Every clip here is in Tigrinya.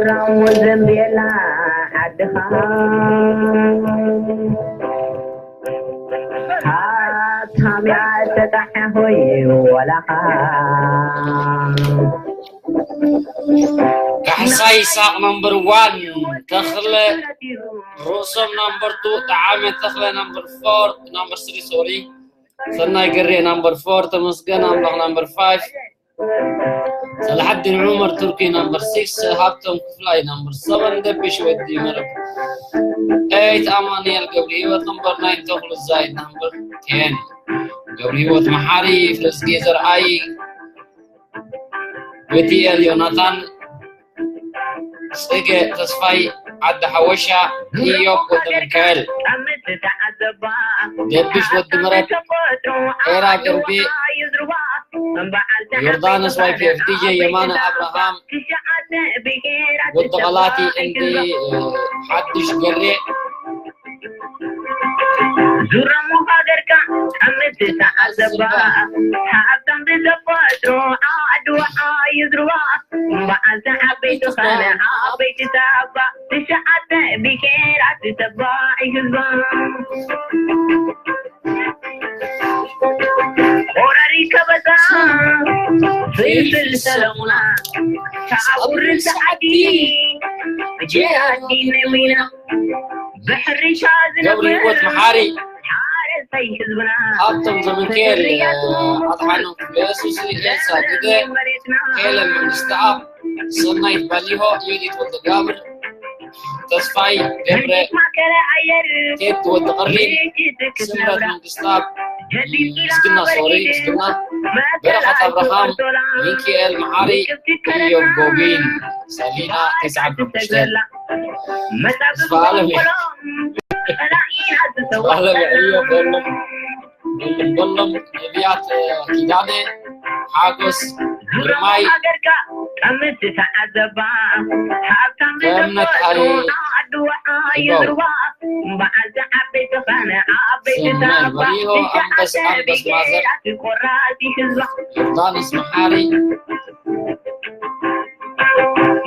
ራሞ ዘንቤላ ዓድኻ ሃብታም እያ ተጣሕያ ሆይ ወላኻ። ካሕሳይ ይስሓቕ number one፣ ተኽለ ርእሶም number two፣ ጠዓመ ተኽለ number four፣ number three፣ sorry፣ ሰናይ ገሬ number four፣ ተመስገን ኣምላኽ number five፣ ሰላሓዲን ዑመር ቱርኪ number six፣ ሃብቶም ክፍላይ number seven፣ ደቢሽ ወዲ መረብ eight፣ ኣማኑኤል ገብረ ህይወት number nine፣ ተኽሉ ዛይድ number ten፣ ገብረ ህይወት መሓሪ፣ ፍረዝጌ ዘርኣይ፣ ቤትኤል ዮናታን፣ ጽገ ተስፋይ፣ ዓዲ ሓወሻ፣ ኢዮብ ወዲ ሚካኤል፣ ደብሽ ወዲ ምረት፣ ኤራ ገርቤ፣ ዮርዳኖስ ዋይ ፒ ኤፍ፣ ዲጄ የማነ ኣብርሃም፣ ወዲ ቐላቲ፣ እንዲ ሓድሽ ገሬ፣ ዙረሞ ሃገርካ ከምትተዓዘባ፣ ሃብታም ብተፈጥሮ ዓድዋ ይዝርባ፣ በዓልቲ ዓበይቲ ኸነ ዓበይቲ ታባ፣ ትሽዓተ ብሄራት ተባዒ ህዝባ። ወራሪ ከበሳ ፍልፍል ሰለሙና፣ ሳዕቡር ሰዓዲ ጀሃዲ ነሚና፣ ብሕርሻ ገብረ ህይወት መሓሪ፣ ሓረስታይ ህዝብና፣ ሃብቶም ዘመንኬል፣ ኣድሓኖም ክብለየሱስ፣ ኤልሳ ግደ፣ ሄለን መንግስተኣብ፣ ሰናይት ባሊሆ፣ ዮዲት ወልደጋብር፣ ተስፋይ ገብረ፣ ማእከለ ኣየር ቴድ ወዲ ቐርኒ፣ ስምረት መንግስተኣብ፣ ምስግና ሶሪ፣ ምስግና በረኸት ኣብርሃም፣ ሚኪኤል መሓሪ፣ እዮም ጎቢን፣ ሰሊና ተስዓን ሓሙሽተን። ተስፋ ኣለም እዩ። ተስፋ ኣለም እዩ። በሎም፣ በሎም፣ ነቢያት ኪዳነ፣ ሓጎስ ግርማይ፣ ሃገርካ ቀምት ተዓዘባ፣ ሃብታም ገነት ኣሪ፣ ዓድዋ ይዝርባ፣ በዓልቲ ዓበይቲ ኸነ ዓበይቲ ሰናይ ታባ፣ በሪሆ፣ ኣንበስ፣ ኣንበስ ማዘር፣ ቆራሲ ህዝባ። ዮርዳኖስ መሓሪ፣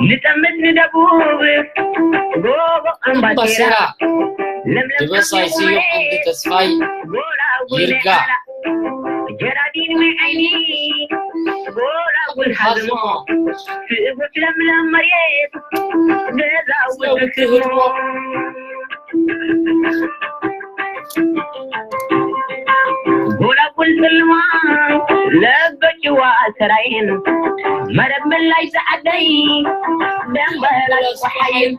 ንጠምት ንደቡብ ጎቦ እምባሴራ፣ እምባሴራ፣ ለምለም ድበሳይ ስዩም፣ እንዲ ተስፋይ፣ ጎላጉል ይርጋ፣ ጀራዲን ወይ ዓይኒ፣ ጎላጉል ሃዝሞ፣ ትእጉት ለምለም መሬት፣ ገዛውቲ ህዝሞ። ጎላጉል ጽልማ ለበጭዋ ሰራይን፣ መረብ መላይ ጸዓደይ ደንበላል ጸሓይን፣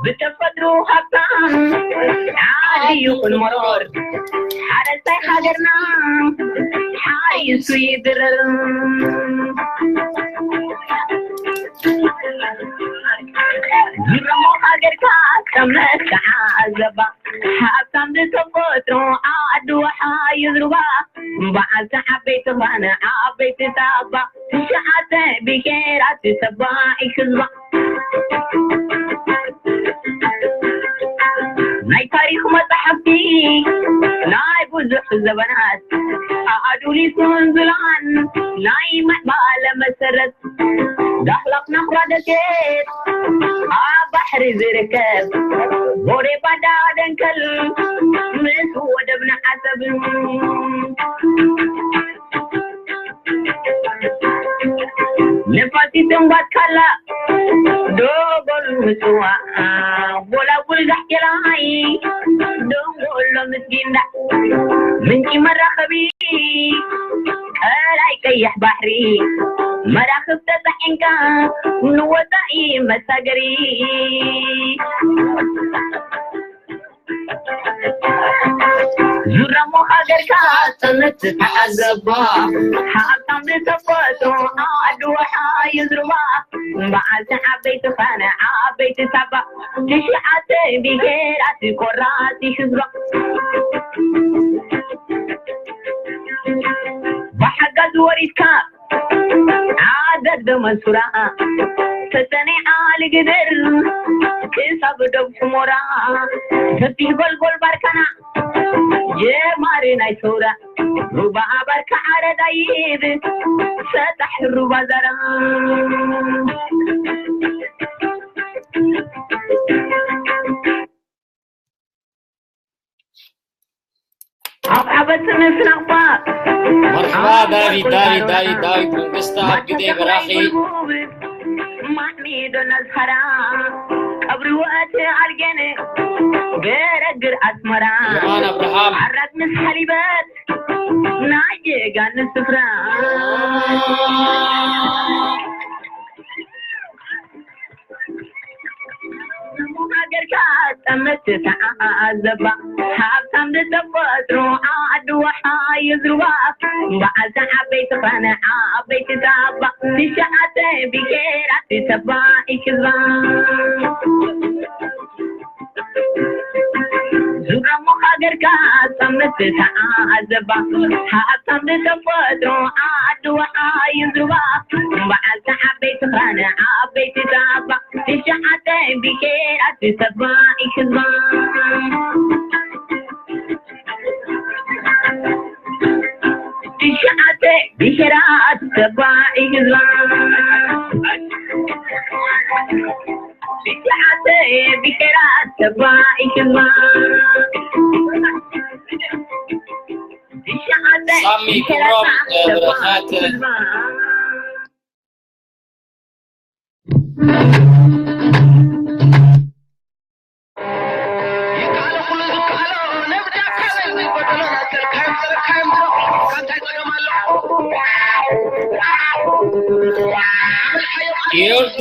ብተፈጥሮ ሃብታም ዓዲ ይኹን መሮር፣ ሓረስታይ ሃገርና ሓይሱ ይድረር። ይረሞ ሃገርካ ከም መተዓዘባ፣ ሃብታም ብተፈጥሮ ዓዲ ውሓ ይዝርባ፣ በዓልቲ ዓበይቲ ኸነ ዓበይቲ ታባ፣ ትሽዓተ ብሄራት ተባዒ ህዝባ። ናይ ታሪኽ መጻሕፍቲ ናይ ብዙሕ ዘበናት ኣዱሊስን ዝላን ናይ ምዕባለ መሰረት ዳህላክ ናኹራ ደሴት ኣብ ባሕሪ ዝርከብ ጎሬ ባዳ ደንከል ምስ ወደብና ዓሰብ ንፋሲትን ባትካላ ዶጎል ምጽዋ ጎላጉል ጋሕቴላይ ደንጎሎ ምስጊንዳ ምንጪ መራኸቢ ቀላይ ቀይሕ ባሕሪ መራኽብ ተጻዒንካ ንወጻኢ መሳገሪ ዙረሞ ሃገርካ ተምትተዓዘባ ሃብታም ብተፈጥሮ ዓዲ ውሓ ይዝርባ በዓልቲ ዓበይቲ ኸነ ዓበይቲ ታባ ትሽዓተ ብሄራት ቆራሲ ህዝባ ብሓጋዝ ወሪድካ ዓዘግደ መንሱራ ተሰኒዓ ልግድር ክሳብ ዶብ ስሞራ ሰፊሕ ጎልጎል ባርካና ጀማሪ ናይ ሰውራ ሩባ ባርካ ተዳይብ ሰጣሕ ሩባ ዛራ። ኣብ ዓበትን ስናቕፋ መርሓባ ዳዊት፣ ዳዊት፣ ዳዊት፣ ዳዊት መንግስታ፣ ኣብ ግዜ በራኺ። ማዕሚዶ ናዝሃራ ቀብሪ ወእቲ ኣልጌነ በረግር ኣስመራ የማን ኣብርሃም። ዓራት ምስ ሓሊበት ናይ ጀጋኑ ስፍራ። ሃገርካ ጠመት ተዓዘባ፣ ሃብታም ብተፈጥሮ ዓዲ ወሓ እዩ ዝርባ። በዓልቲ ዓበይቲ ኸነ ዓበይቲ ታባ፣ ትሽዓተ ብሄራት ተባዒ ህዝባ። ዙረሞ ሃገርካ ጠመት ተዓዘባ፣ ሃብታም ብተፈጥሮ ዓዲ ወሓ እዩ ዝርባ። በዓልቲ ዓበይቲ ኸነ ዓበይቲ ታባ፣ ትሽዓተ ብሄራት ተባዒ ህዝባ። ትሽዓተ ብሄራት ተባዒ ህዝባ። ትሽዓተ ብሄራት ተባዒ ህዝባ። ትሽዓተ ሳሚ ብሄራት ክብሮም ተባዒ ህዝባ። ይካኣሎ ኩሉ ዝካኣሎ ነብዳ ካበል ዘይጎደሎ ናገርካዮም ዘረካዮም ድሮ ካንታይ ጸገም ኣሎ? የርዱ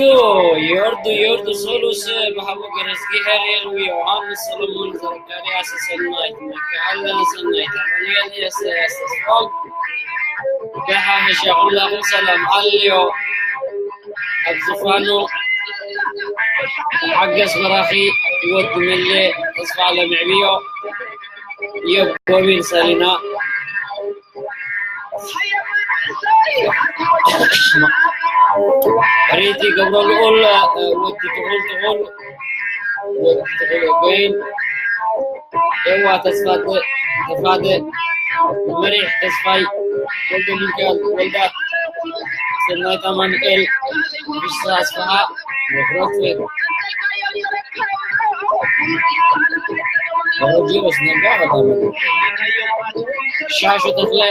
የርዱ የርዱ ሶሉስ ብሓቦ ገረዝጊሄር የልዊ ዮሃንስ ሰሎሞን ዘካርያስ ሰናይት መካኣለ ሰናይት ኣማኑኤል የሰያስ ተስፋው ደሓ መሻ ኩላኹም ሰላም ኣልዮ ኣብ ዝፋኑ ሓገስ በራኺ ወዲ መለ ተስፋ ለምዕብዮ የቦሚን ሰሊና ሪቲ ገብረ ልኡል ወዲ ትኹል ትኹል ወዲ ትኹል ወይን ኤዋ ተስፋደ ተፋደ መሪሕ ተስፋይ ወልደ ሚካኤል ወልዳ ሰናይት ኣማኑኤል ብሽራ ኣስፍሃ ወፍረት ሮጂሮስ ነጋ በጣም ሻሹ ተክለ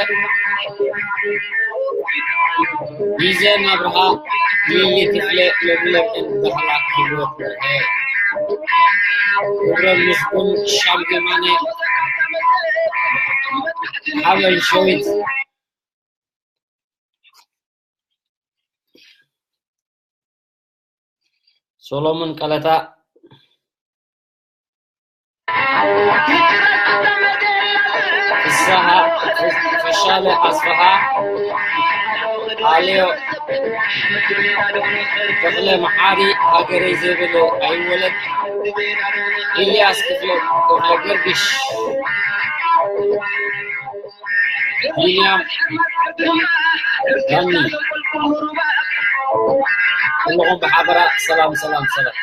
ጊዜን ኣብርሃ ሊሊ ክፍለ ለምለም ባህላ ክብረት ወርሄ ክብረ ምስጉን ሻም ገማነ ሓበን ሸዊት ሶሎሞን ቀለታ ፍስሃ ፈሻለ ኣስፍሃ ኣልዮ ተኽለ መሓሪ ሃገረይ ዘይብል ኣይወለድ ኢልያስ ክፍለ ክፍለ ገርግሽ ቢንያም ዳኒ ኩልኹም ብሓበራ ሰላም ሰላም ሰላም።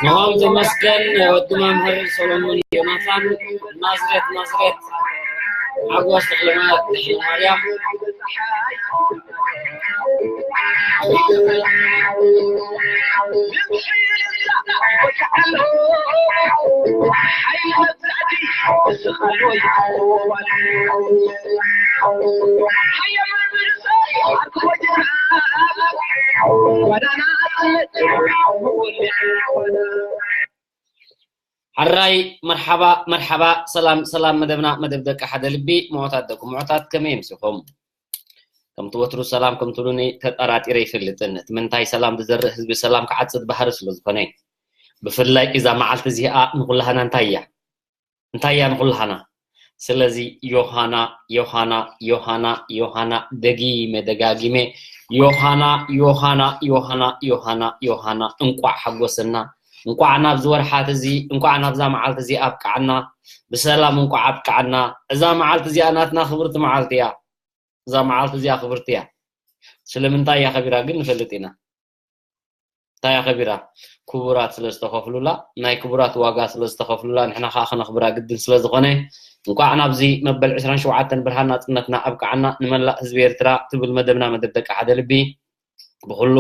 ናሆም ተመስገን ወዲ መምህር ሰሎሞን ዮናታን ናዝሬት ናዝሬት ሓጎስ ተኽለማርያም። ሕራይ፣ መርሓባ፣ መርሓባ፣ ሰላም፣ ሰላም፣ መደብና፣ መደብ ደቂ ሓደ ልቢ፣ ምዑታት ደቂ ምዑታት፣ ከመይ ኣምሲኹም? ከምቲ ወትሩ ሰላም ከም ትብሉኒ ተጠራጢረ ኣይፈልጥን። እቲ ምንታይ ሰላም ዝዘርእ ህዝቢ ሰላም ክዓጽድ ባህሪ ስለ ዝኾነ። ብፍላይ እዛ መዓልቲ እዚኣ ንኹላህና እንታይ እያ? እንታይ እያ ንኹላህና? ስለዚ ዮሃና፣ ዮሃና፣ ዮሃና፣ ዮሃና፣ ደጊመ ደጋጊመ፣ ዮሃና፣ ዮሃና፣ ዮሃና፣ ዮሃና፣ ዮሃና፣ እንቋዕ ሓጎሰና፣ እንቋዕ ናብዚ ወርሓት እዚ፣ እንቋዕ ናብዛ መዓልቲ እዚ ኣብቃዕና፣ ብሰላም እንቋዕ ኣብቃዕና። እዛ መዓልቲ እዚኣ ናትና ክብርቲ መዓልቲ እያ። እዛ መዓልቲ እዚኣ ክብርቲ እያ። ስለምንታይ እያ ከቢራ ግን ንፈልጥ ኢና። እንታይ እያ ከቢራ? ክቡራት ስለ ዝተኸፍሉላ፣ ናይ ክቡራት ዋጋ ስለ ዝተኸፍሉላ፣ ንሕና ከኣ ከነኽብራ ግድን ስለ ዝኾነ፣ እንቋዕ ናብዚ መበል ዕስራን ሸውዓተን ብርሃን ናጽነትና ኣብቅዓና፣ ንመላእ ህዝቢ ኤርትራ ትብል መደብና፣ መደብ ደቂ ሓደ ልቢ፣ ብኹሉ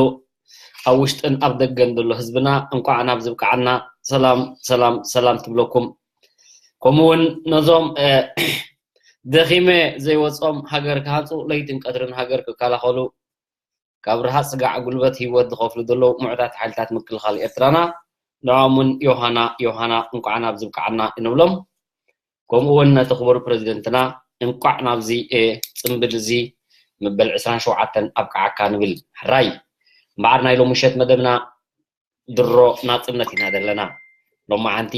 ኣብ ውሽጥን ኣብ ደገን ዘሎ ህዝብና እንቋዕ ናብዚ ብቅዓና፣ ሰላም፣ ሰላም፣ ሰላም ትብለኩም። ከምኡ እውን ነዞም፣ እ፣ ደኺመ ዘይወጾም ሃገር ክሃንጹ ለይትን ቀትርን ሃገር ክከላኸሉ ካብ ረሃጽ ስጋዕ ጉልበት ህይወት ዝኸፍሉ ዘለዉ ምዑታት ሓይልታት ምክልኻል ኤርትራና ንዕኦም እውን ዮሃና፣ ዮሃና እንቋዕ ናብዚ ብቅዓና ንብሎም። ከምኡ እውን ነቲ ክቡር ፕረዚደንትና እንቋዕ ናብዚ፣ እ፣ ጽምብል እዚ መበል ዕስራን ሸውዓተን ኣብቅዓካ ንብል። ሕራይ እምበኣር ናይ ሎሚ ምሸት መደብና ድሮ ናጽነት ኢና ዘለና። ሎማዓንቲ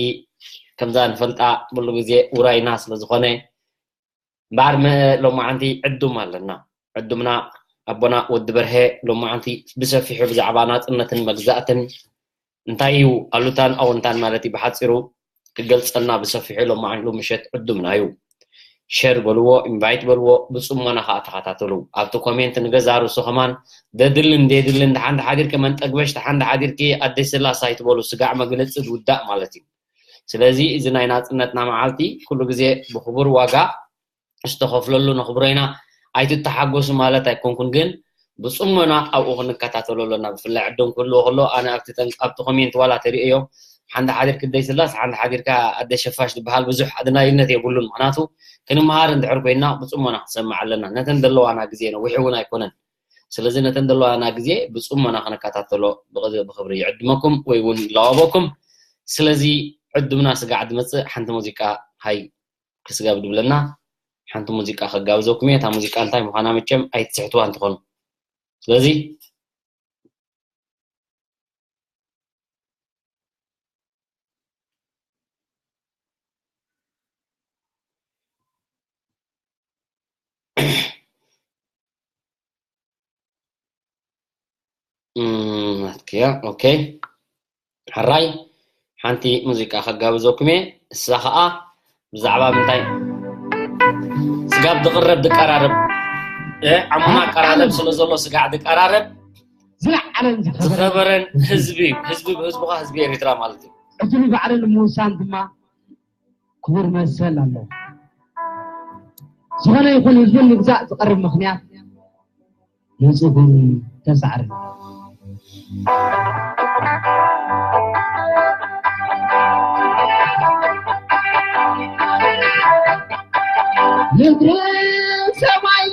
ከምዛ ንፈልጣ ኩሉ ግዜ ውራይና ስለ ዝኾነ፣ እምበኣር መ-፣ ሎማዓንቲ ዕዱም ኣለና። ዕዱምና ኣቦና ወዲ በርሀ ሎማዓንቲ ብሰፊሑ ብዛዕባ ናጽነትን መግዛእትን እንታይ እዩ ኣሉታን ኣወንታን ማለት እዩ ብሓጺሩ ክገልጸልና ብሰፊሑ ሎማዓንቲ ምሸት ዕዱምና እዩ። ሸር በልዎ፣ ኢንቫይት በልዎ፣ ብጽሞና ከኣ ተኸታተሉ። ኣብቲ ኮሜንት ንገዛ ርእሱ ከማን ደድልን ደድልን ደሓን ደሓዲርኪ መን ጠግበሽ ደሓን ደሓዲርኪ ኣደይ ስላሳ ኣይትበሉ፣ ስጋዕ መግለጺ ዝውዳእ ማለት እዩ። ስለዚ እዚ ናይ ናጽነትና መዓልቲ ኩሉ ግዜ ብኽቡር ዋጋ ዝተኸፍለሉ ነኽብሮ ኢና። ኣይትተሓጎሱ ማለት ኣይኮንኩን፣ ግን ብጽሞና ኣብኡ ክንከታተሎ ኣለና። ብፍላይ ዕድም ክህልዎ ከሎ ኣነ ኣብቲ ተን-፣ ኣብቲ ኮሜንት ዋላ ተሪኦዮ ሓንቲ ሓዲርኪ ኣደይ ስላስ ሓንቲ ሓዲርካ ኣደ ሸፋሽ ዝበሃል ብዙሕ ኣድናይነት የብሉን። ምኽንያቱ ክንመሃር እንድሕር ኮይና ብጽሞና ክንሰምዕ ኣለና። ነተን ዘለዋና ግዜ ነዊሕ እውን ኣይኮነን። ስለዚ ነተን ዘለዋና ግዜ ብጽሞና ክንከታተሎ ብቕ-፣ ብኽብሪ ይዕድመኩም ወይ እውን ይላዋበኩም። ስለዚ ዕዱምና ስጋዕ ዝመጽእ ሓንቲ ሙዚቃ ሃይ ክስጋብ ድብለና ሓንቲ ሙዚቃ ከጋብዘኩም እየ። እታ ሙዚቃ እንታይ ምዃና መቸም ኣይትስሕትዋ እንትኾኑ። ስለዚ እም፣ ናትክያ፣ ኦኬ። ሕራይ፣ ሓንቲ ሙዚቃ ከጋብዘኩም እየ። እሳ ኸኣ ብዛዕባ ምንታይ ስጋብ ዝቕረብ ዝቀራረብ፣ እ፣ ዓሙና ኣቀራረብ ስለ ዘሎ ስጋዕ ዝቀራረብ ዝለዓለን ዝኸበረን ዝኸበረን ህዝቢ እዩ። ህዝቢ ብህዝቢ ኸኣ ህዝቢ ኤርትራ ማለት እዩ። ዕድሉ ባዕሉ ንምውሳን ድማ ክቡር መሰል ኣለዎ። ዝኾነ ይኹን ህዝቢ ንምግዛእ ዝቐርብ ምኽንያት ንጹህን ተሳዕርን። ምድርን ሰማይ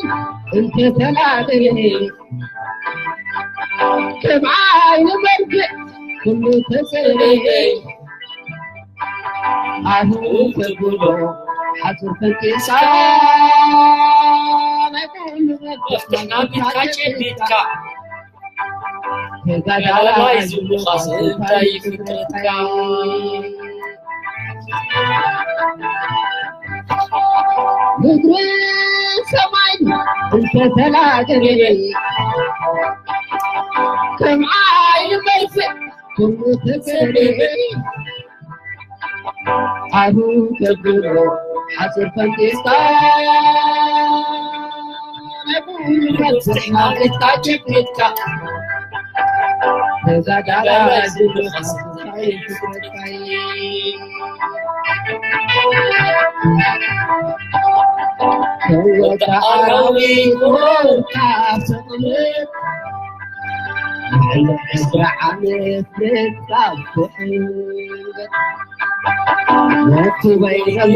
እንተተላገየ፣ ከም ዓይኒ መርፍእ ኩሉ ተጸረየ። ኣሁ ተብሎ ሓጹር ፈንጢሳ፣ ናይ ኩሉ መፍትሕ ናሚትካ ጨቢጥካ፣ ተጋዳላይ ዝብሉኻስ እንታይ ፍጥረትካ? ምድርን ሰማይ እንተተላገየ፣ ከም ዓይኒ መርፍእ ኩሉ ተጸረየ። ኣሁ ተብሎ ሓጹር ፈንጢስካ፣ ናይ ኩሉ መፍትሕ ናሚትካ ጨቢጥካ፣ ተጋዳላይ ዝብሉኻስ እንታይ ፍጥረትካ? ወዲ ኣራዊት ወርካ ሰቕልት፣ ልዕሊ ዕስራ ዓመት ምትካፍሕ፣ ወዲ በይነሉ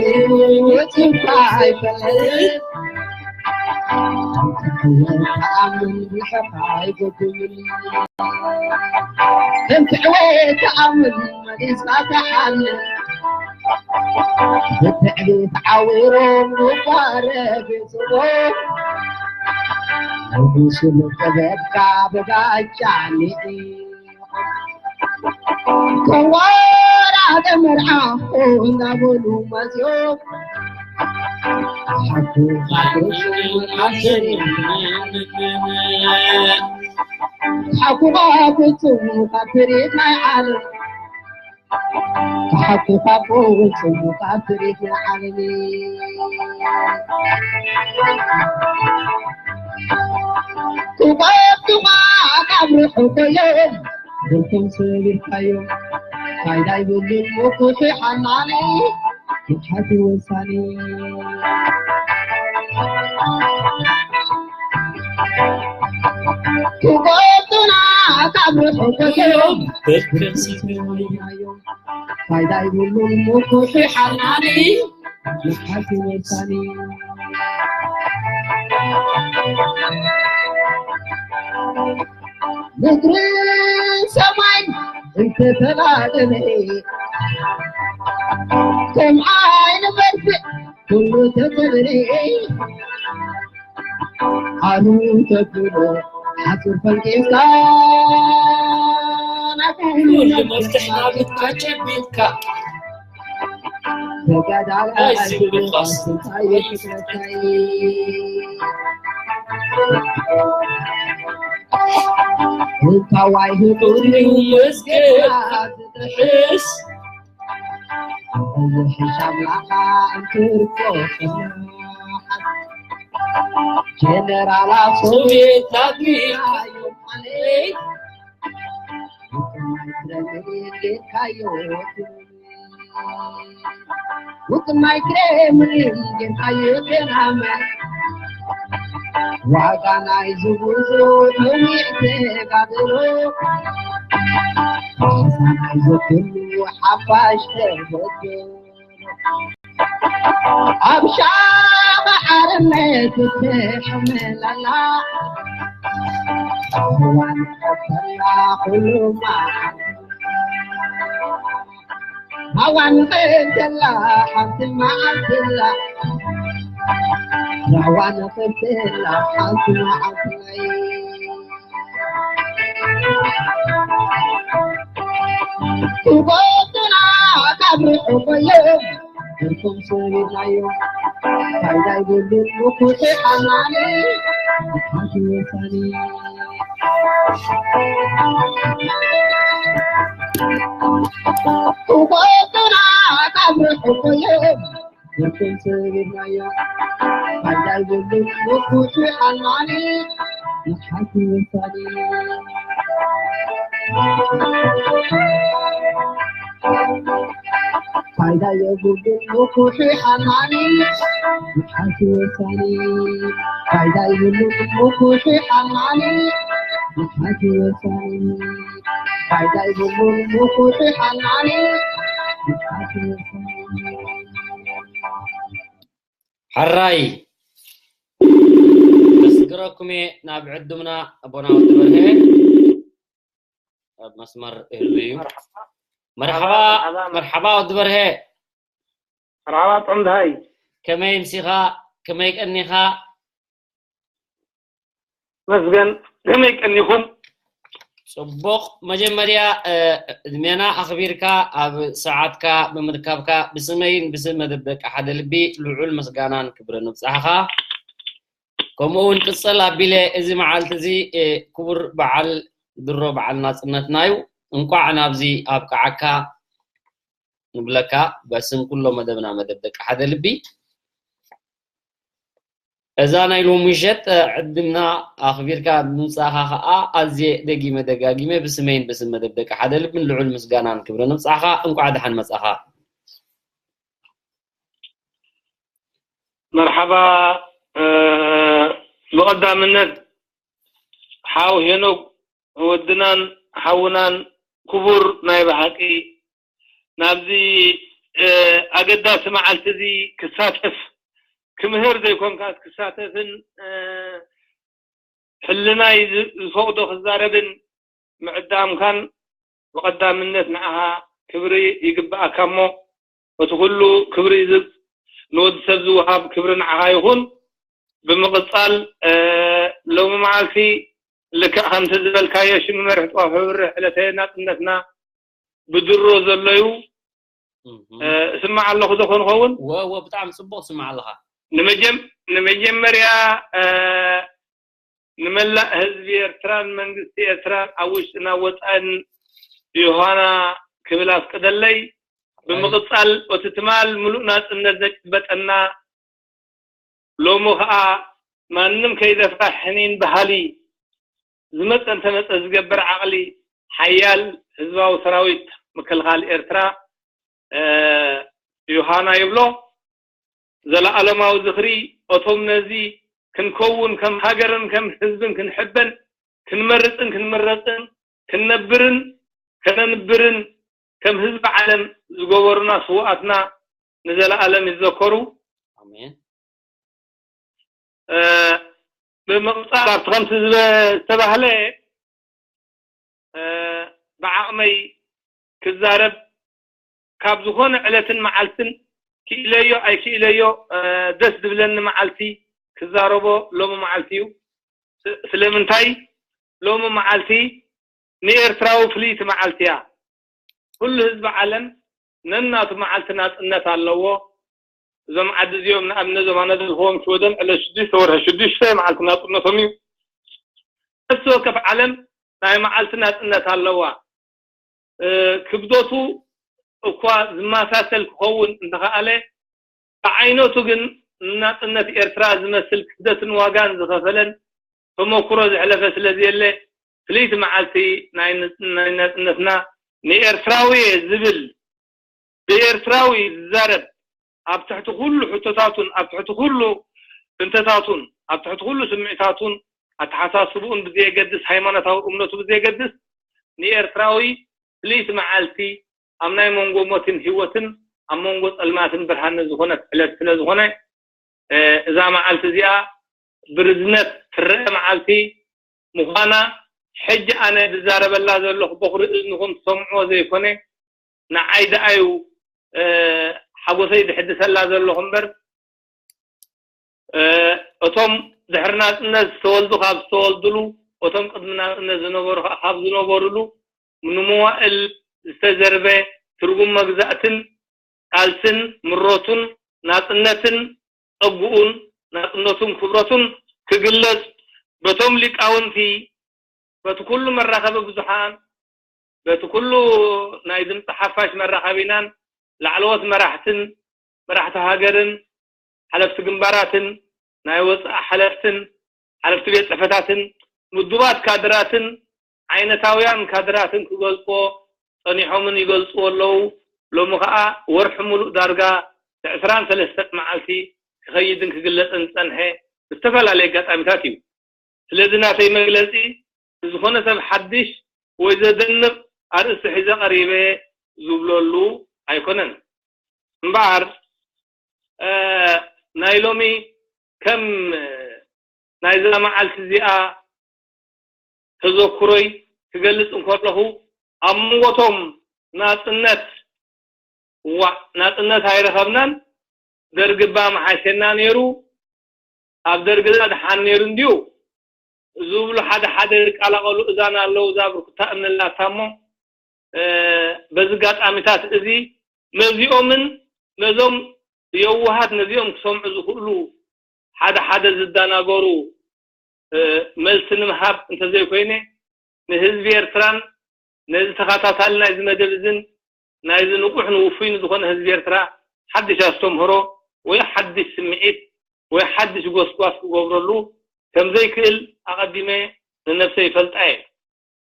ውፅኢት ኣይፈልጥ። ተኣምን ብልሕኻ ኣይገድምን። እንተዕወ ተኣምን መሊስካ ተሓምን። ብትዕቢት ዓዊሮም ንጓረ ቤትሮ። ንጉሱ ንጥበብካ ብጋጫ ንዒ። ተዋራደ መርዓ እንዳበሉ መፅዮም። ሓቁ ካብ ርእሱ ካብ ስሬት ሓቁ ካብ ርእሱ ካብ ስሬት ናይ ዓለም። ሓቁ ካብ ርእሱ ካብ ስሬት ናይ ዓለም። ክቆፍቱኻ ካብ ርሑቕ እዮም። ብርኩም ስቢርካዮ ፋይዳ ይብሉን ምኩሑ ሓናኒ። ምትሓት ወሳኒ። ክቆፍቱና ካብ ርሑቕ እዮም። ብርኩም ስቢርካዮ ፋይዳ ይብሉን ምኩሑ ሓናኒ። ምትሓት ወሳኒ። ምድርን ሰማይ እንተተላደለ፣ ከም ዓይኒ በርትዕ ኩሉ ተተብለ። ኣሉ ተብሎ ሓጹር ፈንቂልካ፣ ናይ ኩሉ ኩሉ መፍትሕ መፍትሕ ናብ ኢድካ ጨቢጥካ። ተጋዳላይ ኣይሲ ብልቃስ። እንታዋይ ህጡር እዩ መዝገብ ዝጥሕስ። ኣቦ የሱስ ኣምላኻ እንትርፎ ጀነራላት ሶብየት ኣብሪኻዮም። ውጥናይ ክሬምሊን ጌርካዮ ቴናመ። ዋጋ ናይ ዝጉዞ ነዊሕ ተጋድሎ፣ ካሕሳ ናይ ዘክሉ ሓፋሽ ተበገሮ። ኣብ ሻቕ ሓርነት ትሕመለላ፣ እዋን ቀተላ ኩሉ መዓልቲ። ኣዋን ቀተላ ሓንቲ መዓልትላ፣ ኣዋን ቀተላ ሓንቲ መዓልትላ። ክጎቱና ካብ ርሑቕ እዮም፣ ብርኩም ሰቢርናዮም። ፋይዳ ይብሉን ምኩሒ ሓናኒ፣ ምትሓት ወሳኒ። ክጎቱና ካብ ርሑቕ እዮም፣ ብርኩም ሰቢርናዮም። ፋይዳ ይብሉን ምኩሒ ሓናኒ፣ ምትሓት ወሳኒ። ፋይዳ የብሉን ምኩሒ ሓናኒ፣ ምትሓት ወሳኒ። ፋይዳ የብሉን ምኩሒ ሓናኒ፣ ምትሓት ወሳኒ። ፋይዳ የብሉን ምኩሒ ሓናኒ፣ ምትሓት ወሳኒ። ሕራይ። ከስግረኩም እየ ናብ ዕዱምና ኣቦና ወዲ በርሀ። ኣብ መስመር ይህሉ እዩ። መርሓባ፣ መርሓባ ወዲ በርሀ። መርሓባ ጥዑም ደሃይ። ከመይ ምሲኻ? ከመይ ቀኒኻ? መስገን፣ ከመይ ቀኒኹም? ጽቡቕ። መጀመርያ፣ እ፣ ዕድሜና ኣኽቢርካ ኣብ ሰዓትካ ብምርካብካ ብስመይን ብስም መደብ ደቂ ሓደ ልቢ ልዑል ምስጋናን ክብርን ንብጻሕኻ። ከምኡ እውን ቅጽል ኣቢለ እዚ መዓልቲ እዚ፣ እ፣ ክቡር በዓል ድሮ በዓል ናጽነትና እዩ። እንቋዕ ናብዚ ኣብቅዓካ ንብለካ በስም ኩሎ መደብና መደብ ደቂ ሓደ ልቢ። እዛ ናይ ሎሚ ምሸት፣ እ፣ ዕድምና ኣኽቢርካ ብምምጻእኻ ኸኣ ኣዝየ ደጊመ ደጋጊመ ብስመይን ብስም መደብ ደቂ ሓደ ልብን ልዑል ምስጋናን ክብርን ንብጻሕኻ እንቋዕ ደሓን መጻኻ። መርሓባ። ብቐዳምነት ሓው ሄኖክ ወድናን ሓውናን ክቡር ናይ ብሓቂ ናብዚ ኣገዳሲ መዓልቲ እዚ ክሳተፍ፣ ክምህር ዘይኮንካስ ክሳተፍን ሕልናይ ዝፈቕዶ ክዛረብን ምዕዳምካን ብቐዳምነት ንዓኻ ክብሪ ይግብኣካ እሞ፣ እቲ ኩሉ ክብሪ ንወዲ ሰብ ዝወሃብ ክብሪ ንዓኻ ይኹን። ብምቕጻል ሎሚ መዓልቲ ልክዕ ከምቲ ዝበልካዮ ሽም መርሒ ጥዋፍ ህብርህ ዕለተ ናጽነትና ብድሮ ዘሎ እዩ። እስማዕ ኣለኹ ዶ ኾን ኸውን? ወ ወ ብጣዕሚ ጽቡቕ ትስማዕ ኣለኻ። ንመጀመርያ ንመላእ ህዝቢ ኤርትራን መንግስቲ ኤርትራን ኣብ ውሽጥን ኣብ ወጻእን ዮሃና ክብል ኣፍቅደለይ። ብምቕጻል እቲ ትማል ምሉእ ናጽነት ዘጨበጠና ሎሚ ኸኣ ማንም ከይደፍራ ሕኒን ባህሊ ዝመጸ እንተመጸ ዝገብር ዓቕሊ ሓያል ህዝባዊ ሰራዊት ምክልኻል ኤርትራ ዮሃና ይብሎ። ዘለኣለማዊ ዝኽሪ እቶም ነዚ ክንከውን ከም ሃገርን ከም ህዝብን ክንሕበን ክንመርጽን ክንምረጽን ክንነብርን ከነንብርን ከም ህዝቢ ዓለም ዝገበሩና ስውኣትና ንዘለኣለም ይዘከሩ። ኣሜን። ብምቕጻል ኣብቲ ከምቲ ዝበ- ዝተባህለ ብዓቕመይ ክዛረብ ካብ ዝኾነ ዕለትን መዓልትን ክኢለዮ ኣይክኢለዮ ደስ ዝብለኒ መዓልቲ ክዛረቦ ሎሚ መዓልቲ እዩ። ስለምንታይ ሎሚ መዓልቲ ንኤርትራዊ ፍልይቲ መዓልቲ እያ። ኩሉ ህዝቢ ዓለም ነናቱ መዓልቲ ናጽነት ኣለዎ። እዞም ዓዲ እዚኦም ንኣብነት እዞም ኣነ ዘልክዎም ሽወደን ዕለት ሽዱሽተ ወርሒ ሽዱሽተ መዓልቲ ናጽነቶም እዩ። ነፍሲ ወከፍ ዓለም ናይ መዓልቲ ናጽነት ኣለዋ። ክብደቱ እኳ ዝመሳሰል ክኸውን እንተኸኣለ ብዓይነቱ ግን ንናጽነት ኤርትራ ዝመስል ክብደትን ዋጋን ዝኸፈለን ተመኩሮ ዘሕለፈ ስለዘየለ ፍልይቲ መዓልቲ ናይ ናጽነትና ንኤርትራዊ ዝብል ብኤርትራዊ ዝዛረብ ኣብ ትሕቲ ኩሉ ሕቶታቱን ኣብ ትሕቲ ኩሉ እንተታቱን ኣብ ትሕቲ ኩሉ ስምዒታቱን ኣተሓሳስብኡን ብዘየገድስ ሃይማኖታዊ እምነቱ ብዘየገድስ ንኤርትራዊ ፍልይቲ መዓልቲ ኣብ ናይ መንጎ ሞትን ህይወትን ኣብ መንጎ ጸልማትን ብርሃንን ዝኾነት ዕለት ስለ ዝኾነ እዛ መዓልቲ እዚኣ ብርዝነት ትረአ መዓልቲ ምዃና ሕጂ ኣነ ዝዛረበላ ዘለኹ በኹሪ እዝንኹም ትሰምዕዎ ዘይኮነ ንዓይ ደኣዩ ሓጎሰይ ዝሕድሰላ ዘለኹ እምበር እቶም ድሕሪ ናጽነት ዝተወልዱ ካብ ዝተወልድሉ እቶም ቅድሚ ናጽነት ዝነበሩ ከዓ ካብ ዝነበሩሉ ንመዋእል ዝተዘርበ ትርጉም መግዛእትን ቃልስን ምሮቱን ናጽነትን ጸግኡን ናጽነቱን ክብረቱን ክግለጽ በቶም ሊቃውንቲ በቲ ኩሉ መራኸቢ ብዙሓን በቲ ኩሉ ናይ ድምፂ ሓፋሽ መራኸቢናን ላዕለዎት መራሕትን መራሕቲ ሃገርን ሓለፍቲ ግንባራትን ናይ ወፃኢ ሓለፍትን ሓለፍቲ ቤት ፅሕፈታትን ምዱባት ካድራትን ዓይነታውያን ካድራትን ክገልፅዎ ፀኒሖምን ይገልፅዎ ኣለዉ። ሎሚ ከዓ ወርሒ ሙሉእ ዳርጋ ንዕስራን ሰለስተን መዓልቲ ክኸይድን ክግለፅን ዝፀንሐ ብዝተፈላለየ ኣጋጣሚታት እዩ። ስለዚ ናተይ መግለፂ ንዝኾነ ሰብ ሓድሽ ወይ ዘደንቕ ኣርእስቲ ሒዘ ቀሪበ ዝብለሉ ኣይኮነን። እምበኣር ናይ ሎሚ ከም ናይዛ መዓልቲ እዚኣ ተዘክሮይ ክገልጽ እንከለኹ ኣብ መንጎቶም ናጽነት እዋእ ናጽነት ኣይረኸብናን ደርጊ እባ ምሓሸና ነይሩ ኣብ ደርግና ድሓን ነይሩ እንድዩ ዝብሉ ሓደ ሓደ ዝቀላቐሉ እዛና ኣለዉ እዛ ብርኩታ እምኒ ኣላታ እሞ በዚ ኣጋጣሚታት እዚ ነዚኦምን ነዞም የዋሃት ነዚኦም ክሰምዑ ዝኽእሉ ሓደ ሓደ ዝደናገሩ መልሲ ንምሃብ እንተዘይኮይነ ንህዝቢ ኤርትራን ነዚ ተኸታታሊ ናይዚ መደብ እዝን ናይዚ ንቑሕን ውፉይን ዝኾነ ህዝቢ ኤርትራ ሓድሽ ኣስተምህሮ ወይ ሓድሽ ስምዒት ወይ ሓድሽ ጎስጓስ ክገብረሉ ከምዘይክእል ኣቐዲመ ንነብሰይ ይፈልጣ እየ።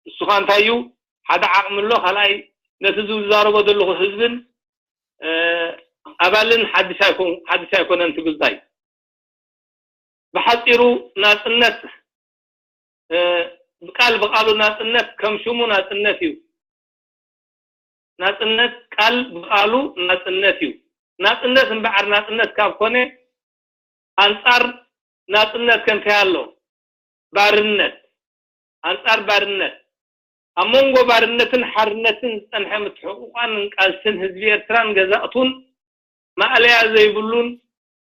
ንሱ ኸኣ እንታይ እዩ ሓደ ዓቕሚ ኣሎ፣ ካልኣይ ነቲ ዝዛረቦ ዘለኹ ህዝብን ኣባልን ሓድሽ ኣይኮነን ትብል እንታይ ብሓፂሩ ናፅነት፣ እ፣ ብቃል ብቃሉ ናፅነት ከም ሽሙ ናፅነት እዩ። ናፅነት ቃል ብቃሉ ናፅነት እዩ። ናፅነት እምበዓር ናፅነት ካብ ኮነ፣ ኣንፃር ናፅነት ከ እንታይ ኣሎ? ባርነት። ኣንፃር ባርነት፣ ኣብ መንጎ ባርነትን ሓርነትን ዝፀንሐ ምትሕቑቋንን ቃልስን ህዝቢ ኤርትራን ገዛእቱን ማእለያ ዘይብሉን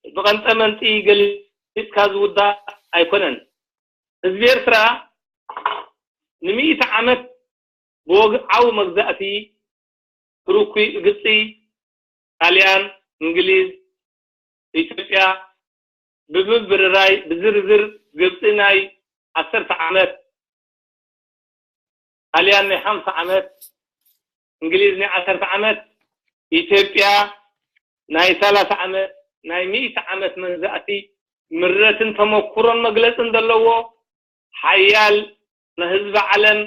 ብቐንጠመንጢ ገሊፅካ ዝውዳእ ኣይኮነን። ህዝቢ ኤርትራ ንሚእቲ ዓመት ብወግዓዊ መግዛእቲ ትርኩ፣ ግብፂ፣ ጣልያን፣ እንግሊዝ፣ ኢትዮጵያ ብምብርራይ ብዝርዝር ግብፂ ናይ ዓሰርተ ዓመት፣ ጣልያን ናይ ሓምሳ ዓመት፣ እንግሊዝ ናይ ዓሰርተ ዓመት፣ ኢትዮጵያ ናይ ሰላሳ ዓመት፣ ናይ ሚእቲ ዓመት መግዛእቲ ምረትን ተመኩሮን መግለፅን ዘለዎ ሓያል ንህዝቢ ዓለም፣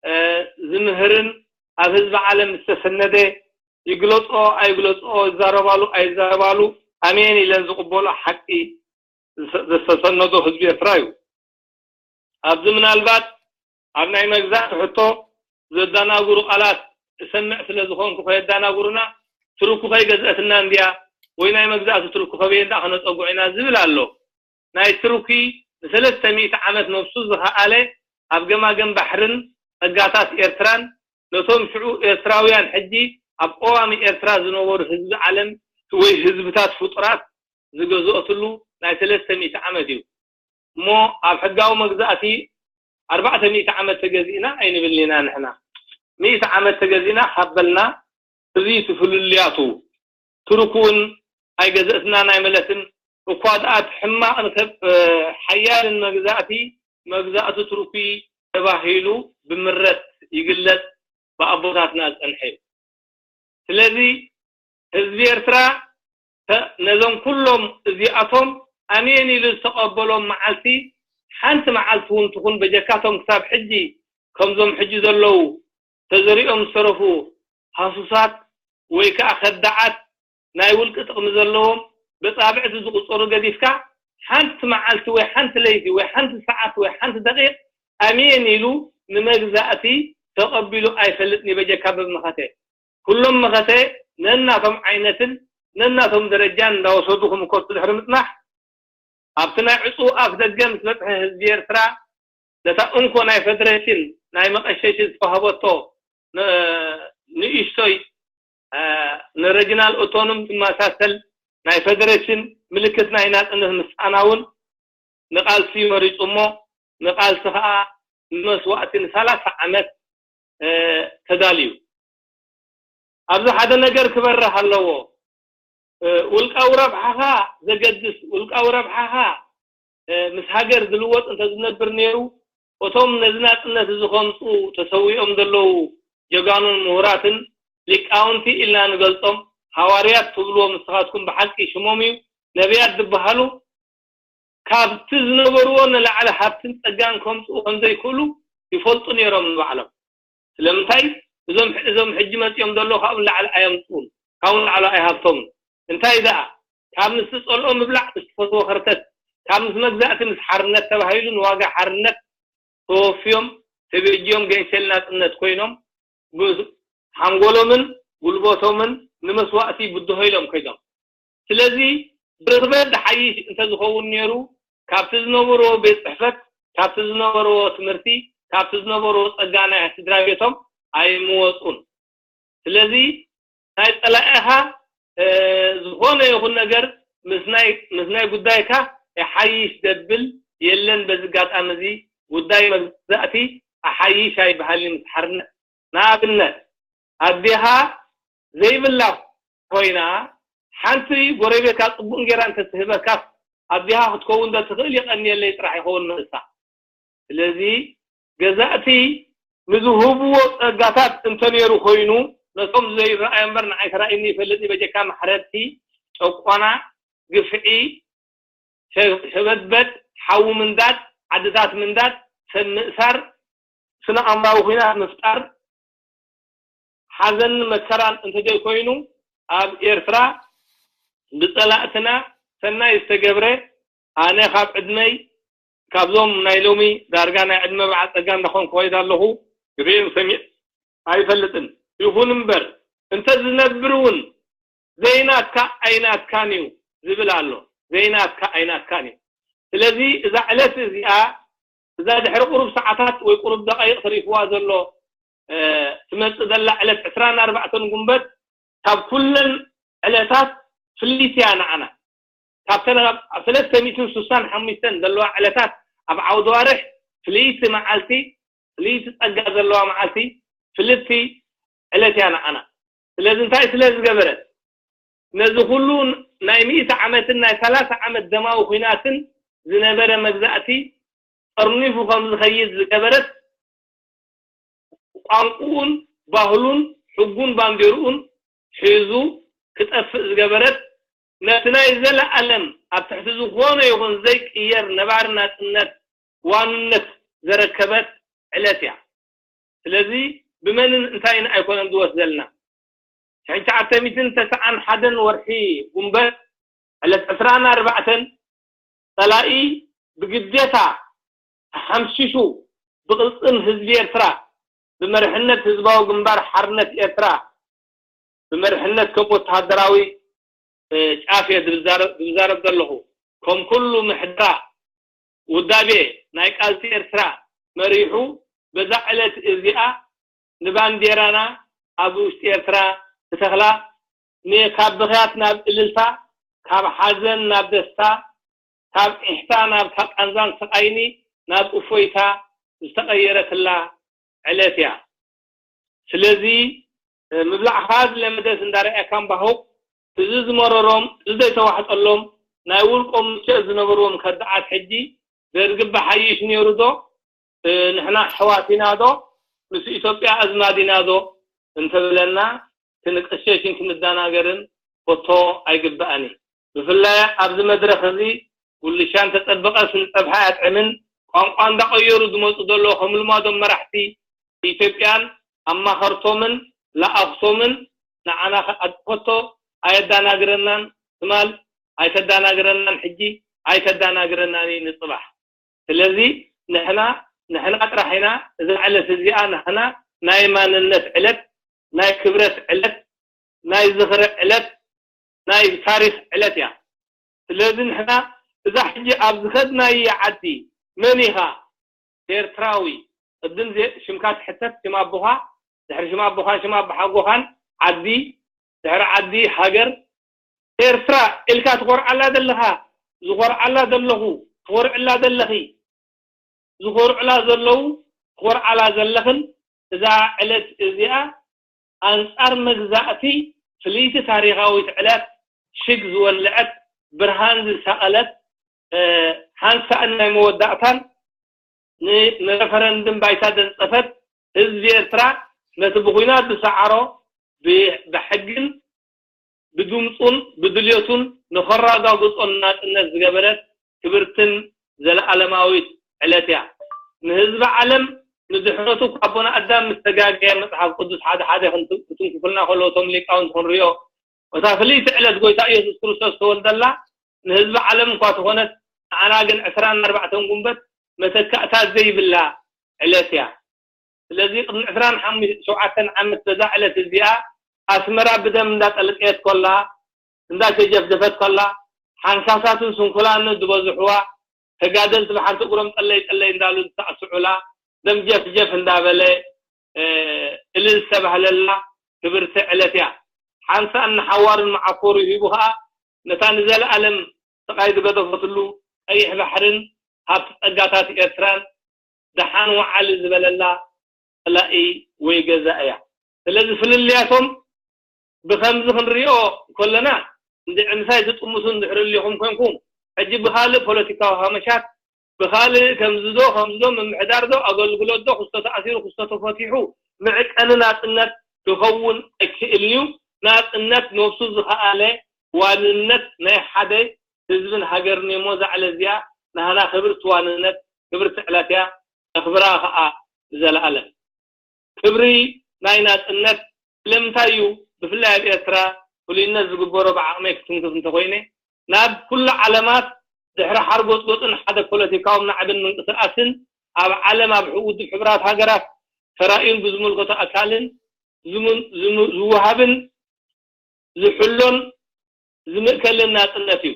እ፣ ዝምህርን ኣብ ህዝቢ ዓለም ዝተሰነደ ይግለጾ ኣይግለጾ፣ ይዛረባሉ ኣይዛረባሉ ኣሜን ኢለን ዝቕበሎ ሓቂ ዝሰ-፣ ዘስተሰነዶ ህዝቢ ኤርትራ እዩ። ኣብዚ ምናልባት ኣብ ናይ መግዛእቲ ሕቶ ዘዳናግሩ ቃላት እሰምዕ ስለ ዝኾንኩ ከየዳናግሩና ትርኩ ከይገዝአትና እንድያ ወይ ናይ መግዛእቲ ትርኩ ከበየ እንዳ ከነጸጉዕ ኢና ዝብል ኣሎ። ናይ ትርኩ ንሰለስተ ሚእቲ ዓመት ነብሱ ዝኸኣለ ኣብ ገማገም ባሕርን ጸጋታት ኤርትራን ነቶም ሽዑ ኤርትራውያን ሕጂ ኣብ ቀዋሚ ኤርትራ ዝነበሩ ህዝቢ ዓለም ወይ ህዝብታት ፍጡራት ዝገዝኦትሉ ናይ ሰለስተ ሚእቲ ዓመት እዩ። እሞ ኣብ ሕጋዊ መግዛእቲ ኣርባዕተ ሚእቲ ዓመት ተገዚእና ኣይንብል ኢና ንሕና። ሚእቲ ዓመት ተገዚእና ካብ በልና እዚ እቲ ፍልልያቱ ትርኩ እውን ኣይገዘእትናን ኣይመለትን። እኳ ደኣ እቲ ሕማቕ ንከብ-፣ እ፣ ሓያልን መግዛእቲ መግዛእቲ ትርኩ ተባሂሉ ብምረት ይግለጽ ብኣቦታትና ዝጸንሐ እዩ። ስለዚ ህዝቢ ኤርትራ ተ-፣ ነዞም ኩሎም እዚኣቶም ኣሜን ኢሉ ዝተቐበሎም መዓልቲ ሓንቲ መዓልቲ እውን ትኹን በጀካቶም ክሳብ ሕጂ ከምዞም ሕጂ ዘለዉ ተዘሪኦም ዝተረፉ ሃሱሳት ወይ ከዓ ከዳዓት ናይ ውልቂ ጥቕሚ ዘለዎም በጻብዕቲ ዝቑጸሩ ገዲፍካ ሓንቲ መዓልቲ ወይ ሓንቲ ለይቲ ወይ ሓንቲ ሰዓት ወይ ሓንቲ ደቂቕ ኣሜን ኢሉ ንመግዛእቲ ተቐቢሉ ኣይፈልጥን እዩ በጀካ በብ መኸተ። ኩሎም መኸተ ነናቶም ዓይነትን ነናቶም ደረጃን እንዳወሰዱ ክምከቱ ድሕሪ ምጽናሕ ኣብቲ ናይ ዕጹው ኣፍ ደገ ምስ በጽሐ ህዝቢ ኤርትራ ነታ እንኮ ናይ ፈደሬሽን ናይ መቐሸሺ ዝተዋህበቶ ን-፣ ንእሽቶይ፣ እ፣ ንሬጂናል ኦቶኖም ዝመሳሰል ናይ ፈደሬሽን ምልክት ናይ ናጽነት ምስኣና እውን ንቃልሲ መሪጹ እሞ ንቃልሲ ከዓ ንመስዋእቲ ንሰላሳ ዓመት፣ እ፣ ተዳልዩ። ኣብዚ ሓደ ነገር ክበርህ ኣለዎ። እ፣ ውልቃዊ ረብሓኻ ዘገድስ፣ ውልቃዊ ረብሓኻ፣ እ፣ ምስ ሃገር ዝልወጥ እንተዝነብር ነይሩ፣ እቶም ነዚ ናጽነት እዚ ከምጽኡ ተሰዊኦም ዘለዉ ጀጋኑን ምሁራትን ሊቃውንቲ ኢልና ንገልጾም ሃዋርያት ትብልዎም ንስኻትኩም ብሓቂ ሽሞም እዩ፣ ነቢያት ዝበሃሉ ካብቲ ዝነበርዎ ንላዕሊ ሃብትን ጸጋን ከምጽኡ ከም ዘይክእሉ ይፈልጡ ነይሮም ንባዕሎም። ስለምንታይ እዞም፣ እዞም ሕጂ መጺኦም ዘለዉ ካብኡ ንላዕሊ ኣየምጽኡን፣ ካብኡ ንላዕሊ ኣይሃብቶምን። እንታይ ደኣ ካብ ምስ ዝጸልኦ ምብላዕ፣ ምስ ትፈትዎ ከርተት፣ ካብ ምስ መግዛእቲ ምስ ሓርነት ተባሂሉ ንዋጋ ሓርነት ተወፍዮም ተበጅዮም ገንሸል ናጽነት ኮይኖም ብ-፣ ሓንጎሎምን ጉልበቶምን ንመስዋእቲ ብድሆ ኢሎም ኮይኖም። ስለዚ ብርኽበት ዝሓይሽ እንተዝኸውን ነይሩ ካብቲ ዝነበርዎ ቤት ጽሕፈት፣ ካብቲ ዝነበርዎ ትምህርቲ፣ ካብቲ ዝነበርዎ ጸጋ ናይ ስድራ ቤቶም ኣይምወጹን። ስለዚ ናይ ጸላኢኻ፣ እ፣ ዝኾነ ይኹን ነገር ምስ ናይ፣ ምስ ናይ ጉዳይካ ይሓይሽ ዘብል የለን። በዚ ኣጋጣሚ እዚ ጉዳይ መግዛእቲ ኣሓይሽ ኣይበሃልን ምስ ሓርነት። ንኣብነት ኣዴኻ ዘይብላ ኮይና ሓንቲ ጎረቤትካ ጽቡቕ እንጌራ እንተትህበካስ ኣዴኻ ክትከውን ዶ ትኽእል? የቐንየለይ ጥራሕ ይኸውን መልሳ። ስለዚ ገዛእቲ ንዝህብዎ ጸጋታት እንተነይሩ ኮይኑ ነቶም ዘይረኣዮ እምበር ንዓይ ተራእዩኒ ይፈልጥ እዩ። በጀካ ማሕረድቲ፣ ጨቆና፣ ግፍዒ፣ ሸ-፣ ሸበድበድ፣ ሓዊ ምንዳድ፣ ዓድታት ምንዳድ፣ ሰብ ምእሳር፣ ስነ ኣእምራዊ ኹናት ምፍጣር፣ ሓዘንን መከራን እንተዘይኮይኑ ኣብ ኤርትራ ብጸላእትና ሰናይ ዝተገብረ ኣነ ካብ ዕድመይ ካብዞም ናይ ሎሚ ዳርጋ ናይ ዕድመ በዓል ጸጋ እንዳኾንኩ ከይድ ኣለኹ። ግዜኦም ሰሚዕ ኣይፈልጥን። ይኹን እምበር እንተ ዝነብር እውን ዘይናትካ ኣይናትካን እዩ ዝብል ኣሎ። ዘይናትካ ኣይናትካን እዩ። ስለዚ እዛ ዕለት እዚኣ፣ እዛ ድሕሪ ቁሩብ ሰዓታት ወይ ቁሩብ ደቃይቕ ተሪፍዋ ዘሎ ትመጽእ ዘላ ዕለት ዕስራን ኣርባዕተን ጉንበት ካብ ኩለን ዕለታት ፍልይቲ እያ ንዓና። ካብተን ኣብ ሰለስተ ሚእትን ስሳን ሓሙሽተን ዘለዋ ዕለታት ኣብ ዓውዲ ዋርሕ ፍልይቲ መዓልቲ፣ ፍልይቲ ጸጋ ዘለዋ መዓልቲ፣ ፍልይቲ ዕለት እያ ንዓና። ስለዚ እንታይ ስለ ዝገበረት፣ ነዚ ኩሉ ናይ ሚእቲ ዓመትን ናይ ሰላሳ ዓመት ደማዊ ኲናትን ዝነበረ መግዛእቲ ጠርኒፉ ከም ዝኸይድ ዝገበረት፣ ቋንቁኡን ባህሉን ሕጉን ባንዴርኡን ሒዙ ክጠፍእ ዝገበረት፣ ነቲ ናይ ዘለኣለም ኣብ ትሕቲ ዝኾነ ይኹን ዘይቅየር ነባሪ ናጽነት ዋንነት ዘረከበት ዕለት እያ። ስለዚ ብመንን እንታይን ኣይኮነን ዝወስደልና። ሽሕን ትሽዓተ ሚእትን ተስዓን ሓደን ወርሒ ጉንበት ዕለት ዕስራን ኣርባዕተን ጸላኢ ብግዴታ ተሓምሺሹ ብቕልጽም ህዝቢ ኤርትራ ብመርሕነት ህዝባዊ ግንባር ሓርነት ኤርትራ ብመርሕነት ከም ወተሃደራዊ ጫፍ እየ ዝዛረብ ዘለኹ። ከም ኩሉ ምሕደራ ውዳቤ ናይ ቃልሲ ኤርትራ መሪሑ በዛ ዕለት እዚኣ ንባንዴራና ኣብ ውሽጢ ኤርትራ ክተኽላ፣ ካብ ብኽያት ናብ እልልታ፣ ካብ ሓዘን ናብ ደስታ፣ ካብ ዒሕታ ናብ ቃንዛን ስቓይኒ ናብ እፎይታ ዝተቐየረትላ ዕለት እያ። ስለዚ ምብላዕኻ ዝለመደስ እንዳረኣካ እምባሆቕ፣ እዚ ዝመረሮም፣ እዚ ዘይተዋሕጠሎም፣ ናይ ውልቆም ምቸት ዝነበርዎም ከዳዓት ሕጂ ደርጊ ብሓይሽ ነይሩ ዶ? ንሕና ኣሕዋት ኢና ዶ? ምስ ኢትዮጵያ ኣዝማድ ኢና ዶ? እንተብለና ክንቅሸሽን ክንደናገርን ኮቶ ኣይግባእን እዩ። ብፍላይ ኣብዚ መድረኽ እዚ ጉልሻ እንተጸበቐስ ንጸብሒ ኣያጥዕምን፣ ቋንቋ እንዳቐየሩ ዝመጹ ዘለዉ ከም ልማዶም መራሕቲ ኢትዮጵያን ኣማኸርቶምን ለኣኽቶምን ንዓና ኮቶ ኣየዳናግረናን። ትማል ኣይተዳናግረናን፣ ሕጂ ኣይተዳናግረናን እዩ ንጽባሕ። ስለዚ ንሕና ንሕና ጥራሕ ኢና እዛ ዕለት እዚኣ ንሕና ናይ ማንነት ዕለት፣ ናይ ክብረት ዕለት፣ ናይ ዝኽሪ ዕለት፣ ናይ ታሪኽ ዕለት እያ። ስለዚ ንሕና እዛ ሕጂ ኣብ ዝኸድናዮ ዓዲ መን ኢኻ ኤርትራዊ? ቅድም ዜ-፣ ሽምካ ትሕተት፣ ሽም ኣቦኻ፣ ድሕሪ ሽም ኣቦኻን ሽም ኣቦሓጎኻን ዓዲ፣ ድሕሪ ዓዲ ሃገር። ኤርትራ ኢልካ ትኾርዓላ ዘለኻ፣ ዝኾርዓላ ዘለኹ፣ ትኾርዕላ ዘለኺ፣ ዝኾርዕላ ዘለዉ፣ ትኾርዓላ ዘለኽን እዛ ዕለት እዚኣ ኣንጻር መግዛእቲ ፍልይቲ ታሪኻዊት ዕለት ሽግ ዝወለዐት፣ ብርሃን ዝሰቐለት፣ ሓንሳእን ናይ መወዳእታን ንረፈረንድም ባይታ ዘንጸፈት፣ ህዝቢ ኤርትራ ነቲ ብኹናት ዝሰዓሮ ብሕግን ብድምጹን ብድልየቱን ንኸረጋግጾ ናጽነት ዝገበረት ክብርትን ዘለኣለማዊት ዕለት እያ። ንህዝቢ ዓለም ንድሕነቱ ካብ ኣቦና ኣዳም ምስ ተጋገየ መጽሓፍ ቅዱስ ሓደ ሓደ ክትንክፉልና ከለዉ እቶም ሊቃውንቲ ክንሪኦ፣ እታ ፍልይቲ ዕለት ጎይታ ኢየሱስ ክርስቶስ ዝተወልደላ ንህዝቢ ዓለም እኳ ተኾነት፣ ንዓና ግን ዕስራን ኣርባዕተን ጉንበት መተካእታ ዘይብላ ዕለት እያ። ስለዚ ቅድሚ ዕስራን ሸውዓተን ዓመት በዛ ዕለት እዚኣ ኣስመራ ብደም እንዳጠልቀየት ኮላ፣ እንዳተጀፍጀፈት ኮላ፣ ሓንሳሳትን ስንኩላን ዝበዝሕዋ ተጋደልቲ ብሓንቲ እግሮም ጠለይ ጠለይ እንዳሉ ዝተዕስዑላ፣ ደም ጀፍጀፍ እንዳበለ እልል ዝተባህለላ ክብርቲ ዕለት እያ። ሓንሳእን ንሓዋሩን መዓኮሩ ሂቡ ኸኣ ነታ ንዘለኣለም ስቓይ ዝገደፈትሉ ቀይሕ ባሕርን ሃብቲ ጸጋታት ኤርትራን ደሓን ወዓል ዝበለላ ጸላኢ ወይ ገዛእ እያ። ስለዚ ፍልልያቶም ብኸምዚ ክንሪኦ ከለና፣ እንድዒ ምሳይ ትጥምቱ እንድሕር ህሊኹም ኮንኩም፣ ሕጂ ብኻልእ ፖለቲካዊ ሃመሻት፣ ብኻልእ ከምዚ ዶ ከምዚ ዶ ምምሕዳር ዶ ኣገልግሎት ዶ ክስቶ ተኣሲሩ ክስቶ ተፈቲሑ መዕቀኒ ናጽነት ክኸውን ኣይክእልን እዩ። ናጽነት ነብሱ ዝኸኣለ ዋንነት ናይ ሓደ ህዝብን ሃገርን እሞ እዛ ዕለት እዚኣ ናህና ክብርቲ ዋንነት ክብርቲ ዕለት እያ። ነኽብራ ኸኣ ንዘለኣለም። ክብሪ ናይ ናጽነት ስለምንታይ እዩ ብፍላይ ኣብ ኤርትራ ፍሉይነት ዝግበሮ? ብዓቕመይ ክትንክፍ እንተኾይነ ናብ ኩሉ ዓለማት ድሕሪ ሓርጎጽጎጽን ሓደ ፖለቲካዊ ናዕብን ምንቅስቃስን ኣብ ዓለም ኣብ ውድብ ሕቡራት ሃገራት ተራእዩን ብዝምልከቶ ኣካልን ዝወሃብን ዝሕሎን ዝምእከልን ናጽነት እዩ።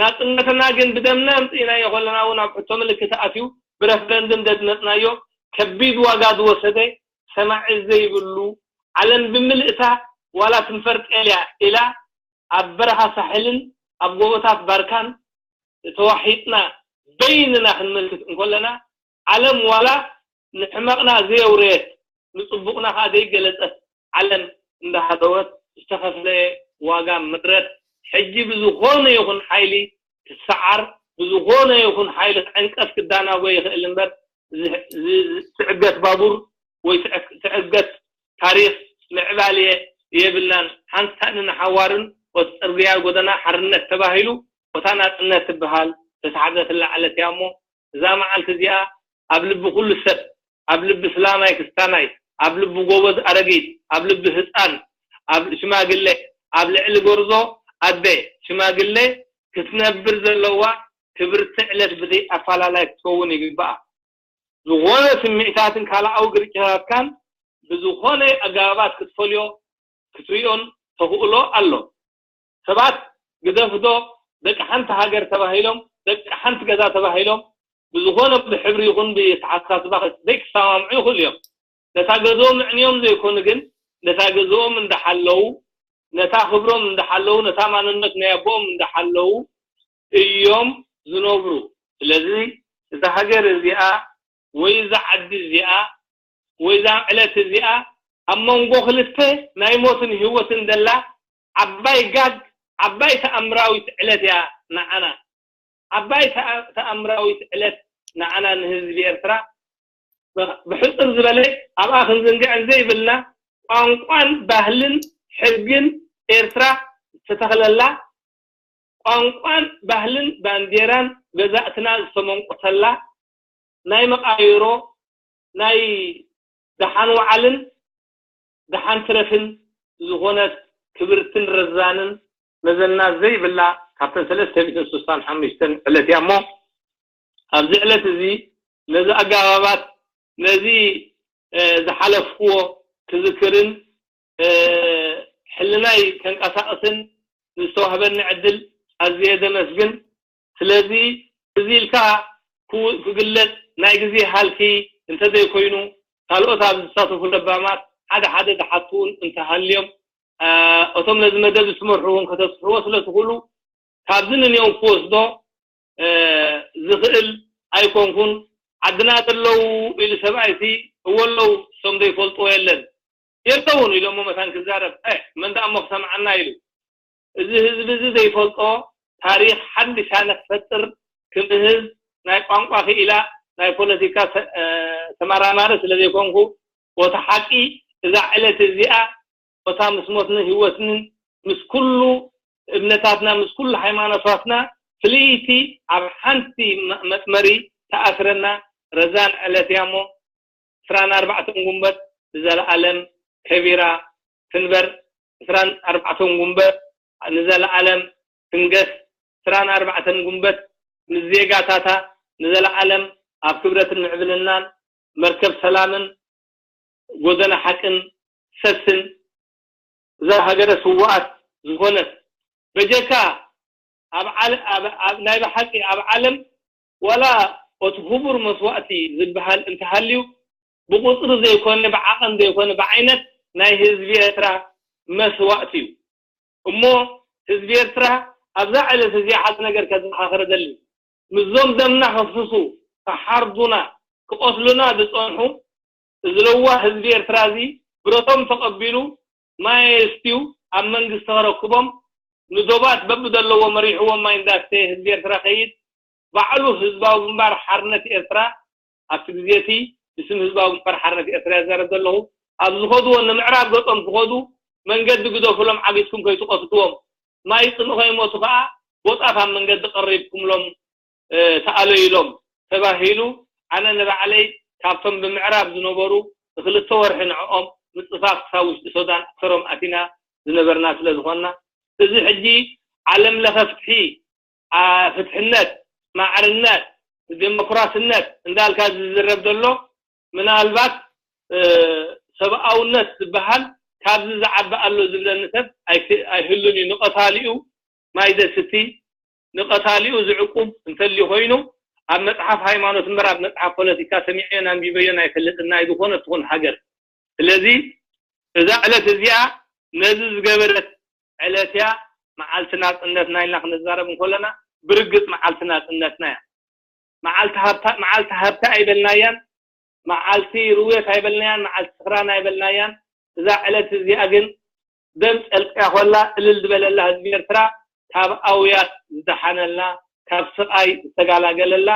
ናጽነትና ግን ብደምና ኣምጺእናዮ ከለና እውን ኣብ ሕቶ ምልክት ኣትዩ ብረፍረንድም ደድመጽናዮ ከቢድ ዋጋ ዝወሰደ ሰማዒ ዘይብሉ ዓለም ብምልእታ ዋላ ትንፈር ጤልያ ኢላ ኣብ በረኻ ሳሕልን ኣብ ጎቦታት ባርካን ተዋሒጥና በይንና ክንመልክት እንከለና ዓለም ዋላ ንሕመቕና ዘየውረየት ንጽቡቕና ከዓ ዘይገለጸት ዓለም እንዳሃደወት ዝተኸፍለ ዋጋ ምድረት ሕጂ ብዝኾነ ይኹን ሓይሊ ክሰዓር ብዝኾነ ይኹን ሓይሊ ክዕንቀፍ ክዳናጎ ይኽእል እምበር ትዕገት ባቡር ወይ ትዕገት ታሪኽ ምዕባል የብልናን። ሓንሳእን ንሓዋርን ወቲ ጽርግያ ጎደና ሓርነት ተባሂሉ ወታ ናጽነት ትበሃል ተታሕዘ ትለዓለት እያ እሞ እዛ መዓልቲ እዚኣ ኣብ ልቢ ኩሉ ሰብ ኣብ ልቢ ስላማይ ክስታናይ ኣብ ልቢ ጎበዝ ኣረጊት ኣብ ልቢ ህፃን ኣብ ሽማግለ ኣብ ልዕሊ ጎርዞ ኣደ ሽማግለ ክትነብር ዘለዋ ክብርቲ ዕለት ብዘይ ኣፋላላይ ክትከውን ይግባኣ። ዝኾነ ስምዒታትን ካልኣዊ ግርጭታትካን ብዝኾነ ኣገባባት ክትፈልዮ ክትሪኦን ተኽእሎ ኣሎ። ሰባት ግደፍዶ ደቂ ሓንቲ ሃገር ተባሂሎም ደቂ ሓንቲ ገዛ ተባሂሎም ብዝኾነ ብሕብሪ ይኹን ብተሓሳስባ ዘይክሰማምዑ ይኽእሉ እዮም። ነታ ገዝኦም ምዕንዮም ዘይኮኑ ግን ነታ ገዝኦም እንዳሓለው ነታ ክብሮም እንዳሓለው ነታ ማንነት ናይ ኣቦኦም እንዳሓለው እዮም ዝነብሩ። ስለዚ እዛ ሃገር እዚኣ ወይ እዛ ዓዲ እዚኣ ወይ እዛ ዕለት እዚኣ ኣብ መንጎ ክልተ ናይ ሞትን ህይወትን ዘላ ዓባይ ጋግ ዓባይ ተኣምራዊት ዕለት እያ ንዓና። ዓባይ ተኣምራዊት ዕለት ንዓና ንህዝቢ ኤርትራ ብሕፅር ዝበለ ኣብኣ ክንዝንግዐን ዘይብልና ቋንቋን ባህልን ሕግን ኤርትራ ዝተተኽለላ ቋንቋን ባህልን ባንዴራን ገዛእትና ዝተመንቆሰላ ናይ መቃይሮ ናይ ደሓን ወዓልን ደሓን ትረፍን ዝኾነት ክብርትን ረዛንን መዘና ዘይብላ ካብተን ሰለስተ ሚእትን ስሳን ሓሙሽተን ዕለት እያ እሞ ኣብዚ ዕለት እዚ ነዚ ኣጋባባት ነዚ ዝሓለፍክዎ ክዝክርን ሕልናይ ከንቀሳቕስን ንዝተዋህበኒ ዕድል ኣዝየ ዘመስግን። ስለዚ እዚ ኢልካ ክግለጽ ናይ ግዜ ሃልኪ እንተዘይኮይኑ ካልኦት ኣብ ዝሳተፉ ለባማት ሓደ ሓደ ዝሓትውን እንተሃልዮም እቶም ነዚ መደብ ዝትመርሑ እውን ከተስፍሕዎ ስለ ትኽእሉ ካብዚ ንንኦም ክወስዶ ዝኽእል ኣይኮንኩን። ዓድና ዘለዉ ኢሉ ሰብኣይሲ እወ ኣለዉ እሶም ዘይፈልጥዎ የለን የለውን ኢሎሞ መታን ክዛረብ መን ደኣ እሞ ክሰምዓና ኢሉ እዚ ህዝቢ እዚ ዘይፈልጦ ታሪኽ ሓድሽ ኣነ ክፈጥር ክምህዝ ናይ ቋንቋ ክኢላ ናይ ፖለቲካ ተመራማሪ ስለ ዘይኮንኩ ወታ ሓቂ እዛ ዕለት እዚኣ ወታ ምስ ሞትኒ ህይወትንን ምስ ኩሉ እምነታትና ምስ ኩሉ ሃይማኖታትና ፍልይቲ ኣብ ሓንቲ መስመሪ ተኣስረና ረዛን ዕለት እያ እሞ ዕስራን ኣርባዕተን ጉንበት ንዘለኣለም ከቢራ ትንበር። ዕስራን ኣርባዕተን ጉንበት ንዘለኣለም ትንገስ። ዕስራን ኣርባዕተን ጉንበት ምስ ዜጋታታ ንዘለኣለም ኣብ ክብረትን ምዕብልናን መርከብ ሰላምን ጎደና ሓቅን ሰስን እዛ ሃገረ ስውኣት ዝኾነት በጀካ ኣብ ዓለ- ኣብ- ኣብ- ናይ ብሓቂ ኣብ ዓለም ዋላ እቲ ክቡር መስዋእቲ ዝበሃል እንተሃልዩ ብቁፅሪ ዘይኮነ ብዓቐን ዘይኮነ ብዓይነት ናይ ህዝቢ ኤርትራ መስዋእቲ እዩ። እሞ ህዝቢ ኤርትራ ኣብዛ ዕለት እዚኣ ሓደ ነገር ከዘኻኽር እደሊ። ምስዞም ደምና ከፍስሱ፣ ክሓርዱና፣ ክቐትሉና ዝጸንሑ እዚ ለዋህ ህዝቢ ኤርትራ እዚ ብረቶም ተቐቢሉ ማይ የስትዩ ኣብ መንግስቲ ከረክቦም ንዶባት በብደለዎ መሪሕዎም ማይ እንዳስተየ ህዝቢ ኤርትራ ከይድ ባዕሉ ህዝባዊ ግንባር ሓርነት ኤርትራ ኣብቲ ግዜ እቲ ብስም ህዝባዊ ግንባር ሓርነት ኤርትራ ይዛረብ ዘለኹ ኣብ ዝኸድዎ ንምዕራብ ገጾም ክኸዱ መንገዲ ግደፉሎም ዓጊትኩም ከይትቐትልዎም ማይ ጽምኢ ከይሞቱ ከኣ ቦጣፍ ኣብ መንገዲ ቀሪብኩምሎም ተኣለዩሎም ተባሂሉ ኣነ ንባዕለይ ካብቶም ብምዕራብ ዝነበሩ ንክልተ ወርሒ ንዕኦም ምጽፋፍ ክሳብ ውሽጢ ሶዳን ኣሰሮም ኣቲና ዝነበርና ስለ ዝኾንና እዚ ሕጂ ዓለም ለኸ ፍትሒ ፍትሕነት፣ ማዕርነት፣ ዴሞክራስነት እንዳልካ ዝዝረብ ዘሎ ምናልባት ሰብኣውነት ዝበሃል ካብዚ ዝዓቢ ኣሎ ዝብለኒ ሰብ ኣይህሉን እዩ። ንቐታሊኡ ማይ ዘስቲ፣ ንቐታሊኡ ዝዕቁብ እንተልዩ ኮይኑ ኣብ መፅሓፍ ሃይማኖት እምበር ኣብ መፅሓፍ ፖለቲካ ሰሚዐዮን ኣንቢበዮን ኣይፈልጥን ናይ ዝኾነ ትኹን ሃገር። ስለዚ እዛ ዕለት እዚኣ ነዚ ዝገበረት ዕለት እያ። መዓልቲ ናፅነትና ኢልና ክንዛረብ እንከለና ብርግፅ መዓልቲ ናፅነትና እያ። መዓልቲ ሃብታ ኣይበልናያን፣ መዓልቲ ርውየት ኣይበልናያን፣ መዓልቲ ስኽራን ኣይበልናያን። እዛ ዕለት እዚኣ ግን ደም ጨልቅያ ኮላ እልል ዝበለላ ህዝቢ ኤርትራ ካብ ኣውያት ዝደሓነላ፣ ካብ ስቓይ ዝተጋላገለላ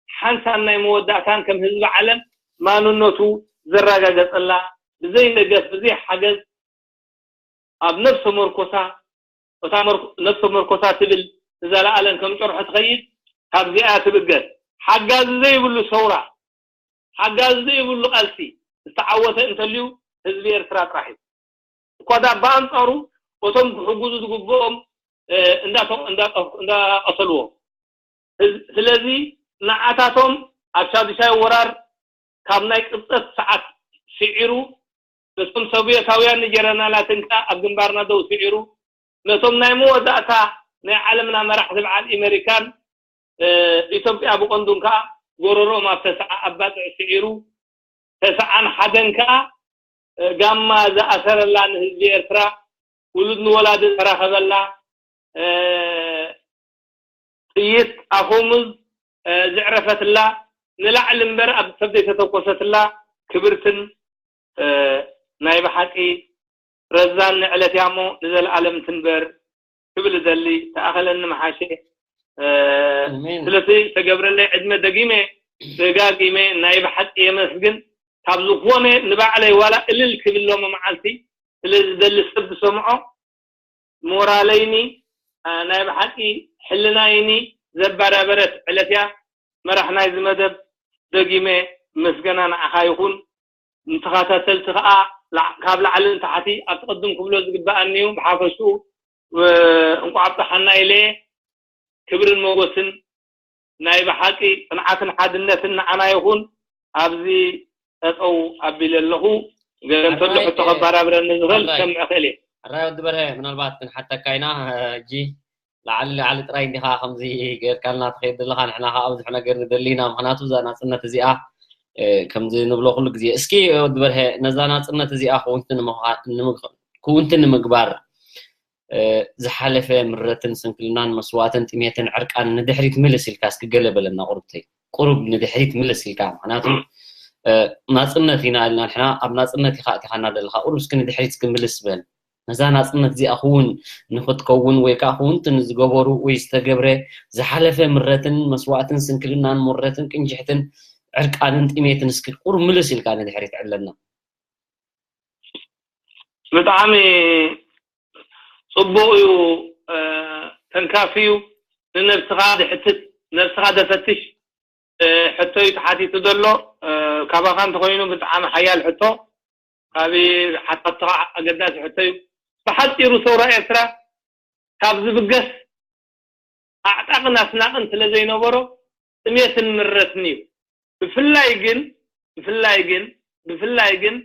ሓንሳብ ናይ መወዳእታን ከም ህዝቢ ዓለም ማንነቱ ዘረጋገጸላ ብዘይ ደገፍ ብዘይ ሓገዝ ኣብ ነፍሰ መርኮሳ እታ ነፍሰ መርኮሳ ትብል ንዘለኣለም ከም ጨርሖ ትኸይድ። ካብዚኣ ትብገስ። ሓጋዚ ዘይብሉ ሰውራ፣ ሓጋዚ ዘይብሉ ቃልሲ ዝተዓወተ እንተልዩ ህዝቢ ኤርትራ ጥራሕ እዩ። እኳ ዳ ብኣንጻሩ እቶም ክሕግዙ ዝግብኦም እንዳቀተልዎም። ስለዚ ንዓታቶም ኣብ ሻዱሻይ ወራር ካብ ናይ ቅብጸት ሰዓት ስዒሩ ነቶም ሶቭየታውያን ንጀረናላትን ከኣ ኣብ ግንባርና ደው ስዒሩ ነቶም ናይ መወዳእታ ናይ ዓለምና መራሕቲ በዓል ኢመሪካን ኢትዮጵያ ብቐንዱን ከኣ ጎረሮም ኣብ ተስዓ ኣባጽዕ ስዒሩ ተስዓን ሓደን ከኣ ጋማ ዝኣሰረላ ንህዝቢ ኤርትራ ውሉድ ንወላዲ ዘራኸበላ ጥይት ኣፈሙዝ ዝዕረፈትላ ንላዕሊ እምበር ኣብ ሰብ ዘይተተኮሰትላ ክብርትን ናይ ብሓቂ ረዛን ዕለት እያ እሞ ንዘለኣለም ትንበር ክብል እደሊ። ተኣኸለኒ መሓሸ። ስለዚ ተገብረለይ ዕድመ ደጊመ ደጋጊመ ናይ ብሓቂ የመስግን። ካብ ዝኾነ ንባዕለይ ዋላ እልል ክብል ሎሚ መዓልቲ ስለ ዝደሊ ሰብ ዝሰምዖ ሞራለይኒ ናይ ብሓቂ ሕልናይኒ ዘባዳበረት ዕለት እያ። መራሕ ናይዚ መደብ ደጊመ ምስገና ንዓኻ ይኹን። ንተኸታተልቲ ከኣ ካብ ላዕሊ ንታሕቲ ኣብቲ ቅድም ክብሎ ዝግበኣኒ እዩ። ብሓፈሽኡ እንቋዕ ኣብፀሓና ኢለ ክብርን ሞጎስን ናይ ብሓቂ ጽንዓትን ሓድነትን ንዓና ይኹን። ኣብዚ ጠጠው ኣቢለ ኣለኹ። ገለ እንተሎ ሕቶ ከባራብረኒ ዝኽእል ክሰምዕ እኽእል እየ። ሕራይ ወዲ በርሀ፣ ምናልባት ክንሓተካ ኢና። ሕጂ ላዕሊ ላዕሊ ጥራይ እንዲኻ ከምዚ ገይርካልና ትኸይድ ዘለኻ፣ ንሕና ከዓ ብዙሕ ነገር ንደሊ ኢና። ምኽንያቱ እዛ ናጽነት እዚኣ ከምዚ ንብሎ ኩሉ ግዜ፣ እስኪ ወዲ በርሀ፣ ነዛ ናጽነት እዚኣ ክውንቲ ንምግባር ዝሓለፈ ምረትን ስንክልናን መስዋእትን ጥሜትን ዕርቃን ንድሕሪት ምልስ ኢልካ እስኪ ገለ በለና። ቁርብተይ፣ ቁሩብ ንድሕሪት ምልስ ኢልካ። ምክንያቱ ናፅነት ኢና ኢልና ንሕና፣ ኣብ ናፅነት ኢካ ኣቲካና ዘለካ። ቁሩብ እስኪ ንድሕሪት እስኪ ምልስ በል። ነዛ ናፅነት እዚኣ ክውን ንክትከውን ወይ ከዓ ክውንቲ ንዝገበሩ ወይ ዝተገብረ ዝሓለፈ ምረትን መስዋእትን ስንክልናን ሞረትን ቅንጅሕትን ዕርቃንን ጥሜትን እስኪ ቁሩብ ምልስ ኢልካ ንድሕሪት ዕለና። ብጣዕሚ ፅቡቕ እዩ። ተንካፊ እዩ። ንነብስኻ ዝሕትት፣ ነብስኻ ዘፈትሽ ሕቶ እዩ ተሓቲቱ ዘሎ። ካባኻ እንተኾይኑ ብጣዕሚ ሓያል ሕቶ፣ ካብ ሓታትኻ ኣገዳሲ ሕቶ እዩ። ብሓፂሩ ሰውራ ኤርትራ ካብ ዝብገስ ኣዕጣቕን ኣስናቕን ስለ ዘይነበሮ ጥሜትን ምረትን እዩ። ብፍላይ ግን ብፍላይ ግን ብፍላይ ግን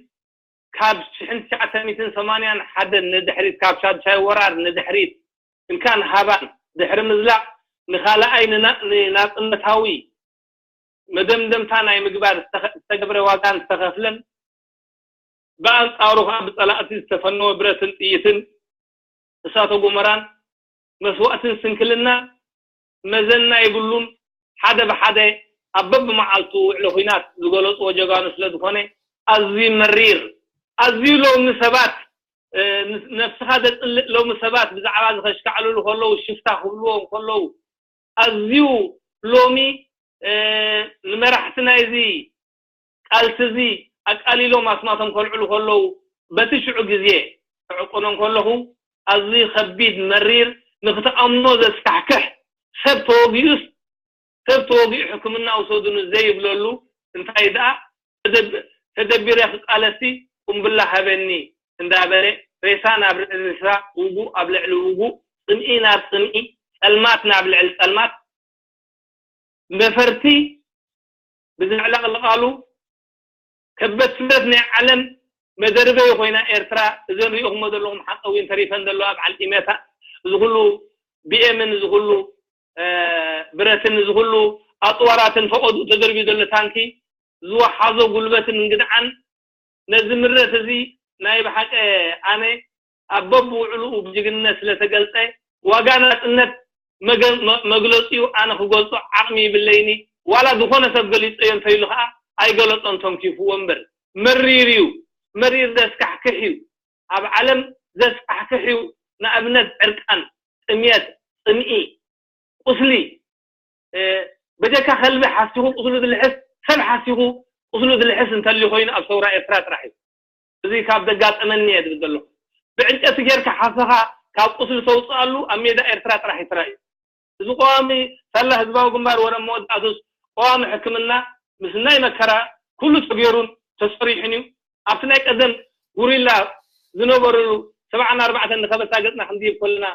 ካብ ሽሕን ትሽዓተ ሚእትን ሰማንያን ሓደን ንድሕሪት፣ ካብ ሻድሻይ ወራር ንድሕሪት፣ እንካን ሃባን ድሕሪ ምዝላቕ ንኻልኣይ ንናጽነታዊ መደምደምታ ናይ ምግባር ዝተገብረ ዋጋን ዝተኸፍለን፣ ብኣንጻሩ ከኣ ብጸላእቲ ዝተፈነወ ብረትን ጥይትን እሳተ ጎመራን መስዋእትን ስንክልና መዘና የብሉን። ሓደ ብሓደ ኣብ በብመዓልቱ ውዕሎ ኲናት ዝገለጽዎ ጀጋኑ ስለ ዝኾነ ኣዝዩ መሪር፣ ኣዝዩ ሎሚ ሰባት ነብስኻ ዘጽልእ፣ ሎሚ ሰባት ብዛዕባ እዚ ከሽካዕልሉ ከለዉ፣ ሽፍታ ክብልዎ ከለዉ፣ ኣዝዩ ሎሚ ንመራሕቲ ናይዚ ቃልሲ እዚ ኣቃሊሎም ኣስማቶም ከልዕሉ ከለዉ፣ በቲ ሽዑ ግዜ ክዕቆኖም ከለኹ ኣዝዩ ከቢድ፣ መሪር፣ ንክትኣምኖ ዘስካሕክሕ፣ ሰብ ተወጊኡስ ሰብ ተወጊኡ ሕክምና ውሰዱኒ ዘይብለሉ፣ እንታይ ደኣ ተደቢረ ክቃለሲ ቁምብላ ሃበኒ እንዳበለ ሬሳ ናብ ሬሳ፣ ውጉእ ኣብ ልዕሊ ውጉእ፣ ጽምኢ ናብ ጽምኢ፣ ጸልማት ናብ ልዕሊ ጸልማት፣ ነፈርቲ ብዘዕለቕልቓሉ፣ ከበድ ስደት ናይ ዓለም መደርበይ ኮይና ኤርትራ፣ እዘን ሪእኹሞ ዘለኹም ሓፀዊን ተሪፈን ዘለዋ በዓል ኢመታ፣ እዚ ኩሉ ቢኤምን፣ እዚ ኩሉ ብረትን፣ እዚ ኩሉ ኣፅዋራትን፣ ፈቐዱ ተደርብዩ ዘሎ ታንኪ፣ ዝወሓዞ ጉልበትን እንግድዓን፣ ነዚ ምረት እዚ ናይ ብሓቂ ኣነ ኣብ በብውዕልኡ ብጅግንነት ስለተገልጸ፣ ዋጋ ናጽነት መገ- መ- መግለጺኡ ኣነ ክገልጾ ዓቕሚ ይብለይኒ። ዋላ ዝኾነ ሰብ ገሊጸዮ እንተይሉ ከኣ ኣይገለጾን፣ ተንኪፍዎ እምበር። መሪር እዩ፣ መሪር ዘስካሕክሕ እዩ፣ ኣብ ዓለም ዘስካሕክሕ እዩ። ንኣብነት ዕርቃን፣ ጥምየት፣ ጽምኢ፣ ቁስሊ፣ በጀካ ከልቢ ሓሲኹ ቁስሉ ዝልሕስ፣ ሰብ ሓሲኹ ቁስሉ ዝልሕስ እንተልዩ ኮይኑ ኣብ ሰውራ ኤርትራ ጥራሕ እዩ። እዚ ካብ ዘጋጠመኒ እየ ዝብል ዘለኹ። ብዕንጨቲ ጌርካ ሓሰኻ ካብ ቁስሊ ተውፅኣሉ ኣብ ሜዳ ኤርትራ ጥራሕ እዩ ተራእዩ። እዚ ቀዋሚ ሳላ ህዝባዊ ግንባር ወረ መወዳእቱስ ቀዋሚ ሕክምና ምስ ናይ መከራ ኩሉ ተገይሩን ተሰሪሑን እዩ። ኣብቲ ናይ ቀደም ጉሪላ ዝነበሩሉ ሰብዓን ኣርባዕተን ንኸበሳ ገፅና ክንድይብ ከለና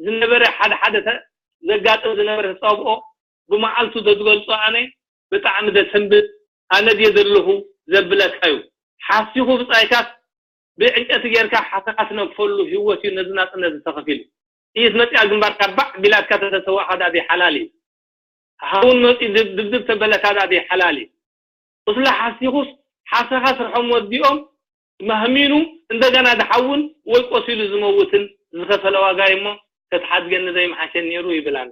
ዝነበረ ሓደ ሓደ ተ- ዘጋጥም ዝነበረ ተፃብኦ ብመዓልቱ ዘዝገልፆ ኣነ ብጣዕሚ ዘሰንብድ ኣነ ድየ ዘለኹ ዘብለካ እዩ። ሓሲኹ ብፃይካስ ብዕንጨቲ ጌርካ ሓሰኻ ትነግፈሉ ህይወት እዩ ነዚ ናፅነት ዝተኸፊሉ። ጥይት መፂኣ ግንባርካ ባዕ ቢላትካ ተተሰዋእካ ዳኣ ሓላል እዩ። ሃውን መፂ ድብድብ ተበለካ ዳኣ ሓላል እዩ። ቁስሊ ሓሲኹስ ሓሰኻ ስርሖም ወዲኦም ማህሚኑ እንደገና ዝሓውን ወይ ቆሲሉ ዝመውትን ዝኸፈለ ዋጋ እዩ እሞ ተትሓድገኒ ዘይምሓሸ ነይሩ ይብል ኣነ።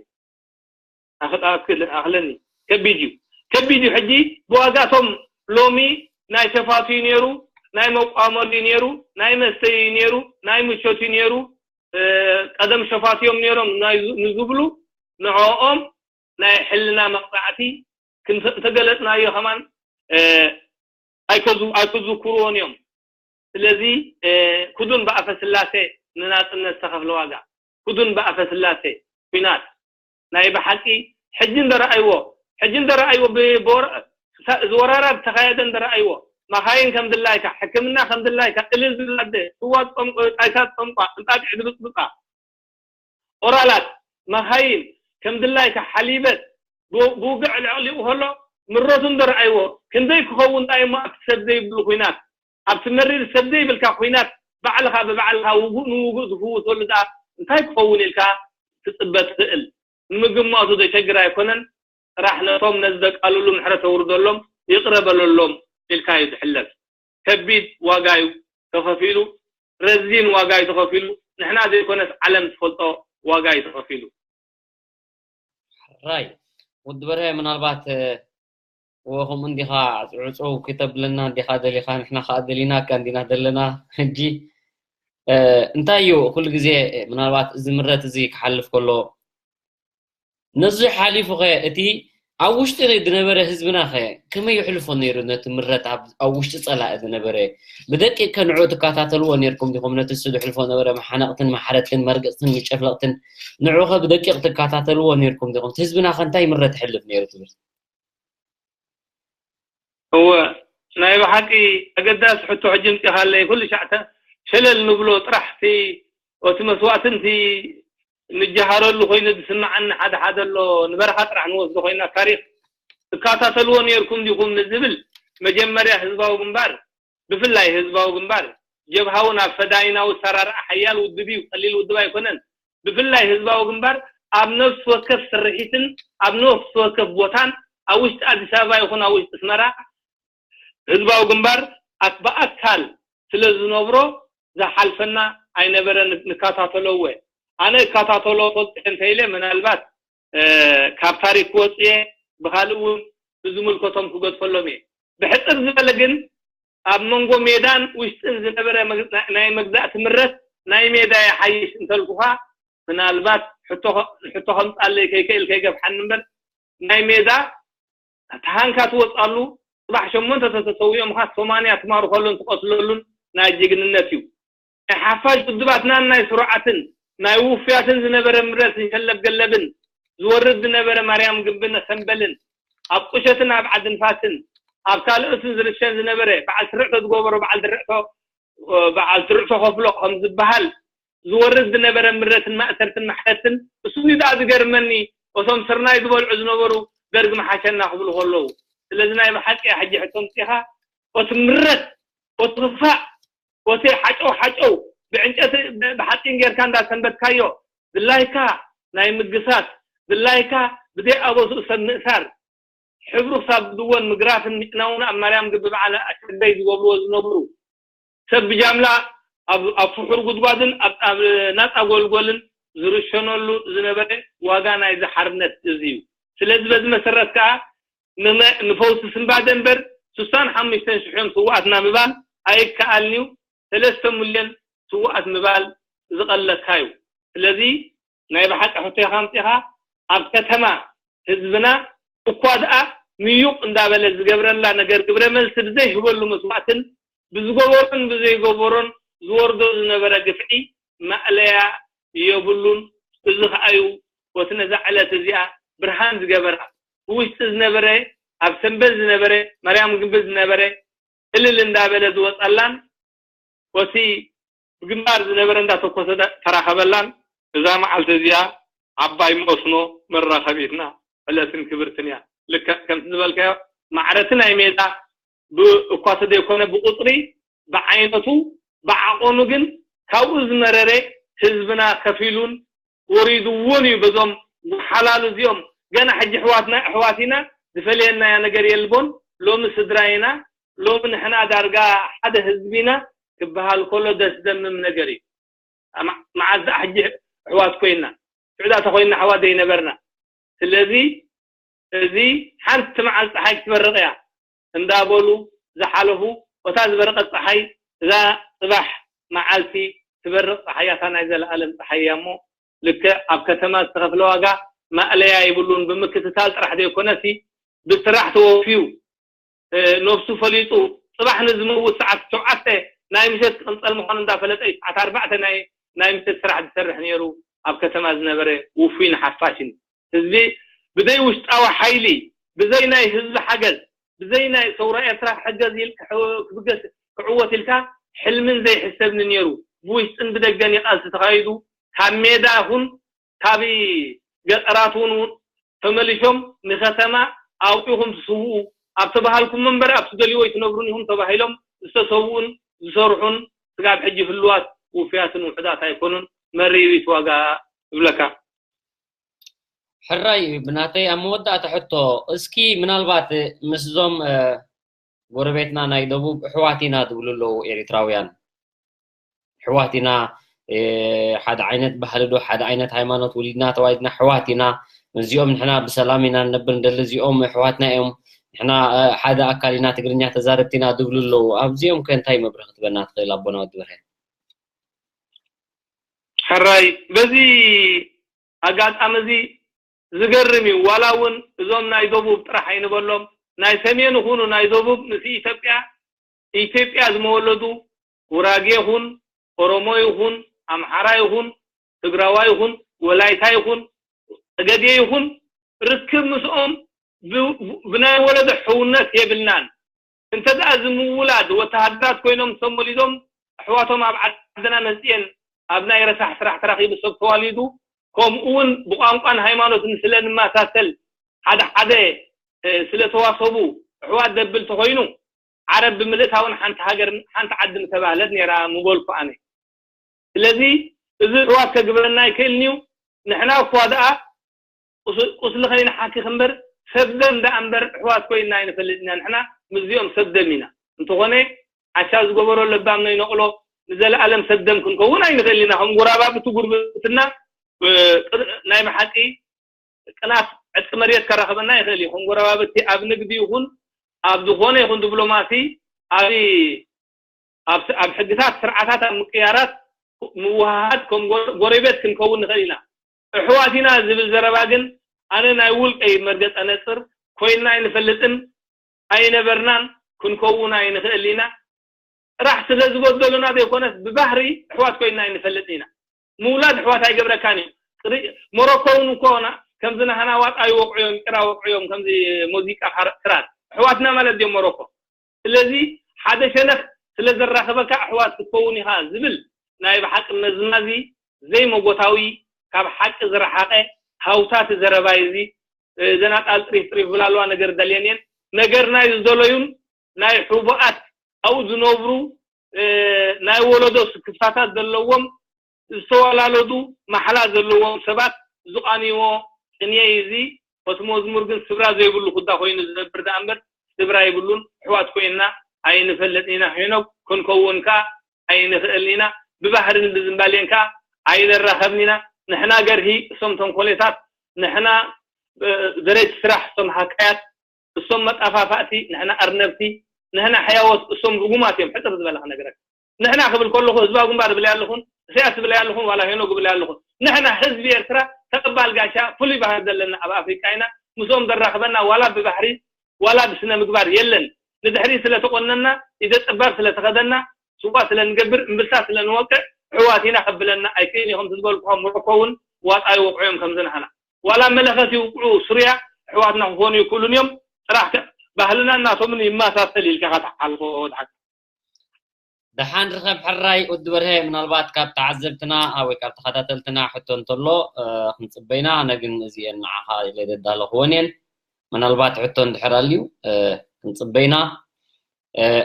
ኣኽል- ኣኽል- ኣኽለኒ ከቢድ እዩ። ከቢድ እዩ። ሕጂ ብዋጋቶም ሎሚ ናይ ሸፋቱ እዩ ነይሩ፣ ናይ መቋመሉ እዩ ነይሩ፣ ናይ መስተዩ እዩ ነይሩ፣ ናይ ምቾት እዩ ነይሩ። ቀደም ሸፋትዮም ነይሮም ንዝብሉ ንዕኦም ናይ ሕልና መቕፃዕቲ እንተገለፅናዮ ከማን ኣይከዝክርዎን እዮም። ስለዚ ክዱን ብኣፈ ስላሴ ንናፅነት ዝተኸፍለ ዋጋ፣ ክዱን ብኣፈ ስላሴ ኲናት ናይ ብሓቂ ሕጂ እንደረኣይዎ፣ ሕጂ እንደረኣይዎ ዝወራራ ዝተኻየደ እንደረኣይዎ፣ መኻይን ከም ድላይካ፣ ሕክምና ከም ድላይካ፣ እልል ዝብላ ኣደ፣ ስዋ ትፀምቆ፣ ጣይታ ትፀምቋ፣ እንጣጢዕ ዝብፅብፃ፣ ኦራላት፣ መኻይን ከም ድላይካ ሓሊበት ብውግዕ ልዕሊቑ ከሎ ምረቱ እንደረኣይዎ ክንደይ ክኸውን ጣይ እሞ ኣብቲ ሰብ ዘይብሉ ኩናት ኣብቲ መሪር ሰብ ዘይብልካ ኩናት ባዕልኻ ብባዕልኻ ውጉእ ንውጉእ ዝፍውሰሉ ደኣ እንታይ ክኸውን ኢልካ ትፅበ ትኽእል? ንምግማቱ ዘሸግር ኣይኮነን። ጥራሕ ነቶም ነዚ ዘቃልሉ ምሕረት ኣውርደሎም፣ ይቕረ በለሎም ኢልካ እዩ ዝሕለፍ። ከቢድ ዋጋ እዩ ተኸፊሉ፣ ረዚን ዋጋ እዩ ተኸፊሉ። ንሕና ዘይኮነስ ዓለም ትፈልጦ ዋጋ እዩ ተኸፊሉ። ራይ ወዲ በርሀ ምናልባት እወ ከምኡ እንዲኻ ዕፅው ክተብለና እንዲኻ ደሊኻ ንሕና ከዓ ደሊናካ እንዲና ዘለና ሕጂ እንታይ እዩ ኩሉ ግዜ ምናልባት እዚ ምረት እዚ ክሓልፍ ከሎ ነዚ ሓሊፉ ኸ እቲ ኣብ ውሽጢ ዝነበረ ህዝብና ኸ ከመይ ይሕልፎ ነይሩ ነቲ ምረት ኣብ ውሽጢ ፀላኢ ዝነበረ ብደቂቅ ከ ንዑ ትከታተልዎ ነርኩም ዲኹም ነቲ እሱ ዝሕልፎ ነበረ መሓነቅትን ማሕረቅትን መርግፅትን ምጨፍለቅትን ንዑ ኸ ብደቂቅ ትከታተልዎ ነርኩም ዲኹም ህዝብና ኸ እንታይ ምረት ይሕልፍ ነይሩ ትብል እወ ናይ ብሓቂ ኣገዳሲ ሕቶ ሕጂ ምፂኻለይ ኩሉ ሻዕተ ሸለል ንብሎ ጥራሕ እቲ እቲ መስዋእትንቲ ንጀሃረሉ ኮይኑ ዝስምዓኒ ሓደ ሓደ ኣሎ ንበረኻ ጥራሕ ንወስዶ ኮይና ታሪክ ትከታተልዎ ነርኩም ዲኹም ንዝብል መጀመርያ ህዝባዊ ግንባር ብፍላይ ህዝባዊ ግንባር ጀብሃ እውን ኣብ ፈዳይናዊ ሰራርኣ ሓያል ውድብ እዩ ቀሊል ውድብ ኣይኮነን ብፍላይ ህዝባዊ ግንባር ኣብ ነፍሲ ወከፍ ስርሒትን ኣብ ነፍሲ ወከፍ ቦታን ኣብ ውሽጢ ኣዲስ ኣበባ ይኹን ኣብ ውሽጢ ኣስመራ ህዝባዊ ግንባር ብኣካል ስለ ዝነብሮ ዝሓልፈና ኣይነበረን ንከታተሎ እወ ኣነ እከታተሎ ፈልጦ እንተኢለ ምናልባት ካብ ታሪክ ክወፅእ እየ ብካልእ እውን ብዝምልከቶም ክገድፈሎም እየ ብሕፅር ዝበለ ግን ኣብ መንጎ ሜዳን ውሽጥን ዝነበረ ናይ መግዛእቲ ምረት ናይ ሜዳ ይሓይሽ እንተልኩኻ ምናልባት ሕቶ ከምፃለይ ከይክእል ከይገፍሓኒ እምበር ናይ ሜዳ ተሃንካ ትወፃሉ ፅባሕ ሸሞንተ ተተሰዊኦምካ ሶማንያ ትማርኸሉን ትቐትለሉን ናይ ጅግንነት እዩ ናይ ሓፋሽ ውድባትናን ናይ ስሩዓትን ናይ ውፉያትን ዝነበረ ምረት ዝሸለብ ገለብን ዝወርድ ዝነበረ ማርያም ግንብን ሰምበልን ኣብ ቁሸትን ኣብ ዓድንፋትን ኣብ ካልኦትን ዝርሸን ዝነበረ በዓል ስርዕቶ ዝገበሮ በዓል ድርዕቶ በዓል ስርዕቶ ከፍሎ ከም ዝበሃል ዝወርድ ዝነበረ ምረትን ማእሰርትን ማሕረትን እሱኒ ደኣ ዝገርመኒ። እቶም ስርናይ ዝበልዑ ዝነበሩ ደርግ መሓሸና ክብሉ ከለዉ ስለዚ ናይ ብሓቂ ሕጂ ሕቶ ምፅኻ እቲ ምረት እቲ ክፋእ እቲ ሓጨው ሓጨው ብዕንጨቲ ብሓፂን ጌርካ እንዳሰንበትካዮ ድላይካ ናይ ምግሳስ ድላይካ ብዘይ ኣበስኡ ሰብ ምእሳር ሕብሩ ክሳብ ዝወን ምግራፍን ምጭናውን ኣብ ማርያም ግቢ በዓል ኣሸንዳይ ዝገብርዎ ዝነብሩ ሰብ ብጃምላ ኣብ ፍሑር ጉድጓድን ኣብ ናፃ ጎልጎልን ዝርሸነሉ ዝነበረ ዋጋ ናይዚ ሓርነት እዚ እዩ። ስለዚ በዚ መሰረት ከዓ ንፈውሲ ስንባደ እምበር ስሳን ሓሙሽተን ሽሕን ስውኣትና ምባል ኣይከኣልን እዩ። ሰለስተ ሚልዮን ስውኣት ምባል ዝቐለካ እዩ። ስለዚ ናይ ብሓቂ ሕቶኻ ኣምፂኻ ኣብ ከተማ ህዝብና እኳ ደኣ ምዩቕ እንዳበለ ዝገብረላ ነገር ግብረ መልሲ ብዘይህበሉ መስዋእትን ብዝገበሮን ብዘይገበሮን ዝወርዶ ዝነበረ ግፍዒ ማእለያ የብሉን። እዚ ከኣዩ ወቲ ነዛ ዕለት እዚኣ ብርሃን ዝገበራ ብውሽጢ ዝነበረ ኣብ ሰንበት ዝነበረ ማርያም ግንቢ ዝነበረ እልል እንዳበለ ዝወፀላን ወቲ ብግንባር ዝነበረ እንዳተኮሰ ተራኸበላን እዛ መዓልቲ እዚኣ ዓባይ መስኖ መራኸቢትና ዕለትን ክብርትን እያ። ልክዕ ከምቲ ዝበልካዮ ማዕረቲ ናይ ሜዳ እኳ ተደይኮነ ብቁፅሪ ብዓይነቱ ብዓቐኑ ግን ካብኡ ዝመረረ ህዝብና ከፊሉን ወሪድዎን እዩ። በዞም ሓላሉ እዚኦም ገና ሕጂ ኣሕዋትና ኣሕዋት ኢና ዝፈልየናያ ነገር የልቦን። ሎሚ ስድራ ኢና ሎሚ ንሕና ዳርጋ ሓደ ህዝቢ ኢና ክበሃል ከሎ ደስ ዘምም ነገር እዩ። መዓዝ ደኣ ሕጂ ኣሕዋት ኮይና ሽዑ ደኣ ተኮይና ኣሕዋት ዘይነበርና። ስለዚ እዚ ሓንቲ መዓልቲ ፀሓይ ክትበርቕ እያ እንዳበሉ ዝሓለፉ እታ ዝበረቐት ፀሓይ እዛ ፅባሕ መዓልቲ ትበርቕ ፀሓይ እያ እታ ናይ ዘለኣለም ፀሓይ እያ እሞ ልክዕ ኣብ ከተማ ዝተኸፍለ ዋጋ ማእለያ ይብሉን ብምክትታል ጥራሕ ዘይኮነሲ ብስራሕ ተወፍዩ ነብሱ ፈሊጡ ፅባሕ ንዝመውት ሰዓት ሸውዓተ ናይ ምሸት ክቕንፀል ምዃኑ እንዳፈለጠ እዩ ሰዓት ኣርባዕተ ናይ ናይ ምሸት ስራሕ ዝሰርሕ ነይሩ ኣብ ከተማ ዝነበረ ውፉይን ሓፋሽን ህዝቢ ብዘይ ውሽጣዊ ሓይሊ ብዘይ ናይ ህዝቢ ሓገዝ ብዘይ ናይ ሰውራ ኤርትራ ክሕገዝ ክብገስ ክዕወት ኢልካ ሕልምን ዘይሕሰብኒ ነይሩ ብውሽጥን ብደገን ይቃልሲ ተኻይዱ ካብ ሜዳ ይኹን ካብ ገጠራት እውን ተመሊሶም ንከተማ ኣብኡ ኢኹም ትስውኡ ኣብ ተባሃልኩም እምበር ኣብ ትደልይዎ ኣይትነብሩን ኢኹም ተባሂሎም ዝተሰውኡን ዝሰርሑን ስጋብ ሕጂ ህልዋት ውፍያትን ውሑዳት ኣይኮኑን መሪር እዩ እቲ ዋጋ እብለካ። ሕራይ እዩ ብናተይ ኣብ መወዳእታ ሕቶ እስኪ ምናልባት ምስዞም ጎረቤትና ናይ ደቡብ ኣሕዋት ኢና ዝብሉ ኣለዉ ኤሪትራውያን ኣሕዋት ኢና ሓደ ዓይነት ባህሊ ዶ ሓደ ዓይነት ሃይማኖት ውሊድና ተዋሊድና ኣሕዋት ኢና እዚኦም ንሕና ብሰላም ኢና ንነብር ንደሊ እዚኦም ኣሕዋትና እዮም ንሕና ሓደ ኣካል ኢና ትግርኛ ተዛረብቲ ኢና ዝብሉ ኣለዉ ኣብዚኦም ከ እንታይ መብርሂ ክትበና ትኽእል ኣቦና ወዲ ብርሄን ሕራይ በዚ ኣጋጣሚ እዚ ዝገርም እዩ ዋላ እውን እዞም ናይ ደቡብ ጥራሕ ኣይንበሎም ናይ ሰሜን ይኹኑ ናይ ደቡብ ምስ ኢትዮጵያ ኢትዮጵያ ዝመወለዱ ጉራጌ ይኹን ኦሮሞ ይኹን ኣምሓራ ይኹን ትግራዋ ይኹን ወላይታ ይኹን ጠገዴ ይኹን ርክብ ምስኦም ብናይ ወለዶ ሕውነት የብልናን እንተ ደኣ ዝምውላድ ወተሃደራት ኮይኖም ተመሊዞም ኣሕዋቶም ኣብ ዓድና መፅየን ኣብ ናይ ረሳሕ ስራሕ ተራኺቡ ሰብ ተዋሊዱ ከምኡ እውን ብቋንቋን ሃይማኖትን ስለ ንመሳሰል ሓደ ሓደ ስለ ተዋሰቡ ኣሕዋት ዘብል ተኾይኑ ዓረብ ብምልእታ እውን ሓንቲ ሃገር ሓንቲ ዓዲ ምተባህለት ነይራ ምበልኩ ኣነ ስለዚ እዚ ኣሕዋት ከግብረና ኣይክእልን እዩ ንሕና እኳ ደኣ ቁስሊ ከይንሓክክ እምበር ሰብ ደም ደኣ እምበር ኣሕዋት ኮይንና ኣይንፈልጥ ኢና ንሕና ምስዚኦም ሰብ ደም ኢና እንተኾነ ዓሻ ዝገበሮ ለባም ነይነቕሎ ንዘለኣለም ሰብ ደም ክንከውን ኣይንኽእል ኢና ከም ጎራባብቲ ጉርብትና ናይ ብሓቂ ቅናት ዕጥቂ መሬት ከራኽበና ይኽእል እዩ ከም ጎረባብቲ ኣብ ንግዲ ይኹን ኣብ ዝኾነ ይኹን ዲፕሎማሲ ኣብ ኣብ ሕግታት ስርዓታት ኣብ ምቅያራት ምውሃሃድ ከም ጎረቤት ክንከውን ንኽእል ኢና። እሕዋት ኢና ዝብል ዘረባ ግን ኣነ ናይ ውልቀይ መርገፀ ነፅር ኮይንና ኣይንፈልጥን ኣይነበርናን ክንከውን ኣይንኽእል ኢና። ጥራሕ ስለ ዝበደሉና ዘይኮነስ ብባህሪ እሕዋት ኮይንና ኣይንፈልጥን ኢና። ምውላድ ኣሕዋት ኣይገብረካን እዩ። ሞሮኮ እውን እኮ ከምዚ ናህና ዋጣ ይወቕዑ እዮም፣ ጭራ ወቕዑ እዮም፣ ከምዚ ሙዚቃ ክራር። ኣሕዋትና ማለት ድዮም ሞሮኮ? ስለዚ ሓደ ሸነኽ ስለ ዘራኽበካ ኣሕዋት ክትከውን ኢኻ ዝብል ናይ ብሓቂ መዝማዚ ዘይመጎታዊ ካብ ሓቂ ዝረሓቐ ሃውታቲ ዘረባይ እዚ። ዘናጣል ጥሪፍ ጥሪፍ ብላ ኣለዋ ነገር ደልየን እየን። ነገር ናይ ዝደለዩን ናይ ሕቡኣት ኣብኡ ዝነብሩ ናይ ወለዶ ስክፍታታት ዘለዎም ዝተዋላለዱ ማሕላ ዘለዎም ሰባት ዝቓንይዎ ቅንየይ እዚ። እቲ መዝሙር ግን ስብራ ዘይብሉ ኩዳ ኮይኑ ዝነብር ደኣ እምበር ስብራ ይብሉን። ኣሕዋት ኮይንና ኣይንፈልጥን ኢና። ሄኖክ ክንከውን ከኣ ኣይንኽእልን ኢና። ብባህርን ብዝንባሌን ከኣ ኣይንራኸብን ኢና። ንሕና ገርሂ እሶም ተንኮሌታት፣ ንሕና ደረጅ ስራሕ እሶም ሃካያት፣ እሶም መጣፋፋእቲ ንሕና ኣርነብቲ፣ ንሕና ሕያዎት እሶም ርጉማት እዮም። ሕጽር ዝበለ ክነግረካ ንሕና ክብል ከለኹ ህዝባዊ ግንባር እብል ኣለኹን፣ ኢሳያስ እብል ኣለኹን፣ ዋላ ሄኖግ እብል ኣለኹን። ንሕና ህዝቢ ኤርትራ ተቐባል ጋሻ ፍሉይ ባህሪ ዘለና ኣብ ኣፍሪቃ ኢና። ምስኦም ዘራኽበና ዋላ ብባህሪ ዋላ ብስነ ምግባር የለን። ንድሕሪ ስለ ተቆነና፣ ኢደ ጠባብ ስለ ተኸደና፣ ስዋ ስለ ንገብር፣ እምብልታ ስለ ንወቅዕ፣ ኣሕዋት ኢና ከብለና ኣይክእልን እዩ። ከምቲ ዝበልኩኻ ሞሮኮ እውን ዋጣ ይወቅዑ እዮም ከምዚ ንሕና። ዋላ መለኸት ይውቅዑ ሱርያ ኣሕዋትና ክኾኑ ይክእሉን እዮም። ጥራሕ ከ ባህልና እናቶምን ይመሳሰል ኢልካ ኢኻ ትሓልፎ ወድሓካ። ደሓን ርከብ ሕራይ ወዲ በርሀ፣ ምናልባት ካብ ተዓዘብትና ወይ ካብ ተኸታተልትና ሕቶ እንተሎ ክንጽበይና፣ ኣነ ግን እዚኤን ንዓኻ ኢለ ዘዳለኽወን እየን። ምናልባት ሕቶ እንድሕር ኣልዩ ክንጽበይና።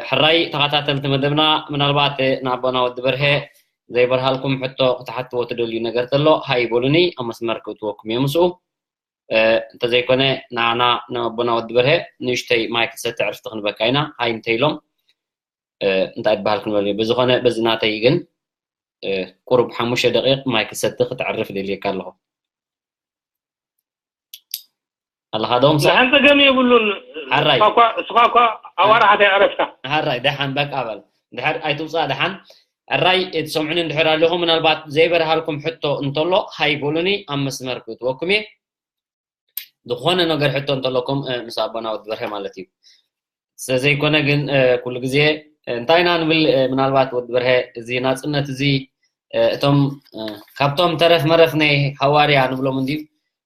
ሕራይ ተኸታተልቲ መደብና፣ ምናልባት ንኣቦና ወዲ በርሀ ዘይበርሃልኩም ሕቶ ክትሓትዎ ትደልዩ ነገር ተሎ ሃይ በሉኒ፣ ኣብ መስመር ክእትወኩም እየ ምስኡ። እንተዘይኮነ ንዓና ንኣቦና ወዲ በርሀ ንእሽተይ ማይክ ዝሰቲ ዕርፍቲ ክንበካ ኢና። ሃይ እንተኢሎም እንታይ ይበሃል ክንበል እዩ። ብዝኾነ በዚ ናተይ ግን ቁሩብ ሓሙሽተ ደቂቕ ማይክ ዝሰቲ ክተዕርፍ ደልየካ ኣለኹ። ኣለኻ ዶ ምሳይ? ደሓን ጸገም የብሉን። ሓራይ። እስኻ እኳ፣ እስኻ እኳ ኣዋርሓት ኣይዕረፍካ። ሓራይ፣ ደሓን በቃ በል። ድሕር ኣይትውጻእ ደሓን። ሕራይ ትሰምዑኒ እንድሕር ኣለኹም፣ ምናልባት ዘይበርሃልኩም ሕቶ እንተሎ ሃይ በሉኒ፣ ኣብ መስመር ክእትወኩም እየ። ዝኾነ ነገር ሕቶ እንተለኩም ምስ ኣቦና ወዲ በርሀ ማለት እዩ። ስለዘይኮነ ግን ኩሉ ግዜ እንታይ ኢና ንብል? ምናልባት ወዲ በርሀ እዚ ናጽነት እዚ እቶም ካብቶም ተረፍ መረፍ ናይ ሃዋርያ ንብሎም እንድዩ፣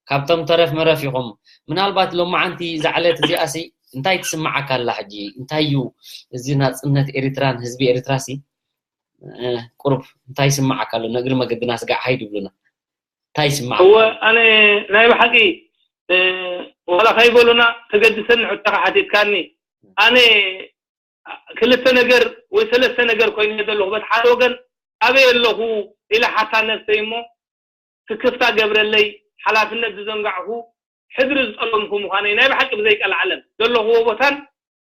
ካብቶም ተረፍ መረፍ ኢኹም። ምናልባት ሎማዓንቲ እዛ ዕለት እዚኣሲ እንታይ ትስምዓካ ኣላ? ሕጂ እንታይ እዩ እዚ ናጽነት ኤርትራን ህዝቢ ኤርትራሲ ቁሩብ እንታይ ይስምዓካ ኣሎ? ንእግሪ መገድና ስጋዕ ሃይድ ይብሉና። እንታይ ይስምዓካ? እወ፣ ኣነ ናይ ብሓቂ ዋላ ከይበሉና ተገድሰኒ ሕቶኻ ሓቲትካኒ። ኣነ ክልተ ነገር ወይ ሰለስተ ነገር ኮይኑ ዘለኹ። በቲ ሓደ ወገን ኣበይ ኣለኹ ኢለ ሓታ ነብሰይ እሞ ስክፍታ ገብረለይ፣ ሓላፍነት ዝዘንጋዕኩ፣ ሕድሪ ዝጠለምኩ ምዃነይ ናይ ብሓቂ ብዘይቀልዓለም ዘለኹዎ ቦታን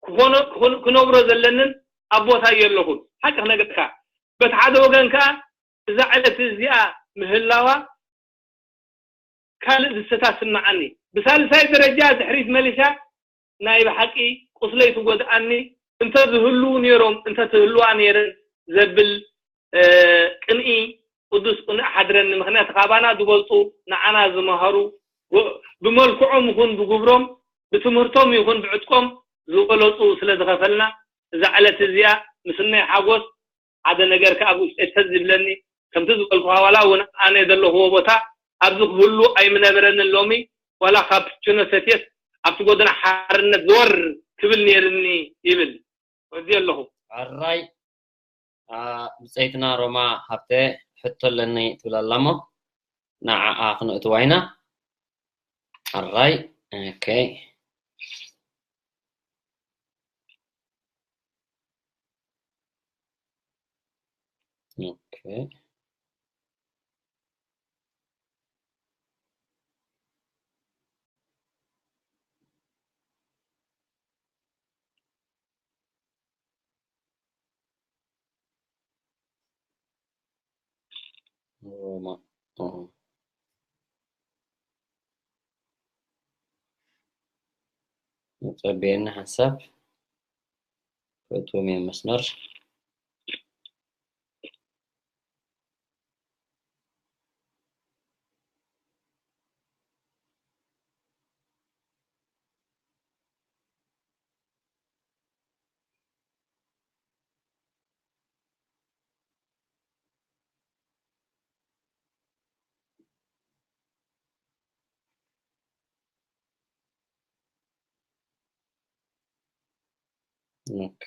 ክኾኖ-፣ ክኾን-፣ ክነብሮ ዘለንን ኣብ ቦታይ የለኹን። ሓቂ ክነግረካ፣ በቲ ሓደ ወገን ከኣ እዛ ዕለት እዚኣ ምህላዋ ካልእ ዝስታ ስምዓኒ። ብሳልሳይ ደረጃ ድሕሪት መሊሻ ናይ ብሓቂ ቁስለይ ትጎድኣኒ፣ እንተ ዝህልዉ ነይሮም፣ እንተ ትህልዋ ነይረን ዘብል ቅንኢ፣ ቅዱስ ቅኑዕ ሓድረኒ። ምኽንያቱ ካባና ዝበልጹ፣ ንዓና ዝመሃሩ፣ ብመልክዖም ይኹን ብግብሮም፣ ብትምህርቶም ይኹን ብዕጥቆም ዝበለጹ ስለ ዝኸፈልና፣ እዛ ዕለት እዚኣ ምስናይ ሓጎስ ሓደ ነገር ከኣ ኣብ ውሽጠይ ተዝ ይብለኒ። ከምቲ ዝበልኩኻ፣ ዋላ እውን ኣነ ዘለኹዎ ቦታ ኣብዚ ክህሉ ኣይምነበረንን። ሎሚ ዋላ ካብ ችኖ ሰትየስ ኣብቲ ጎደና ሓርነት ዘወር ክብል ነይርኒ ይብል። ወዲ ኣለኹ። ሕራይ። ብጸይትና ሮማ ሃብተ ሕቶ ኣለኒ ትብል ኣላ እሞ ንዓኣ ክነእትዋ ኢና። ሕራይ። ኦኬ። ኦኬ። ሮማ። ጸበየኒ ሓሳብ ክእትዎም እየ መስመር። ኦኬ።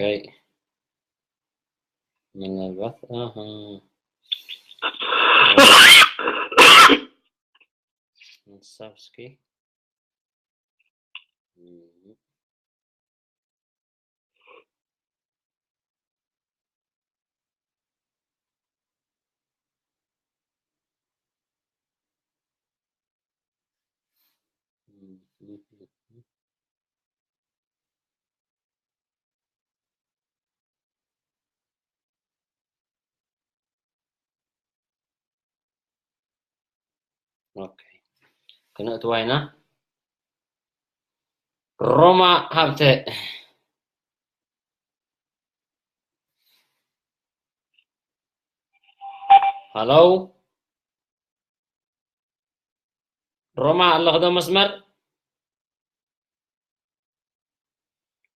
ምናልባት፣ ኣሃ። ንሳብ እስኪ ኦኬ፣ ክነእትዋ ኢና። ሮማ ሃብተ፣ ሃሎ። ሮማ ኣለኽዶ መስመር?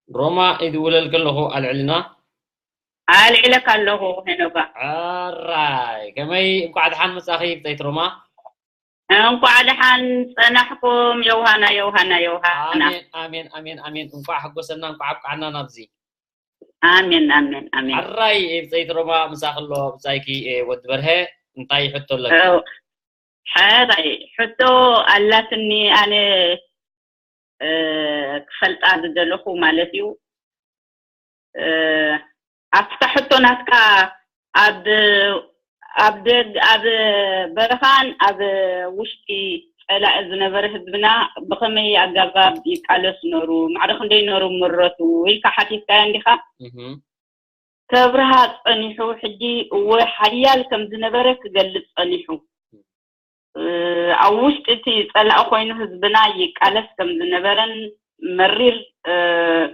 ሮማ ይድውለልኪ ኣለኹ፣ ኣልዕልና። ኣልዒለካ ኣለኹ ሄኖጋ። ኣራይ፣ ከመይ፣ እንኳዕ ደሓን መጻኺ ብጸይቲ ሮማ። እንኳዕ ደሓን ጸናሕኩም። ዮሃና፣ ዮሃና፣ ዮሃና። ኣሜን፣ ኣሜን፣ ኣሜን፣ ኣሜን። እንኳዕ ሓጎሰና፣ እንኳዕ ኣብቃዕና ናብዚ። ኣሜን፣ ኣሜን፣ ኣሜን። ኣራይ፣ ብጸይቲ ሮማ ምሳኺ ኣሎ፣ ብጻይኪ፣ እ፣ ወዲ በርሀ፣ እንታይ ሕቶ ኣለኪ? እ፣ ሕራይ፣ ሕቶ ኣላትኒ፣ ኣነ፣ እ፣ ክፈልጣ ዝደለኹ ማለት እዩ። እ፣ ኣብታ ሕቶ ናትካ ኣብ፣ ኣብ ደግ-፣ ኣብ በረኻን ኣብ ውሽጢ ጸላኢ ዝነበረ ህዝብና ብኸመይ ኣገባብ ይቃለሱ ነሩ? ማዕረ ክንደይ ነሩ ምረቱ? ኢልካ ሓቲትካዮ እንዲኻ? እህ። ከብርሃ ጸኒሑ፣ ሕጂ እወ ሓያል ከም ዝነበረ ክገልጽ ጸኒሑ። እ፣ ኣብ ውሽጢ እቲ ጸላኢ ኮይኑ ህዝብና ይቃለስ ከም ዝነበረን መሪር፣ እ፣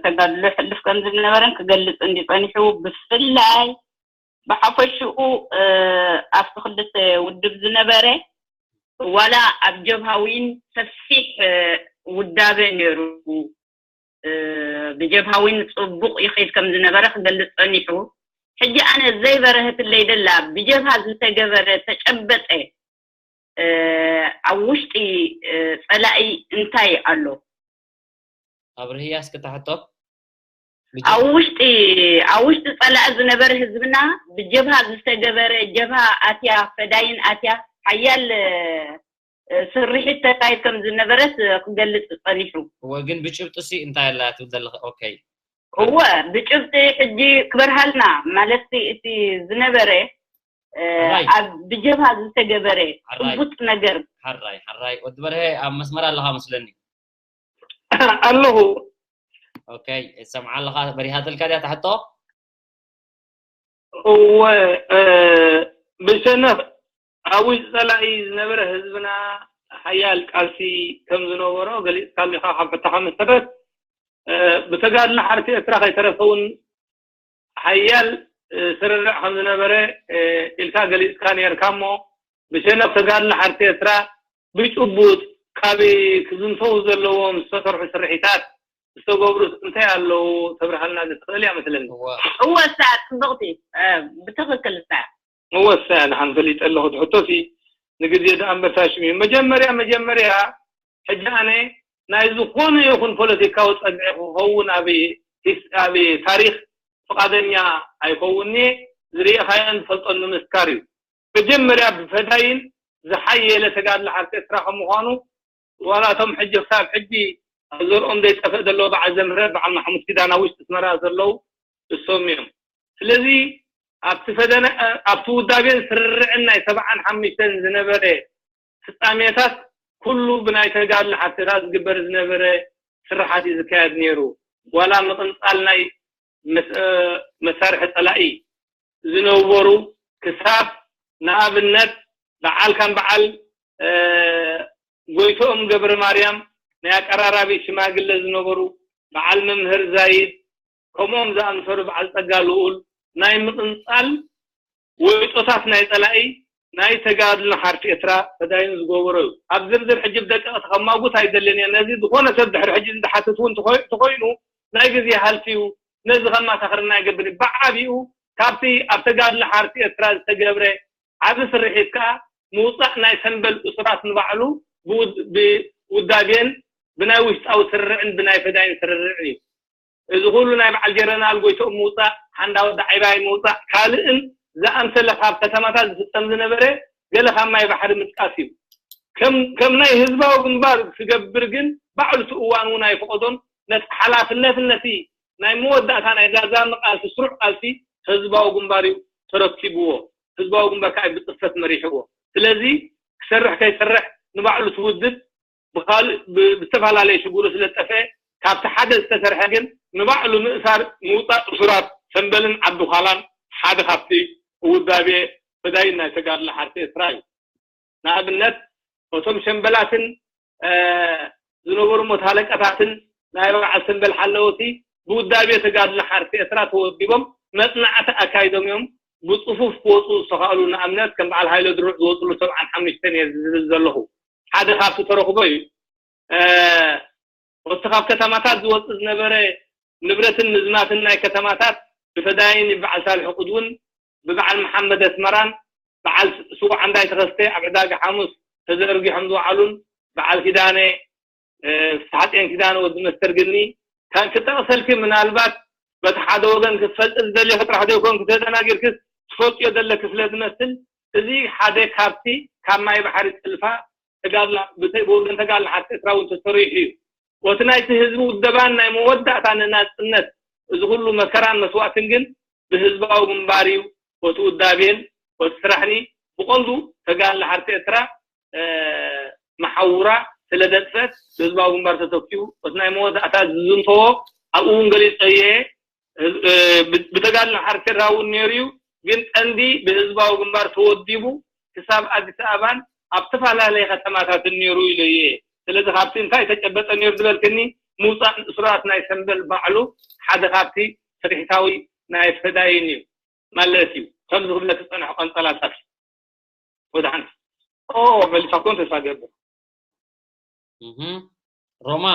ተጋድሎ ይሕልፍ ከም ዝነበረን ክገልጽ እንዲ ጸኒሑ፣ ብፍላይ ብሓፈሽኡ፣ እ፣ ኣብቲ ክልተ ውድብ ዝነበረ፣ ዋላ ኣብ ጀብሃ እውን ሰፊሕ፣ እ፣ ውዳበ ነይሩ። እ፣ ብጀብሃ እውን ጽቡቕ ይኸይድ ከም ዝነበረ ክገልጽ ጸኒሑ። ሕጂ ኣነ ዘይበረሀትለይ ደላ ብጀብሃ ዝተገበረ ተጨበጠ፣ እ፣ ኣብ ውሽጢ፣ እ፣ ጸላኢ እንታይ ኣሎ? ኣብርህያ እስኪ እታ ሕቶ። ብጀ- ኣብ ውሽጢ፣ ኣብ ውሽጢ ጸላኢ ዝነበረ ህዝብና ብጀብሃ ዝተገበረ፣ ጀብሃ ኣትያ፣ ፈዳይን ኣትያ፣ ሓያል፣ እ፣ ስርሒት ተካይድ ከም ዝነበረስ ክገልጽ ጸኒሑ። እወ፣ ግን ብጭብጢ ሲ እንታይ ኣላ ትብል ዘለኺ? ኦኬ። እወ፣ ብጭብጢ ሕጂ ክበርሃልና ማለት እቲ ዝነበረ፣ እ፣ ሕራይ። ኣብ ብጀብሃ ዝተገበረ ሕራይ። ጭቡጥ ነገር። ሕራይ፣ ሕራይ። ወዲ በርሀ ኣብ መስመር ኣለኻ መስለኒ። ኣለኹ። ኦኬ፣ እሰምዓ ኣለኻ። በሪሃትልካ ድያ እታ ሕቶ? እወ፣ እ፣ ብሸነኽ ኣብ ውሽጢ ጸላኢ ዝነበረ ህዝብና ሓያል ቃልሲ ከም ዝነበሮ ገሊጽካሉ ኢኻ። ካብ ሕቶኻ መሰረት፣ እ፣ ብተጋድሎ ሓርቲ ኤርትራ ከይተረፈ እውን ሓያል፣ እ፣ ስርርዕ ከም ዝነበረ፣ እ፣ ኢልካ ገሊጽካ ነይርካ እሞ፣ ብሸነኽ ተጋድሎ ሓርቲ ኤርትራ ብጭቡጥ ካብ ክዝንተው ዘለዎም ዝተሰርሑ ስርሒታት ዝተገብሩ እንታይ ኣለዉ ተብርሃልና ዝትኽእል እያ መስለኒ። እወ። እወ፣ እሳ ጽብቕቲ፣ እ፣ ብትኽክል እሳ። እወ፣ እሳ እያ። ንሓን ፈሊጠ ኣለኹ ትሕቶ ሲ ንግዜ ደኣ እምበር ሳሽም እዩ። መጀመርያ፣ መጀመርያ፣ ሕጂ ኣነ ናይ ዝኾነ ይኹን ፖለቲካዊ ጸግዒ ክኸውን ኣብ ሂስ-፣ ኣብ ታሪኽ ፍቓደኛ ኣይከውን'የ። ዝርኤኻዮን ዝፈልጦን ምምስካር እዩ። መጀመርያ ብፈዳይን ዝሓየለ ተጋድሎ ሓርሲ ኤርትራ ከም ምዃኑ፣ ዋላ እቶም ሕጂ ክሳብ ሕጂ ኣብ ዘርኦም ዘይጠፍእ ዘለዉ በዓል ዘምህረት፣ በዓል ማሕሙድ ኪዳን ኣብ ውሽጢ ኣስመራ ዘለዉ እሶም እዮም። ስለዚ ኣብቲ ፈደነ-፣ ኣብቲ ውዳቤን ስርርዕን ናይ ሰብዓን ሓሙሽተን ዝነበረ ፍጻሜታት ኩሉ ብናይ ተጋድሎ ሓርሲ ኤርትራ ዝግበር ዝነበረ ስራሓት እዩ ዝካየድ ነይሩ። ዋላ ምቕንጻል ናይ መስ-፣ እ፣ መሳርሒ ጸላኢ ዝነበሩ ክሳብ ንኣብነት በዓል ከም በዓል፣ እ፣ ጎይትኦም ገብረ ማርያም ናይ ኣቀራራቢ ሽማግለ ዝነበሩ በዓል መምህር ዛይድ ከምኦም ዝኣምሰሉ በዓል ጸጋ ልኡል ናይ ምቕንጻል ወይጦታት ናይ ጸላኢ ናይ ተጋድሎ ሓርሲ ኤርትራ ፈዳይኑ ዝገበሮ እዩ። ኣብ ዝርዝር ሕጂ ብደቀቕቲ ከማጉት ኣይደልን እየ። ነዚ ዝኾነ ሰብ ድሕሪ ሕጂ ዝሓትት እውን ተኾይ-፣ ተኾይኑ ናይ ግዜ ሃልኪ እዩ። ነዚ ከማሳኽረና ኣይገብርን እዩ። ብዓቢኡ ካብቲ ኣብ ተጋድሎ ሓርሲ ኤርትራ ዝተገብረ ዓቢ ስርሒት ከኣ ምውጻእ ናይ ሰምበል እሱራት ንባዕሉ ብውድ-፣ ብውዳቤን ብናይ ውሽጣዊ ስርርዕን ብናይ ፈዳይን ስርርዕን እዩ። እዚ ኩሉ ናይ በዓል ጀረናል ጎይትኦም ምውጻእ፣ ሓንዳ ወዲ ዓይባይ ምውጻእ፣ ካልእን ዝኣምሰለ ካብ ከተማታት ዝፍጸም ዝነበረ ገለ ካብ ማይ ባሕሪ ምጥቃስ እዩ። ከም ከም ናይ ህዝባዊ ግንባር ክገብር ግን ባዕሉ እቲ እዋን እውን ኣይፈቐዶን። ነቲ ሓላፍነትን ነቲ ናይ መወዳእታ ናይ ዛዛሚ ቃልሲ፣ ስሩዕ ቃልሲ ህዝባዊ ግንባር እዩ ተረኪብዎ። ህዝባዊ ግንባር ከዓ ብፅፈት መሪሕዎ። ስለዚ ክሰርሕ ከይሰርሕ ንባዕሉ እቲ ውድብ ብኻልእ ብ- ብዝተፈላለየ ሽግሩ ስለ ዝጠፍአ፣ ካብቲ ሓደ ዝተሰርሐ ግን ንባዕሉ ምእሳር ምውፃእ እሱራት ሰምበልን ዓዲ ዃላን ሓደ ካብቲ ውዳቤ ፈዳይን ናይ ተጋድሎ ሓርቲ ኤርትራ እዩ። ንኣብነት እቶም ሸምበላትን ዝነበሩ ሞት ሃለቀታትን ናይ በዓል ሰምበል ሓለወቲ ብውዳቤ ተጋድሎ ሓርቲ ኤርትራ ተወዲቦም መፅናዕቲ ኣካይዶም እዮም። ብፅፉፍ ክወፁ ዝተኽኣሉ ንኣብነት ከም በዓል ሃይለ ድሩዕ ዝወፅሉ ሰብዓን ሓሙሽተን እየ ዝብል ዘለኹ። ሓደ ካብቲ ተረኽቦ እዩ። እቲ ካብ ከተማታት ዝወፅእ ዝነበረ ንብረትን ምዝማትን ናይ ከተማታት ብፈዳይን በዓል ሳልሒ ቁድውን ብበዓል መሓመድ ኣስመራን በዓል ስውዓ እንዳይ ተኸስተ ኣብ ዕዳጋ ሓሙስ ተዘርጊሖም ዝወዓሉን በዓል ኪዳነ ፍስሓጽዮን ኪዳነ ወዲ መስተር ግኒ ክጠቕሰልኪ ምናልባት በቲ ሓደ ወገን ክትፈልጢ ዝደልዮ ጥራሕ ዘይኮንኩ ተደናጊርክስ ትፈልጥዮ ዘለኪ ስለ ዝመስል እዚ ሓደ ካብቲ ካብ ማይ ባሕሪ ጥልፋ ተጋድላ ብወገን ተጋድላ ሓድቲ ኤርትራ እውን ተሰሪሑ እዩ። ወቲ ናይቲ ህዝቢ ውደባን ናይ መወዳእታ ንናጽነት እዚ ኩሉ መከራን መስዋእትን ግን ብህዝባዊ ግንባር እዩ። ወቲ ውዳቤን ወቲ ስራሕኒ ብቐንዱ ተጋድላ ሓድቲ ኤርትራ መሓውራ ስለ ደጥፈት ብህዝባዊ ግንባር ተተኪኡ እቲ ናይ መወዳእታ ዝዝንተዎ ኣብኡ እውን ገሊፀ እየ። ብተጋድሎ ሓርኬራ እውን ነይሩ እዩ። ግን ቀንዲ ብህዝባዊ ግንባር ተወዲቡ ክሳብ ኣዲስ ኣበባን ኣብ ዝተፈላለየ ከተማታትን ነይሩ ኢለ እየ። ስለዚ ካብቲ እንታይ ተጨበጠ ነይሩ ዝበልክኒ ምውፃእ ንእሱራት ናይ ሰንበል ባዕሉ ሓደ ካብቲ ስርሒታዊ ናይ ፈዳይን እዩ ማለት እዩ። ከምዚ ክብለክ ዝፀንሐ ቀንፀላታት ወድሓን ኦ መሊሳኩም ተስፋ ገብር። እህ ሮማ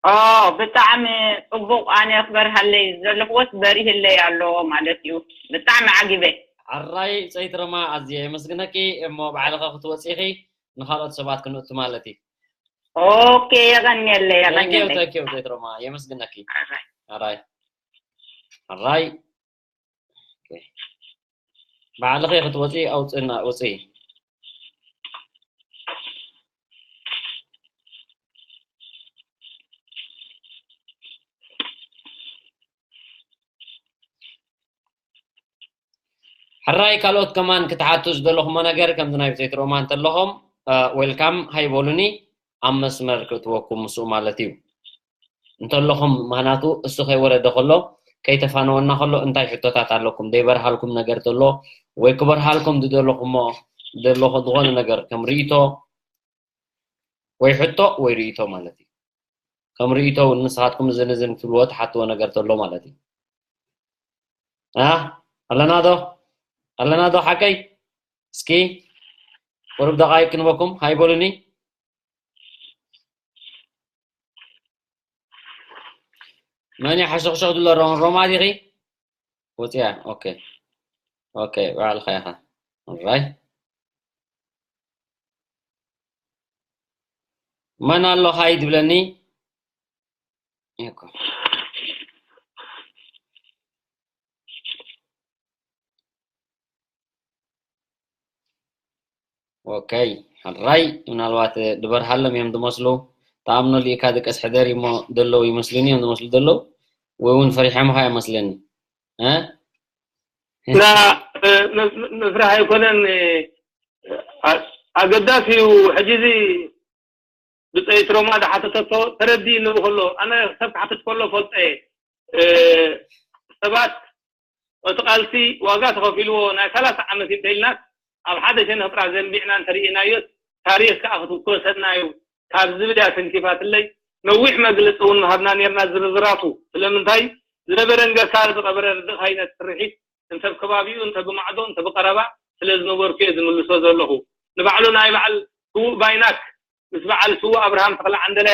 ኦ ብጣዕሚ ፅቡቅ ኣነ ክበርሃለይ ዘለክዎስ በሪህለይ ኣሎ ማለት እዩ። ብጣዕሚ ዓጊበ። ኣራይ ፀይት ረማ ኣዝየ የመስግነኪ። እሞ ባዕልኸ ክትወፂኺ ንካልኦት ሰባት ክንእቱ ማለት እዩ። ኦኬ የቀንየለይ የቀንየለይ። ተኪው ተኪው ፀይት ረማ የመስግነኪ። ኣራይ ኣራይ ባዕልኺ ክትወፂ ኣውፅእና ውፅኢ። ሕራይ ካልኦት ከማን ክትሓቱ ዝደለኹሞ ነገር ከምዚ ናይ ብፀይት ሮማ እንተለኹም ዌልካም ሃይበሉኒ ኣብ መስመር ክእትወኩም ምስኡ ማለት እዩ። እንተለኹም ምኽንያቱ እሱ ከይወረደ ከሎ ከይተፋነወና ከሎ እንታይ ሕቶታት ኣለኩም ዘይበርሃልኩም ነገር ተሎ ወይ ክበርሃልኩም ዝደለኹሞ ዘለኹ ዝኾነ ነገር ከም ርእይቶ ወይ ሕቶ ወይ ርእይቶ ማለት እዩ። ከም ርእይቶ እውን ንስኻትኩም እዝን እዝን ትብልዎ ትሓትዎ ነገር ተሎ ማለት እዩ። ኣለና ዶ ኣለና ዶ ሓቀይ እስኪ ቁሩብ ደቃይቅ ክንበኩም ሃይበሉኒ። መን ሓሸኽሸኽ ድሎ ሮማ ዲኺ ወፅያ? ኦኬ ኦኬ ባዕልኻ ኢኻ። ኦራይ መን ኣሎ ሃይ ትብለኒ? ኦኬ ሕራይ ምናልባት ድበርሃሎም እዮም ዝመስሉ ተኣምኖ ሊእካ ድቀስ ሕደር እሞ ደለዉ ይመስሉኒ እዮም ዝመስሉ ደለዉ ወይ እውን ፈሪሖምኻ ይመስለኒ እ ላ መፍራሕ ኣይኮነን ኣገዳሲ እዩ ሕጂ እዚ ብፀይት ሮማ ዝሓተተቶ ተረዲእኒ ከሎ ኣነ ሰብ ክሓትት ከሎ ፈልጠ ሰባት እቲ ቃልሲ ዋጋ ተኸፊልዎ ናይ ሰላሳ ዓመት እንተኢልናስ ኣብ ሓደ ሸነኽ ጥራሕ ዘንቢዕና እንተርኢናዮስ ታሪኽ ከዓ ክትወሰድና እዩ ካብ ዝብል እያ ተንኪፋትለይ። ነዊሕ መግለፂ እውን ምሃብና ነርና ዝርዝራቱ ስለምንታይ ዝነበረ እንገርካ ዝቐበረ ርድእ ካይነት ስርሒት እንተ ብከባቢኡ እንተ ብማዕዶ እንተ ብቀረባ ስለ ዝነበርኩ እየ ዝምልሶ ዘለኹ። ንባዕሉ ናይ በዓል ስዉእ ባይናክ ምስ በዓል ስዉእ ኣብርሃም ተኽለ ዓንደለ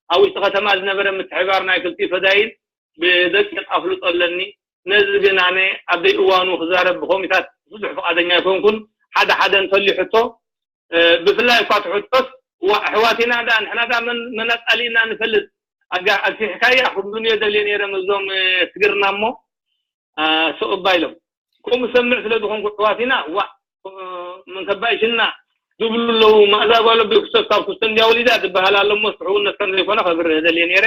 ኣብ ውሽጢ ከተማ ዝነበረ ምትሕብባር ናይ ክልቲኡ ፈዳይን ብደቂቕ ኣፍልጦ ኣለኒ። ነዚ ግን ኣነ ኣብ ደይ እዋኑ ክዛረብ ብኮሚታት ብዙሕ ፍቓደኛ ኣይኮንኩን። ሓደ ሓደ እንተልዩ ሕቶ ብፍላይ እኳ እቲ ሕቶስ ኣሕዋት ኢና ደኣ ንሕና ደኣ መን ኣጣሊእና ንፈልጥ ኣጋ ኣግፊሕካያ ክብሉኒ እየ ደልየ ነይረ ምስዞም ስግርና እሞ ስቕ እባ ኢሎም ከምኡ ሰምዕ ስለ ዝኾንኩ ኣሕዋት ኢና ዋእ እ፣ ምን ከባይ ሽና ዝብሉ ኣለዉ። ማእዛ ጓል ኣቦይ ክሰብ ካብ ኩስቶ እንድያ ወሊዳ ዝበሃል ኣሎ እሞ፣ ስሕውነት ከም ዘይኮነ ከብርህ ደልየ ነይረ።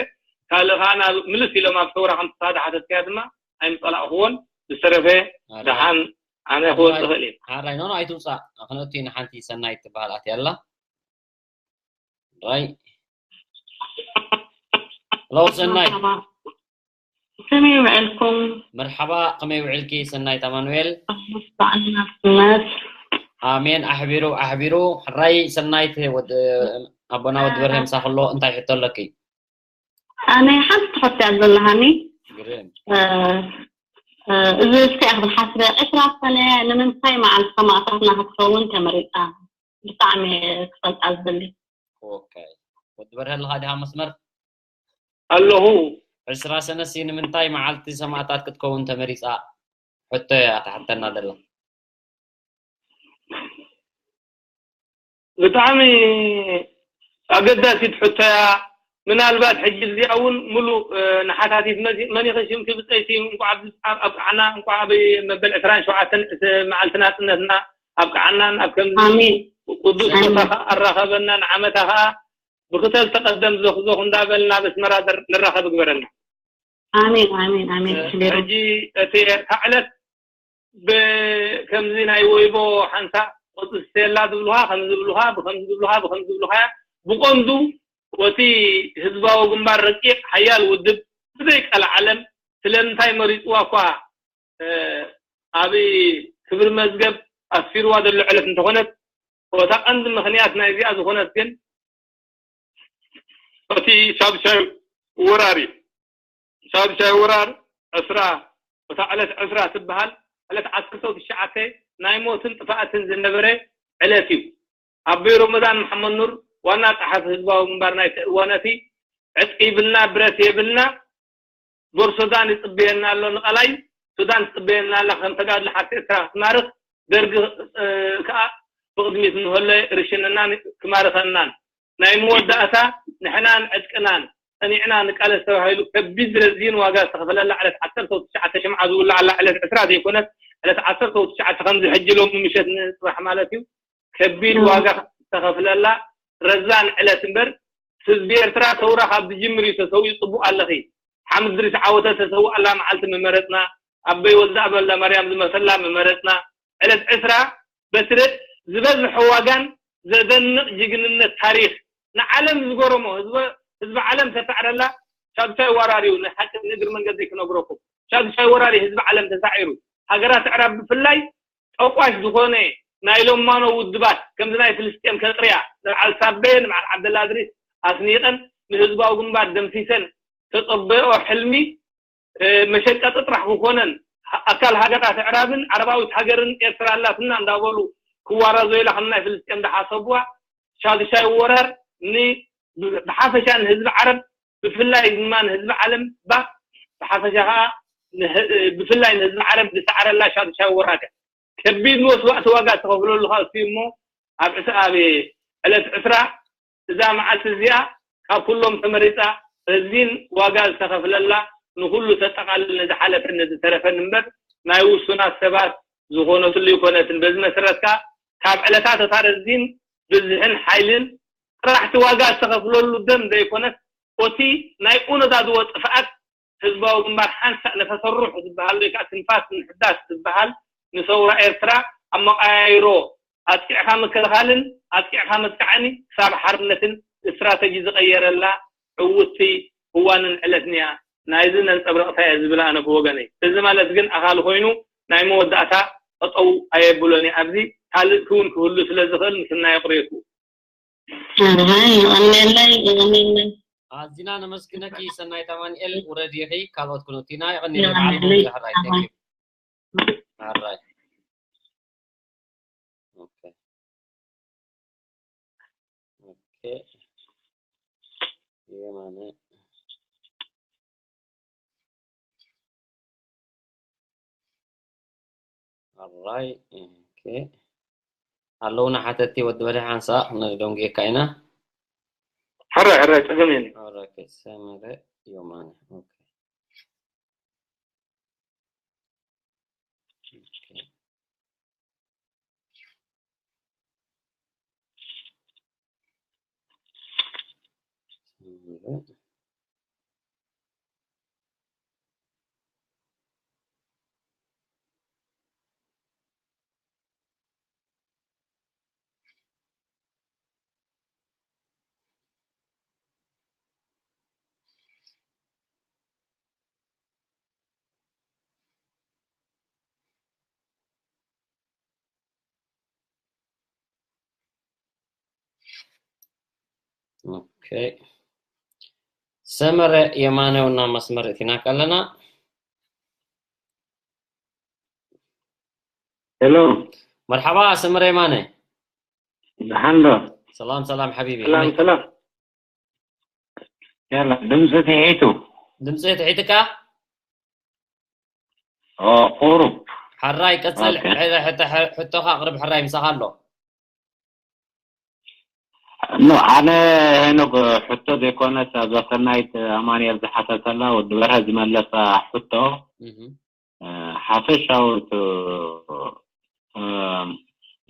ካልእ ኸኣ ናብ ምልስ ኢሎም ኣብ ሰውራ ከም ተሳደ ሓተትካያ ድማ ኣይምጸላእኽዎን። ብዝተረፈ ኣረ። ደሓን ኣነ ክወጽእ ኣራይ፣ እኽእል እየ። ኣራይ፣ ኖ፣ ኖ፣ ኣይትውጻእ። ክንእቱ ኢና። ሓንቲ ሰናይት ትበሃል ኣትያ ኣላ። ራይ። ሄሎ፣ ሰናይ። መርሓባ። ከመይ ውዕልኩም? መርሓባ፣ ከመይ ውዕልኪ ሰናይት ኣማኑኤል? ኣመስግናት። ኣሜን፣ ኣሕቢሩ፣ ኣሕቢሩ። ሕራይ ሰናይት፣ ወድ-፣ ኣቦና ወዲ በርሄ ምሳኽ ኣሎ፣ እንታይ ሕቶ ኣለኪ? ኣነ ሓንቲ ሕቶ እያ ዘለሃኒ። ግርም። እ፣ እ፣ እዚ እስከ እያ ክትሓስበ፣ ዕስራ ሰነ ንምንታይ መዓልቲ ሰማእታትና ክትኸውን ተመሪጻ? ብጣዕሚ ክፈልጣ ዝደሊ። ኦኬ። ወዲ በርሀ ኣለኻ ዲኻ መስመር? ኣለኹ። ዕስራ ሰነሲ ንምንታይ መዓልቲ ሰማእታት ክትከውን ተመሪጻ? ሕቶ እያ ትሓተና ዘላ። ብጣዕሚ ኣገዳሲት ሕቶ እያ። ምናልባት ሕጂ እዚኣ እውን ምሉእ፣ እ፣ ንሓታቲት መዚ-፣ መን ኢኺ ሽምኪ ብጸይቲ እንቋዕ ኣብ፣ ኣብ፣ ኣብቅዓና፣ እንቋዕ ኣብ መበል ዕስራን ሸውዓተን እቲ መዓልቲ ናጽነትና ኣብቅዓናን ኣብ ከምዚ ኣሜን። ቅዱስ ኣሜን። ቦታ ኸኣ ኣራኸበናን ዓመታ ኸኣ ብኽተል ተቐደም ዞኽዞኽ እንዳበልና ኣብ ኣስመራ ዘር-፣ ንራኸብ ይግበረና። ኣሜን፣ ኣሜን፣ ኣሜን። እ፣ ክሌሮ። ሕጂ እቲ ኤርትራ ዕለት ብ-፣ ከምዚ ናይ ወይቦ ሓንሳእ ቆጽሊ ስቴላ ዝብሉኻ፣ ከም ዝብሉኻ፣ ብኸም ዝብሉኻ፣ ብኸም ዝብሉኻ እያ። ብቐንዱ እቲ ህዝባዊ ግንባር ረቂቕ ሓያል ውድብ ብዘይ ቀልዓለም ስለምንታይ መሪጽዋ እኳ፣ እ፣ ኣብ ክብሪ መዝገብ ኣስፊርዋ ዘሎ ዕለት እንተኾነት፣ እታ ቀንዲ ምኽንያት ናይዚኣ ዝኾነት ግን እቲ ሻዱሻይ ወራር እዩ። ሻዱሻይ ወራር ዕስራ፣ እታ ዕለት ዕስራ ትበሃል፣ ዕለት ዓሰርተ ትሽዓተ ናይ ሞትን ጥፍኣትን ዝነበረ ዕለት እዩ። ኣቦይ ሮመዳን መሓመድ ኑር፣ ዋና ጸሓፊ ህዝባዊ ግንባር ናይቲ እዋን፣ እቲ ዕጥቂ ይብልና፣ ብረት የብልና፣ ዶር ሱዳን ይጽበየና ኣሎ ንቐላይ፣ ሱዳን ትጽበየና ኣላ ከም ተጋድሎ ሓርሲ ኤርትራ ክትማርኽ፣ ደርጊ፣ እ፣ ከኣ ብቕድሚት እንሆለ ርሽንናን ክማርኸናን። ናይ መወዳእታ ንሕናን ዕጥቅናን ጸኒዕና ንቃለስ ተባሂሉ ከቢድ ረዚን ዋጋ ዝተኸፈለላ ዕለት ዓሰርተ ትሽዓተ ሽምዓ ዝውልዓላ ዕለት ዕስራ ዘይኮነት፣ ዕለት ዓሰርተ ትሽዓተ ከምዚ ሕጂ ሎሚ ምሸት ንጽባሕ ማለት እዩ። ከቢድ እዎ። ዋጋ ዝተኸፍለላ ረዛን ዕለት እምበር፣ ህዝቢ ኤርትራ ሰውራ ካብ ዝጅምር እዩ ተሰዊኡ። ጽቡቕ ኣለኺ። ሓምድ ድሪስ ዓወተ ተሰውኣላ መዓልቲ ምመረጽና፣ ኣቦይ ወልደኣብ ወልደማርያም ዝመሰላ ምመረጽና፣ ዕለት ዕስራ በቲ ር-፣ ዝበዝሐ ዋጋን ዘደንቕ ጅግንነት ታሪኽ ንዓለም ዝገረሞ ህዝበ-፣ ህዝቢ ዓለም ተሳዕረላ ሻዱሻይ ወራር እዩ። ንሓቂ ንእግሪ መንገደይ ክነግረኩም፣ ሻዱሻይ ወራር እዩ ህዝቢ ዓለም ተሳዒሩ። ሃገራት ኣዕራብ ብፍላይ ጠቋሽ ዝኾነ ናይ ሎማኖ ውድባት፣ ከምዚ ናይ ፍልስጤም ከጥርያ፣ ንበዓል ሳቤ፣ ንበዓል ዓብደላ እድሪስ ኣስኒቐን ንህዝባዊ ግንባር ደምሲሰን ተጸበዮ ሕልሚ፣ እ፣ መሸቀጢ ጥራሕ ክኾነን፣ ኣካል ሃገራት ኣዕራብን ዓረባዊት ሃገርን ኤርትራ ኣላትና እንዳበሉ ክዋራዘዩላ ከም ናይ ፍልስጤም ዝሓሰቡዋ ሻዱሻይ ወራር ን-፣ ብ-፣ ብሓፈሻ ንህዝቢ ዓረብ ብፍላይ ድማ ንህዝቢ ዓለም ባ-፣ ብሓፈሻ ኸኣ ንህ-፣ ብፍላይ ንህዝቢ ዓረብ ዝሰዓረላ ሻዱሻይ ወራር እያ። ከቢድ መስዋእቲ ዋጋ ዝተኸፍለሉ ኸኣ እሱ እዩ እሞ፣ ኣብ ዕስ-፣ ኣብ ዕለት ዕስራ እዛ መዓልቲ እዚኣ ካብ ኩሎም ተመሪጻ ረዚን ዋጋ ዝተኸፍለላ፣ ንኹሉ ተጠቓልል፣ ንዝሓለፈን ንዝተረፈን እምበር ናይ ውሱናት ሰባት ዝኾነትሉ ኣይኮነትን። በዚ መሰረት ከኣ ካብ ዕለታት እታ ረዚን ብዝሕን ሓይልን ጥራሕቲ ዋጋ ዝተኸፍለሉ ደም ዘይኮነስ፣ ኦቲ ናይ ኡነዳድዎ ጥፍኣት ህዝባዊ ግንባር ሓንሳእ ነፈሰ ሩሕ ዝበሃል ወይ ከኣ ትንፋስ ምሕዳስ ዝበሃል ንሰውራ ኤርትራ ኣብ መቐያይሮ ኣጥቂዕካ ምክልኻልን ኣጥቂዕካ መጥቃዕን ክሳብ ሓርነትን ስትራተጂ ዝቐየረላ ዕውትቲ እዋንን ዕለትን እያ። ናይዚ ነንጸብረቕታ እየ ዝብል ኣነ ብወገነይ። እዚ ማለት ግን ኣኻሊ ኮይኑ ናይ መወዳእታ ጠጠው ኣየብሎን እየ። ኣብዚ ካልእ ክውን ክህሉ ስለ ዝኽእል ምስናይ የቕርየኩ። ኣርባይ ይቐንየለይ፣ ይቐንየለይ። ኣዚና ነመስግነኪ ሰናይት ኣማኑኤል፣ ውረድ ኢኺ፣ ካልኦት ክነቱ ኢና። የቐንየለይ፣ በዓል ይቐንየለይ። ሙሉ ሕራይ፣ ኣርባይ። Thank you። ኣራይ። ኦኬ። ኦኬ። የማነ። ኣራይ። ኦኬ። ኣለውና ሓተቲ ወዲ በርሄ ሓንሳእ ክነደንጉየካ ኢና። ሕራይ፣ ሕራይ፣ ጸገም የለን። ኦኬ፣ ሰመረ ዮማነ። ኦኬ። ኦኬ። ኦኬ። ሰመረ የማነ ውና መስመር እቲና ከለና። ሄሎ። መርሓባ ሰመረ የማነ። ደሓን ዶ? ሰላም ሰላም ሓቢቢ። ሰላም ሰላም። ያላ ድምፂ ትሒቱ። ድምፂ ትሒትካ? ኦ ቁሩብ። ሓራይ ቀፅል። ኦኬ። ሕቶኻ ኣቕርብ፣ ሕራይ ምሳኻ ኣሎ። ኖ፣ ኣነ ሄኖክ ሕቶ ዘይኮነስ ኣብዛ ሰናይት ኣማንኤል ዝሓተተላ ወዲ በርሀ ዝመለሳ ሕቶ፣ እህ። እ፣ ሓፈሻዊ እቲ፣ እ፣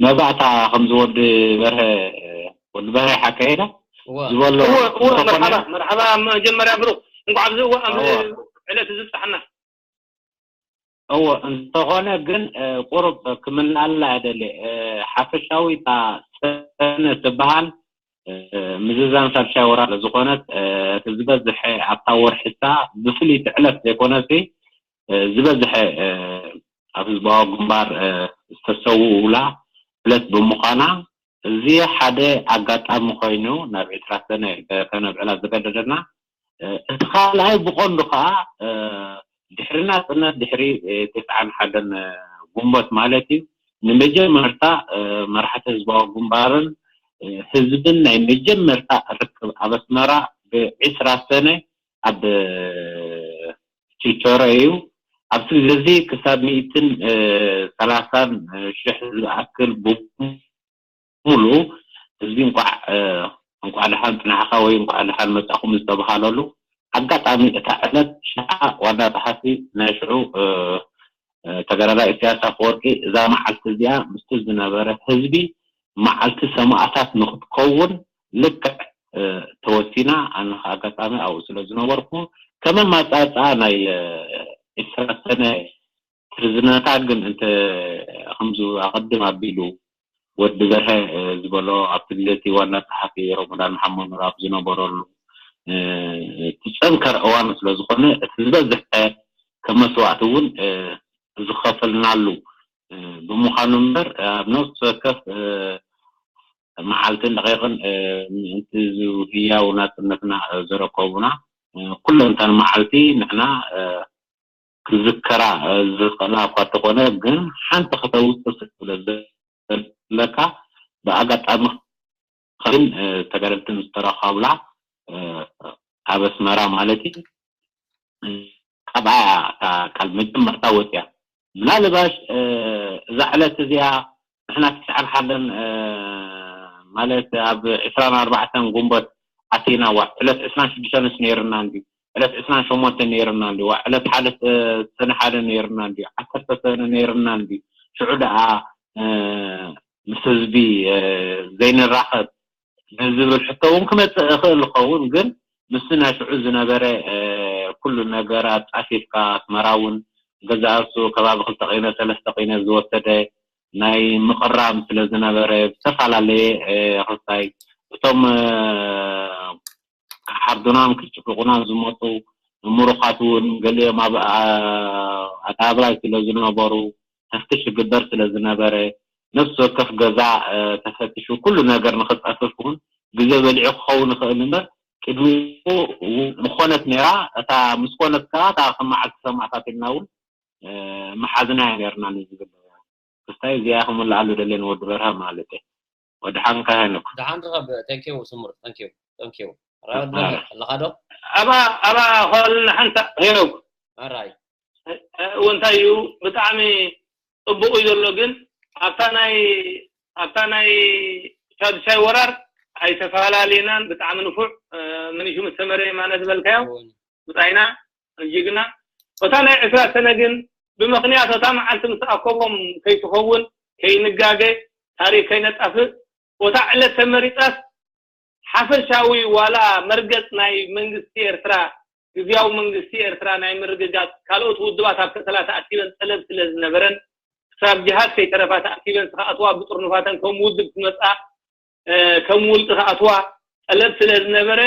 መባእታ ከምዚ ወዲ በርሀ፣ ወዲ በርሀ ሓቀ ኢለ እወ። ዝበሎ እወ እወ እንተኾነ መርሓባ መርሓባ መጀመርያ ብሩክ እንኳዕ ኣብዚ እወ ኣብዚ እወ። ዕለት እዚ ብፅሓና እወ እንተኾነ ግን፣ እ፣ ቁሩብ ክምልኣላ እደሊ። እ፣ ሓፈሻዊ እታ ሰነ ትበሃል፣ እ፣ ምዝዛም ሳልሻይ ወራር ዝኾነት፣ እ፣ እቲ ዝበዝሐ ኣብታ ወርሒ እታ ብፍልይቲ ዕለት ዘይኮነሲ፣ እ፣ ዝበዝሐ፣ እ፣ ኣብ ህዝባዊ ግንባር፣ እ፣ ዝተሰውኡላ ዕለት ብምዃና፣ እዚ ሓደ ኣጋጣሚ ኮይኑ ናብ ዕስራ ሰነ ከነብዕላ ዝገደደና። እ፣ እቲ ካልኣይ ብቐንዱ ከዓ፣ እ፣ ድሕሪ ናጽነት፣ ድሕሪ፣ እ፣ ተስዓን ሓደን፣ እ፣ ግንቦት ማለት እዩ፣ ንመጀመርታ፣ እ፣ መራሕቲ ህዝባዊ ግንባርን፣ እ፣ ህዝብን ናይ መጀመርታ ርክብ ኣብ ኣስመራ ብዕስራ ሰነ ኣብ፣ እ፣ ፕሪቶርያ እዩ። ኣብዚ ግዜ እዚ ክሳብ ሚእትን፣ እ፣ ሰላሳን፣ እ፣ ሽሕ ዝኣክል ብሙሉ ህዝቢ እንቋዕ፣ እ፣ እንቋዕ ደሓን ጽናሕኻ ወይ እንቋዕ ደሓን መጻኹም ዝተባሃለሉ ኣጋጣሚ፣ እታ ዕለት ሽዓ ዋና ጸሓፊ ናይ ሽዑ፣ እ፣ እ፣ ተጋዳላይ ኢሳያስ ኣፈወርቂ እዛ መዓልቲ እዚኣ ምስቲ ዝነበረ ህዝቢ መዓልቲ ሰማእታት ንኽትከውን ልክዕ፣ እ፣ ተወሲና። ኣነ ኸኣ ኣጋጣሚ ኣብኡ ስለ ዝነበርኩ ከመ ማጻጻ ናይ፣ እ፣ ዕስራ ሰነ ትርዝነታ ግን እንተ ከምዚ ኣቐድም ኣቢሉ ወዲ በርሀ፣ እ፣ ዝበሎ ኣብቲ ግዜ እቲ ዋና ጸሓፊ ረመዳን መሓመድ ኑር ኣብ ዝነበረሉ፣ እ፣ እቲ ጸንከር እዋን ስለ ዝኾነ እቲ ዝበዝሐ ከም መስዋእቲ እውን፣ እ፣ ዝኸፈልናሉ፣ እ፣ ብምዃኑ እምበር ኣብ ነፍሲ ወከፍ፣ እ፣ መዓልትን ደቂቕን፣ እ፣ ምእንቲ እዚ ህያው ናጽነትና፣ እ፣ ዘረከቡና፣ እ፣ ኩለንተን መዓልቲ ንሕና፣ እ፣ ክዝከራ፣ እ፣ ዝኽእላ እኳ እንተኾነ ግን ሓንቲ ከተውጽእ ስለ ዘለካ ብኣጋጣሚ ግን፣ እ፣ ተጋደልትን ዝተረኸብላ፣ እ፣ ኣብ ኣስመራ ማለት እዩ። ካብኣ እያ እታ ቃል መጀመርታ ወፅያ። ምናልባሽ፣ እ፣ እዛ ዕለት እዚኣ ንሕና ትስዓን ሓደን፣ እ፣ ማለት ኣብ ዕስራን ኣርባዕተን ግንቦት ኣቲና፣ ዋ ዕለት ዕስራን ሽዱሽተንስ ነይርና እንዲ፣ ዕለት ዕስራን ሸሞንተን ነይርና እንዲ፣ ዋ ዕለት ሓደ፣ እ፣ ሰነ ሓደ ነይርና እንዲ፣ ዓሰርተ ሰነ ነይርና እንዲ፣ ሽዑ ደኣ፣ እ፣ ምስ ህዝቢ፣ እ፣ ዘይንራኸብ ንዝብል ሕቶ እውን ክመፅእ እኽእል ይኸውን። ግን ምስቲ ናይ ሽዑ ዝነበረ፣ እ፣ ኩሉ ነገር ኣጻፊፍካ፣ ኣስመራ እውን ገዛእሱ ከባቢ ክልተ ቂነ ሰለስተ ቂነ ዝወሰደ ናይ ምቕራም ስለ ዝነበረ ብዝተፈላለየ፣ እ፣ ክስታይ እቶም፣ እ፣ ክሓርዱናን ክጭፍልቑናን ዝመፁ ምሩኻት እውን ገሊኦም ኣብ፣ ኣ-፣ ኣደባባይ ስለ ዝነበሩ ተፍትሽ ይግበር ስለ ዝነበረ ነፍሲ ወከፍ ገዛ፣ እ፣ ተፈቲሹ ኩሉ ነገር ንኽፀፍፍ እውን ግዜ በሊዑ ክኸውን ይኽእል እምበር ቅድሚኡ ምኾነት ነይራ። እታ ምስ ኮነት ከዓ እታ ከም መዓልቲ ሰማእታት ኢልና እውን፣ እ፣ መሓዝናያ ነይርና ንዝብል ክስታይ እዚኣ ክምልኣሉ ደልየ ንወዲ በርሀ ማለት እየ። ወድሓንካ ሄኖክ። ደሓን ርኸብ። Thank you ስሙር። Thank you። Thank you። ራይ ወዲ በርሀ ኣለኻ ዶ? ኣባ ኣባ ኸልና ሓንታ ሄኖክ ኣራይ። እውን እንታይ እዩ ብጣዕሚ ጽቡቕ እዩ ዘሎ፣ ግን ኣብታ ናይ ኣብታ ናይ ሻዱሻይ ወራር ኣይተፈላለናን። ብጣዕሚ ንፉዕ፣ እ፣ ምንሹ ምስ ሰመረ የማነ ዝበልካዮ ብጻይና ጅግና። እታ ናይ ዕስራ ሰነ ግን ብምኽንያት እታ መዓልቲ ምስ ኣከቦም ከይትኸውን፣ ከይንጋገ፣ ታሪክ ከይነጣፍእ፣ እታ ዕለት ተመሪጻስ ሓፈሻዊ ዋላ መርገጽ ናይ መንግስቲ ኤርትራ፣ ግዝያዊ መንግስቲ ኤርትራ ናይ ምርግጋጽ፣ ካልኦት ውድባት ኣብ ክእተላ ተኣኪበን ጠለብ ስለ ዝነበረን፣ ክሳብ ጅሃድ ከይተረፋ ተኣኪበን ክኣትዋ፣ ብጥርኑፋተን ከም ውድብ ክመጻ፣ እ፣ ከም ውልቂ ክኣትዋ ጠለብ ስለ ዝነበረ፣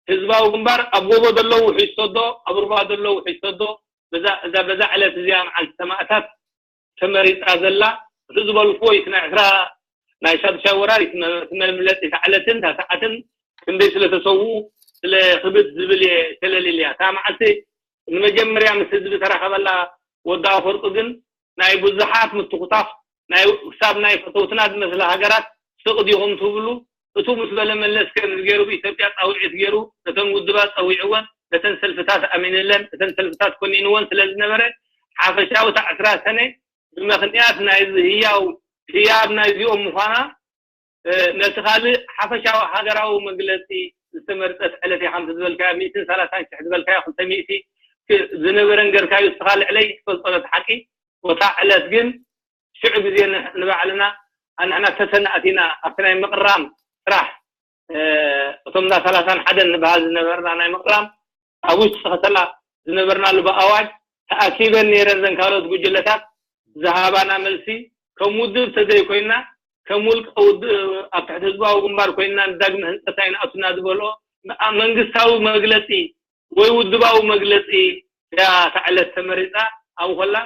ህዝባዊ ግንባር ኣብ ጎቦ ዘለዉ ውሕጅ ሰዶ፣ ኣብ ሩባ ዘለዉ ውሕጅ ሰዶ፣ በዛ፣ እዛ፣ በዛ ዕለት እዚኣ መዓልቲ ሰማእታት ተመሪጻ ዘላ፣ እቲ ዝበልክዎ እቲ ናይ ዕስራ ናይ ሻዱሻይ ወራር እቲ መ-፣ እቲ መምለጢ እታ ዕለትን እታ ሰዓትን ክንደይ ስለ ተሰውኡ ስለ ክብድ ዝብል እየ ሸለል ኢለያ። እታ መዓልቲ ንመጀመርያ ምስ ህዝቢ ተራኸበላ ወዲ ኣፈወርቂ ግን ናይ ብዙሓት ምትኹታፍ፣ ናይ ክሳብ ናይ ፈተውትና ዝመስላ ሃገራት ስቕ ዲኹም ትብሉ? እቱ ምስ በለ መለስ ከምዚ ገይሩ ብኢትዮጵያ ጻውዒት ገይሩ ነተን ውድባት ጸዊዕወን፣ ነተን ሰልፍታት ኣሚንለን፣ እተን ሰልፍታት ኮኒንወን ስለ ዝነበረ ሓፈሻዊ እታ ዕስራ ሰነ ብምኽንያት ናይዚ ህያው ህያብ ናይዚኦም ምዃና ነቲ ካልእ ሓፈሻዊ ሃገራዊ መግለጺ ዝተመርጸት ዕለት እያ። ከምቲ ዝበልካዮ ሚእትን ሰላሳን ሽሕ ዝበልካዮ ክልተ ሚእቲ ዝነበረን ገርካዩ እስኻ ልዕለይ ትፈልጦ ነቲ ሓቂ። ወታ ዕለት ግን ሽዑ ግዜ ንባዕልና ኣንሕና ተሰናእቲና ኣብቲ ናይ ምቕራም ስራሕ እቶም እንዳ ሰላሳን ሓደን ንበሃል ዝነበርና ናይ ምቕራም ኣብ ውሽጢ ከተላ ዝነበርናሉ ብኣዋጅ ተኣኪበን ነይረን ዘን ካልኦት ጉጅለታት ዝሃባና መልሲ ከም ውድብ ተዘይኮይና ከም ውልቀ ውድብ ኣብ ትሕቲ ህዝባዊ ግንባር ኮይንና ንዳግመ ህንፀት ኣይንኣቱና ዝበልኦ መንግስታዊ መግለፂ ወይ ውድባዊ መግለፂ እያ እታ ዕለት ተመሪፃ። ኣብኡ ከላ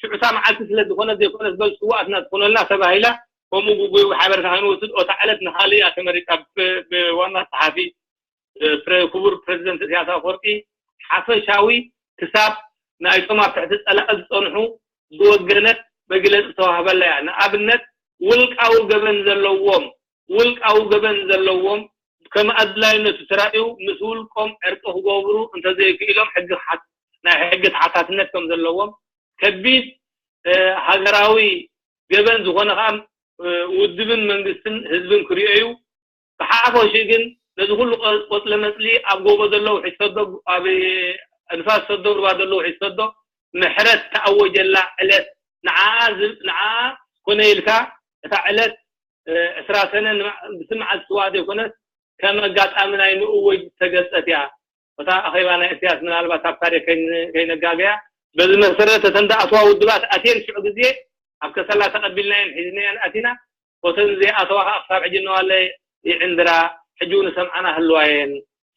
ሽዑታ መዓልቲ ስለ ዝኾነት ዘይኮነስ በል ስዋኣትና ትኾነልና ተባሂላ ከምኡ ግጉይ ሓበሬታ ከይንወስድ እታ ዕለት ንኻልእ እያ ተመሪፃ። ብዋና ፀሓፊ ክቡር ፕረዚደንት ኢሳያስ ኣፈወርቂ ሓፈሻዊ ክሳብ ናይቶም ኣብ ትሕቲ ፀላኢ ዝፀንሑ ዝወገነት መግለፂ ተዋህበላ እያ። ንኣብነት ውልቃዊ ገበን ዘለዎም ውልቃዊ ገበን ዘለዎም ከም ኣድላይነቱ ተራእዩ ምስ ውልቆም ዕርቂ ክገብሩ እንተዘይክኢሎም ሕጊ ናይ ሕጊ ተሓታትነት ከም ዘለዎም ከቢድ ሃገራዊ ገበን ዝኾነ ከዓ ውድብን መንግስትን ህዝብን ክሪኦ እዩ። ብሓፈሽኡ ግን ነዚ ኩሉ ቆፅለ መፅሊ ኣብ ጎቦ ዘለዉ ሕጅ ሰዶ ኣብ ንፋስ ሰዶ ሩባ ዘለዉ ሕጅ ሰዶ ምሕረት ተኣወጀላ ዕለት ንዓኣ ንዓኣ ኮነ ኢልካ እታ ዕለት ዕስራ ሰነ ብስምዓት ዝስዋእ ዘይኮነስ ከም ኣጋጣሚ ናይ ንእወጅ ዝተገልፀት እያ። እታ ኣኼባ ናይ እስያስ ምናልባት ኣብ ታሪክ ከይነጋገያ በዚ መሰረት እተን ዝኣተዋ ውድባት ኣትየን ሽዑ ግዜ ኣብ ከሰላ ተቐቢልናየን ሒዝናየን ኣቲና። እተን ዘይኣተዋ ከዓ ክሳብ ሕጂ እነዋለ ይዕንድራ ሕጂ እውን ሰምዓና ህልዋየን።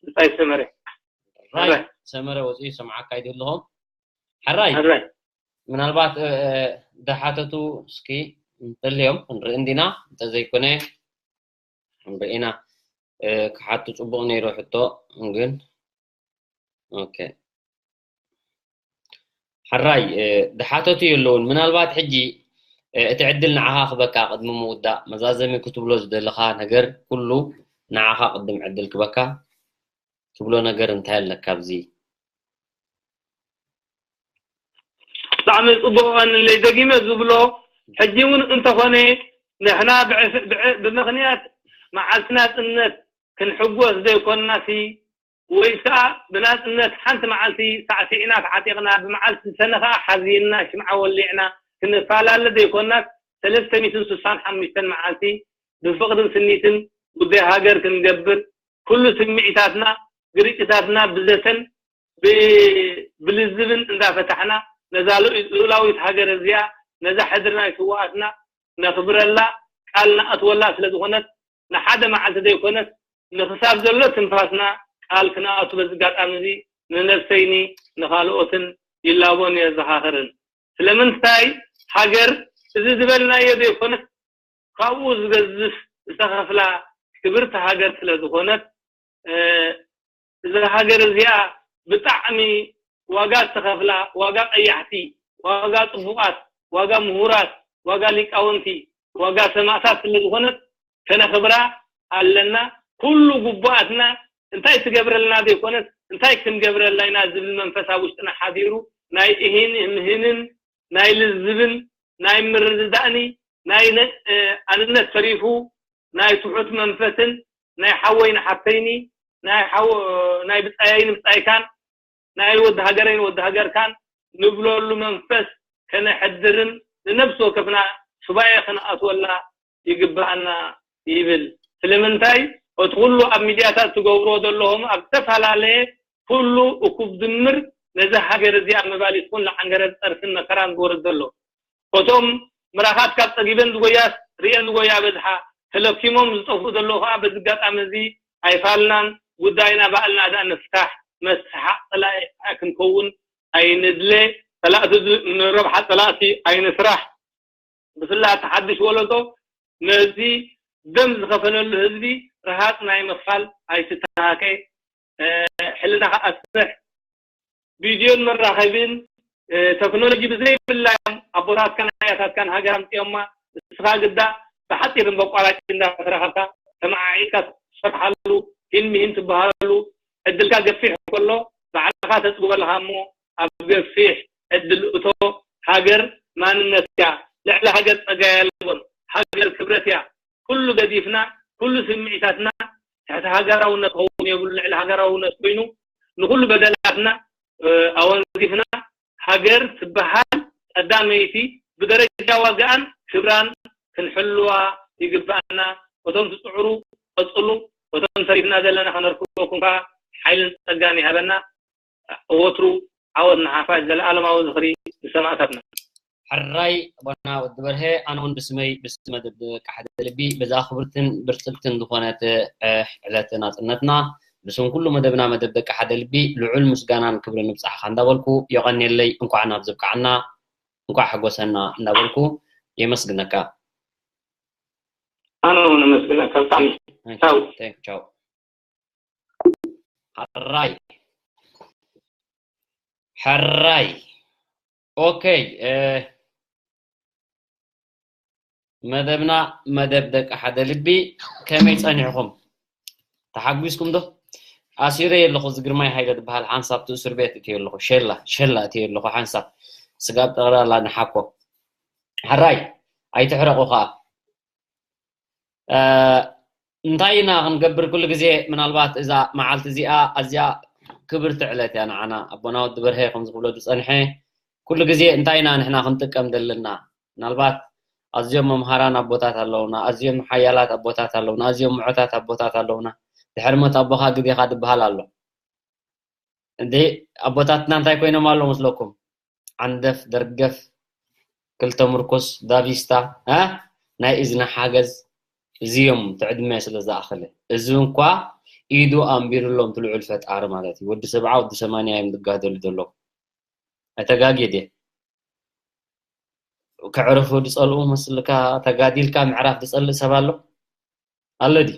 ብጻይ ሰመረ ሰመረ ወፅኡ ሰምዓካ ይድህልኹ። ሕራይ ምናልባት ዝሓተቱ እስኪ እንተልዮም ክንርኢ እንዲና፣ እንተዘይኮነ ርኢና ክሓቱ ፅቡቕ ነይሩ ሕቶ ግን ኦኬ ሕራይ ዝሓተቱ የለውን። ምናልባት ሕጂ እቲ ዕድል ንዓኻ ክበካ ቅድሚ ምውዳእ መዛዘሚ ክትብሎ ዝደለኻ ነገር ኩሉ ንዓኻ ቅድም ዕድል ክበካ ትብሎ ነገር እንታይ ኣለካ ኣብዚ? ብጣዕሚ ፅቡቅ ቀንለይ ደጊመ ዝብሎ ሕጂ እውን እንተኾነ ንሕና ብምኽንያት መዓልቲ ናፅነት ክንሕጎስ ዘይኮንና ሲ ወይ ከዓ ብናፅነት ሓንቲ መዓልቲ ሳዕሲዕና ተዓጢቕና ብመዓልቲ ሰነ ከዓ ሓዚንና ሽምዓ ወሊዕና ክንፈላለ ዘይኮንና ሰለስተ ሚእትን ስሳን ሓሙሽተን መዓልቲ ብፍቕርን ስኒትን ጉዳይ ሃገር ክንገብር ኩሉ ስምዒታትና ግርጭታትና ብዘተን ብልዝብን እንዳፈታሕና ነዛ ልኡላዊት ሃገር እዚኣ ነዛ ሕድሪ ናይ ስዋኣትና ነኽብረላ ቃል ንኣትወላ ስለ ዝኾነት ንሓደ መዓልቲ ዘይኮነስ ንኽሳብ ዘሎ ትንፋስና ቃል ክንኣቱ በዚ ኣጋጣሚ እዚ ንነብሰይኒ ንኻልኦትን ይላቦን የዘኻኽርን። ስለምንታይ ሃገር እዚ ዝበልናዮ ዘይኮነስ ካብኡ ዝገዝፍ ዝተኸፍላ ክብርቲ ሃገር ስለ ዝኾነት እዛ ሃገር እዚኣ ብጣዕሚ ዋጋ ዝተኸፍላ ዋጋ ቀያሕቲ ዋጋ ፅቡቓት ዋጋ ምሁራት ዋጋ ሊቃውንቲ ዋጋ ሰማእታት ስለ ዝኾነት ከነኽብራ ኣለና። ኩሉ ጉቡኣትና እንታይ ትገብረልና ዘይኮነስ እንታይ ክንገብረላ ኢና ዝብል መንፈስ ኣብ ውሽጥና ሓዲሩ ናይ እሂን እምህንን ናይ ልዝብን ናይ ምርድዳእኒ ናይ ኣንነት ተሪፉ ናይ ትሑት መንፈስን ናይ ሓወይ ንሓፍተይኒ ናይ ብፃየይ ንብፃይካን ናይ ወዲ ሃገረይ ንወዲ ሃገርካን ንብለሉ መንፈስ ከነሕድርን ንነብሲ ወከፍና ሱባኤ ክንኣትወላ ይግባኣና ይብል። ስለምንታይ እቲ ኩሉ ኣብ ሚድያታት ትገብርዎ ዘለኹም ኣብ ዝተፈላለየ ኩሉ እኩብ ድምር ነዚ ሃገር እዚኣ ምባል ይትኹን ለዓንገረ ዝፀርፍን መከራን ዝወርድ ዘሎ እቶም ምራኻት ካብ ፀጊበን ዝጎያስ ርእየን ዝጎያ በዝሓ ተለኪሞም ዝጠፍኡ ዘለዉ ከዓ በዚ ኣጋጣሚ እዚ ኣይፋልናን ጉዳይና ባዕልና ደኣ ንፍታሕ መስሓቅ ፀላኢ ክንከውን ኣይንድለ ፀላእቲ ንረብሓ ፀላእቲ ኣይንስራሕ ብፍላይ እቲ ሓድሽ ወለዶ ነዚ ደም ዝኸፈለሉ ህዝቢ ረሃፅ ናይ ምኽፋል ኣይትተሃከ። ሕልናኻ ኣስፍሕ። ቪድዮን መራኸቢን ተክኖሎጂ ብዘይብላዮም ኣቦታትካን ኣያታትካን ሃገር ኣምፅኦማ። ንስኻ ግዳ ብሓፂርን በቋራጭ እንዳተረኸብካ ተመዓዒድካ ትሰርሓሉ፣ ሂን ምሂን ትበሃለሉ ዕድልካ ገፊሕ ከሎ ባዕልኻ ተፅግቦ ኣለኻ እሞ ኣብ ገፊሕ ዕድል እቶ። ሃገር ማንነት እያ። ልዕሊ ሃገር ፀጋ የልቦን። ሃገር ክብረት እያ። ኩሉ ገዲፍና፣ ኩሉ ስምዒታትና ትሕቲ ሃገራውነት ክኸውን የብሉ። ልዕሊ ሃገራውነት ኮይኑ ንኹሉ በደላትና ኣወንዚፍና ሃገር ትበሃል ቀዳመይቲ ብደረጃ ዋጋኣን ክብራን ክንሕልዋ ይግባኣና። እቶም ትፅዕሩ ቀፅሉ፣ እቶም ተሪፍና ዘለና ከነርክበኩም ከዓ ሓይልን ፀጋን ይሃበና። ወትሩ ዓወት ንሓፋሽ፣ ዘለኣለማዊ ዝኽሪ ንሰማእታትና። ሕራይ ኣቦና ወዲ በርሀ፣ ኣነ እውን ብስመይ ብስመ ደቂ ሓደ ልቢ በዛ ክብርትን ብርፅግትን ዝኾነት ዕለት ናፅነትና ብስም ኩሉ መደብና መደብ ደቂ ሓደ ልቢ ልዑል ምስጋናን ክብርን ንብፃሕኻ እንዳበልኩ፣ የቐንየለይ፣ እንኳዕ ናብ ዘብቃዓና፣ እንኳዕ ሓጎሰና እንዳበልኩ የመስግነካ። ኣነ እውን ኣመስግነካ ብጣዕሚ። ቻው። ሕራይ ሕራይ። ኦኬ፣ መደብና መደብ ደቂ ሓደ ልቢ። ከመይ ጸኒሕኹም? ተሓጒስኩም ዶ? ኣሲረ የለኹ፣ እዚ ግርማይ ሃይለ ዝበሃል ሓንሳብ እቲ እስር ቤት እትዮ ኣለኹ፣ ሸላ ሸላ እትዮ ኣለኹ ሓንሳብ። ስጋብ ጠቕላላ ንሓኮ። ሕራይ ኣይትሕረቑ ኸኣ። እንታይ ኢና ክንገብር? ኩሉ ግዜ ምናልባት እዛ መዓልቲ እዚኣ ኣዝያ ክብርቲ ዕለት እያ ንዓና። ኣቦና ወዲ በርሀ ከም ዝብሎ ዝጸንሐ፣ ኩሉ ግዜ እንታይ ኢና ንሕና ክንጥቀም ዘለና? ምናልባት ኣዝዮም መምሃራን ኣቦታት ኣለውና፣ ኣዝዮም ሓያላት ኣቦታት ኣለውና፣ ኣዝዮም ምዑታት ኣቦታት ኣለውና። ድሕሪ ሞት ኣቦኻ ግዜኻ ዝበሃል ኣሎ። እንዴ፣ ኣቦታትና እንታይ ኮይኖም ኣሎ መስለኩም? ዓንደፍ፣ ደርገፍ፣ ክልተ ምርኩስ፣ ዳቪስታ፣ እ? ናይ እዝኒ ሓገዝ፣ እዚኦም ትዕድመ ስለ ዝኣኸለ። እዚ እንኳ ኢዱ ኣንቢሩሎም ትልዑል ፈጣሪ ማለት እዩ። ወዲ ሰብዓ፣ ወዲ ሰማንያ እዮም ዝጋደሉ ዘለዉ። ኣይተጋግየ ድየ? ከዕርፉ ዝጸልኡ መስልካ፣ ተጋዲልካ ምዕራፍ ዝጸልእ ሰብ ኣሎ? ኣሎ ድዩ?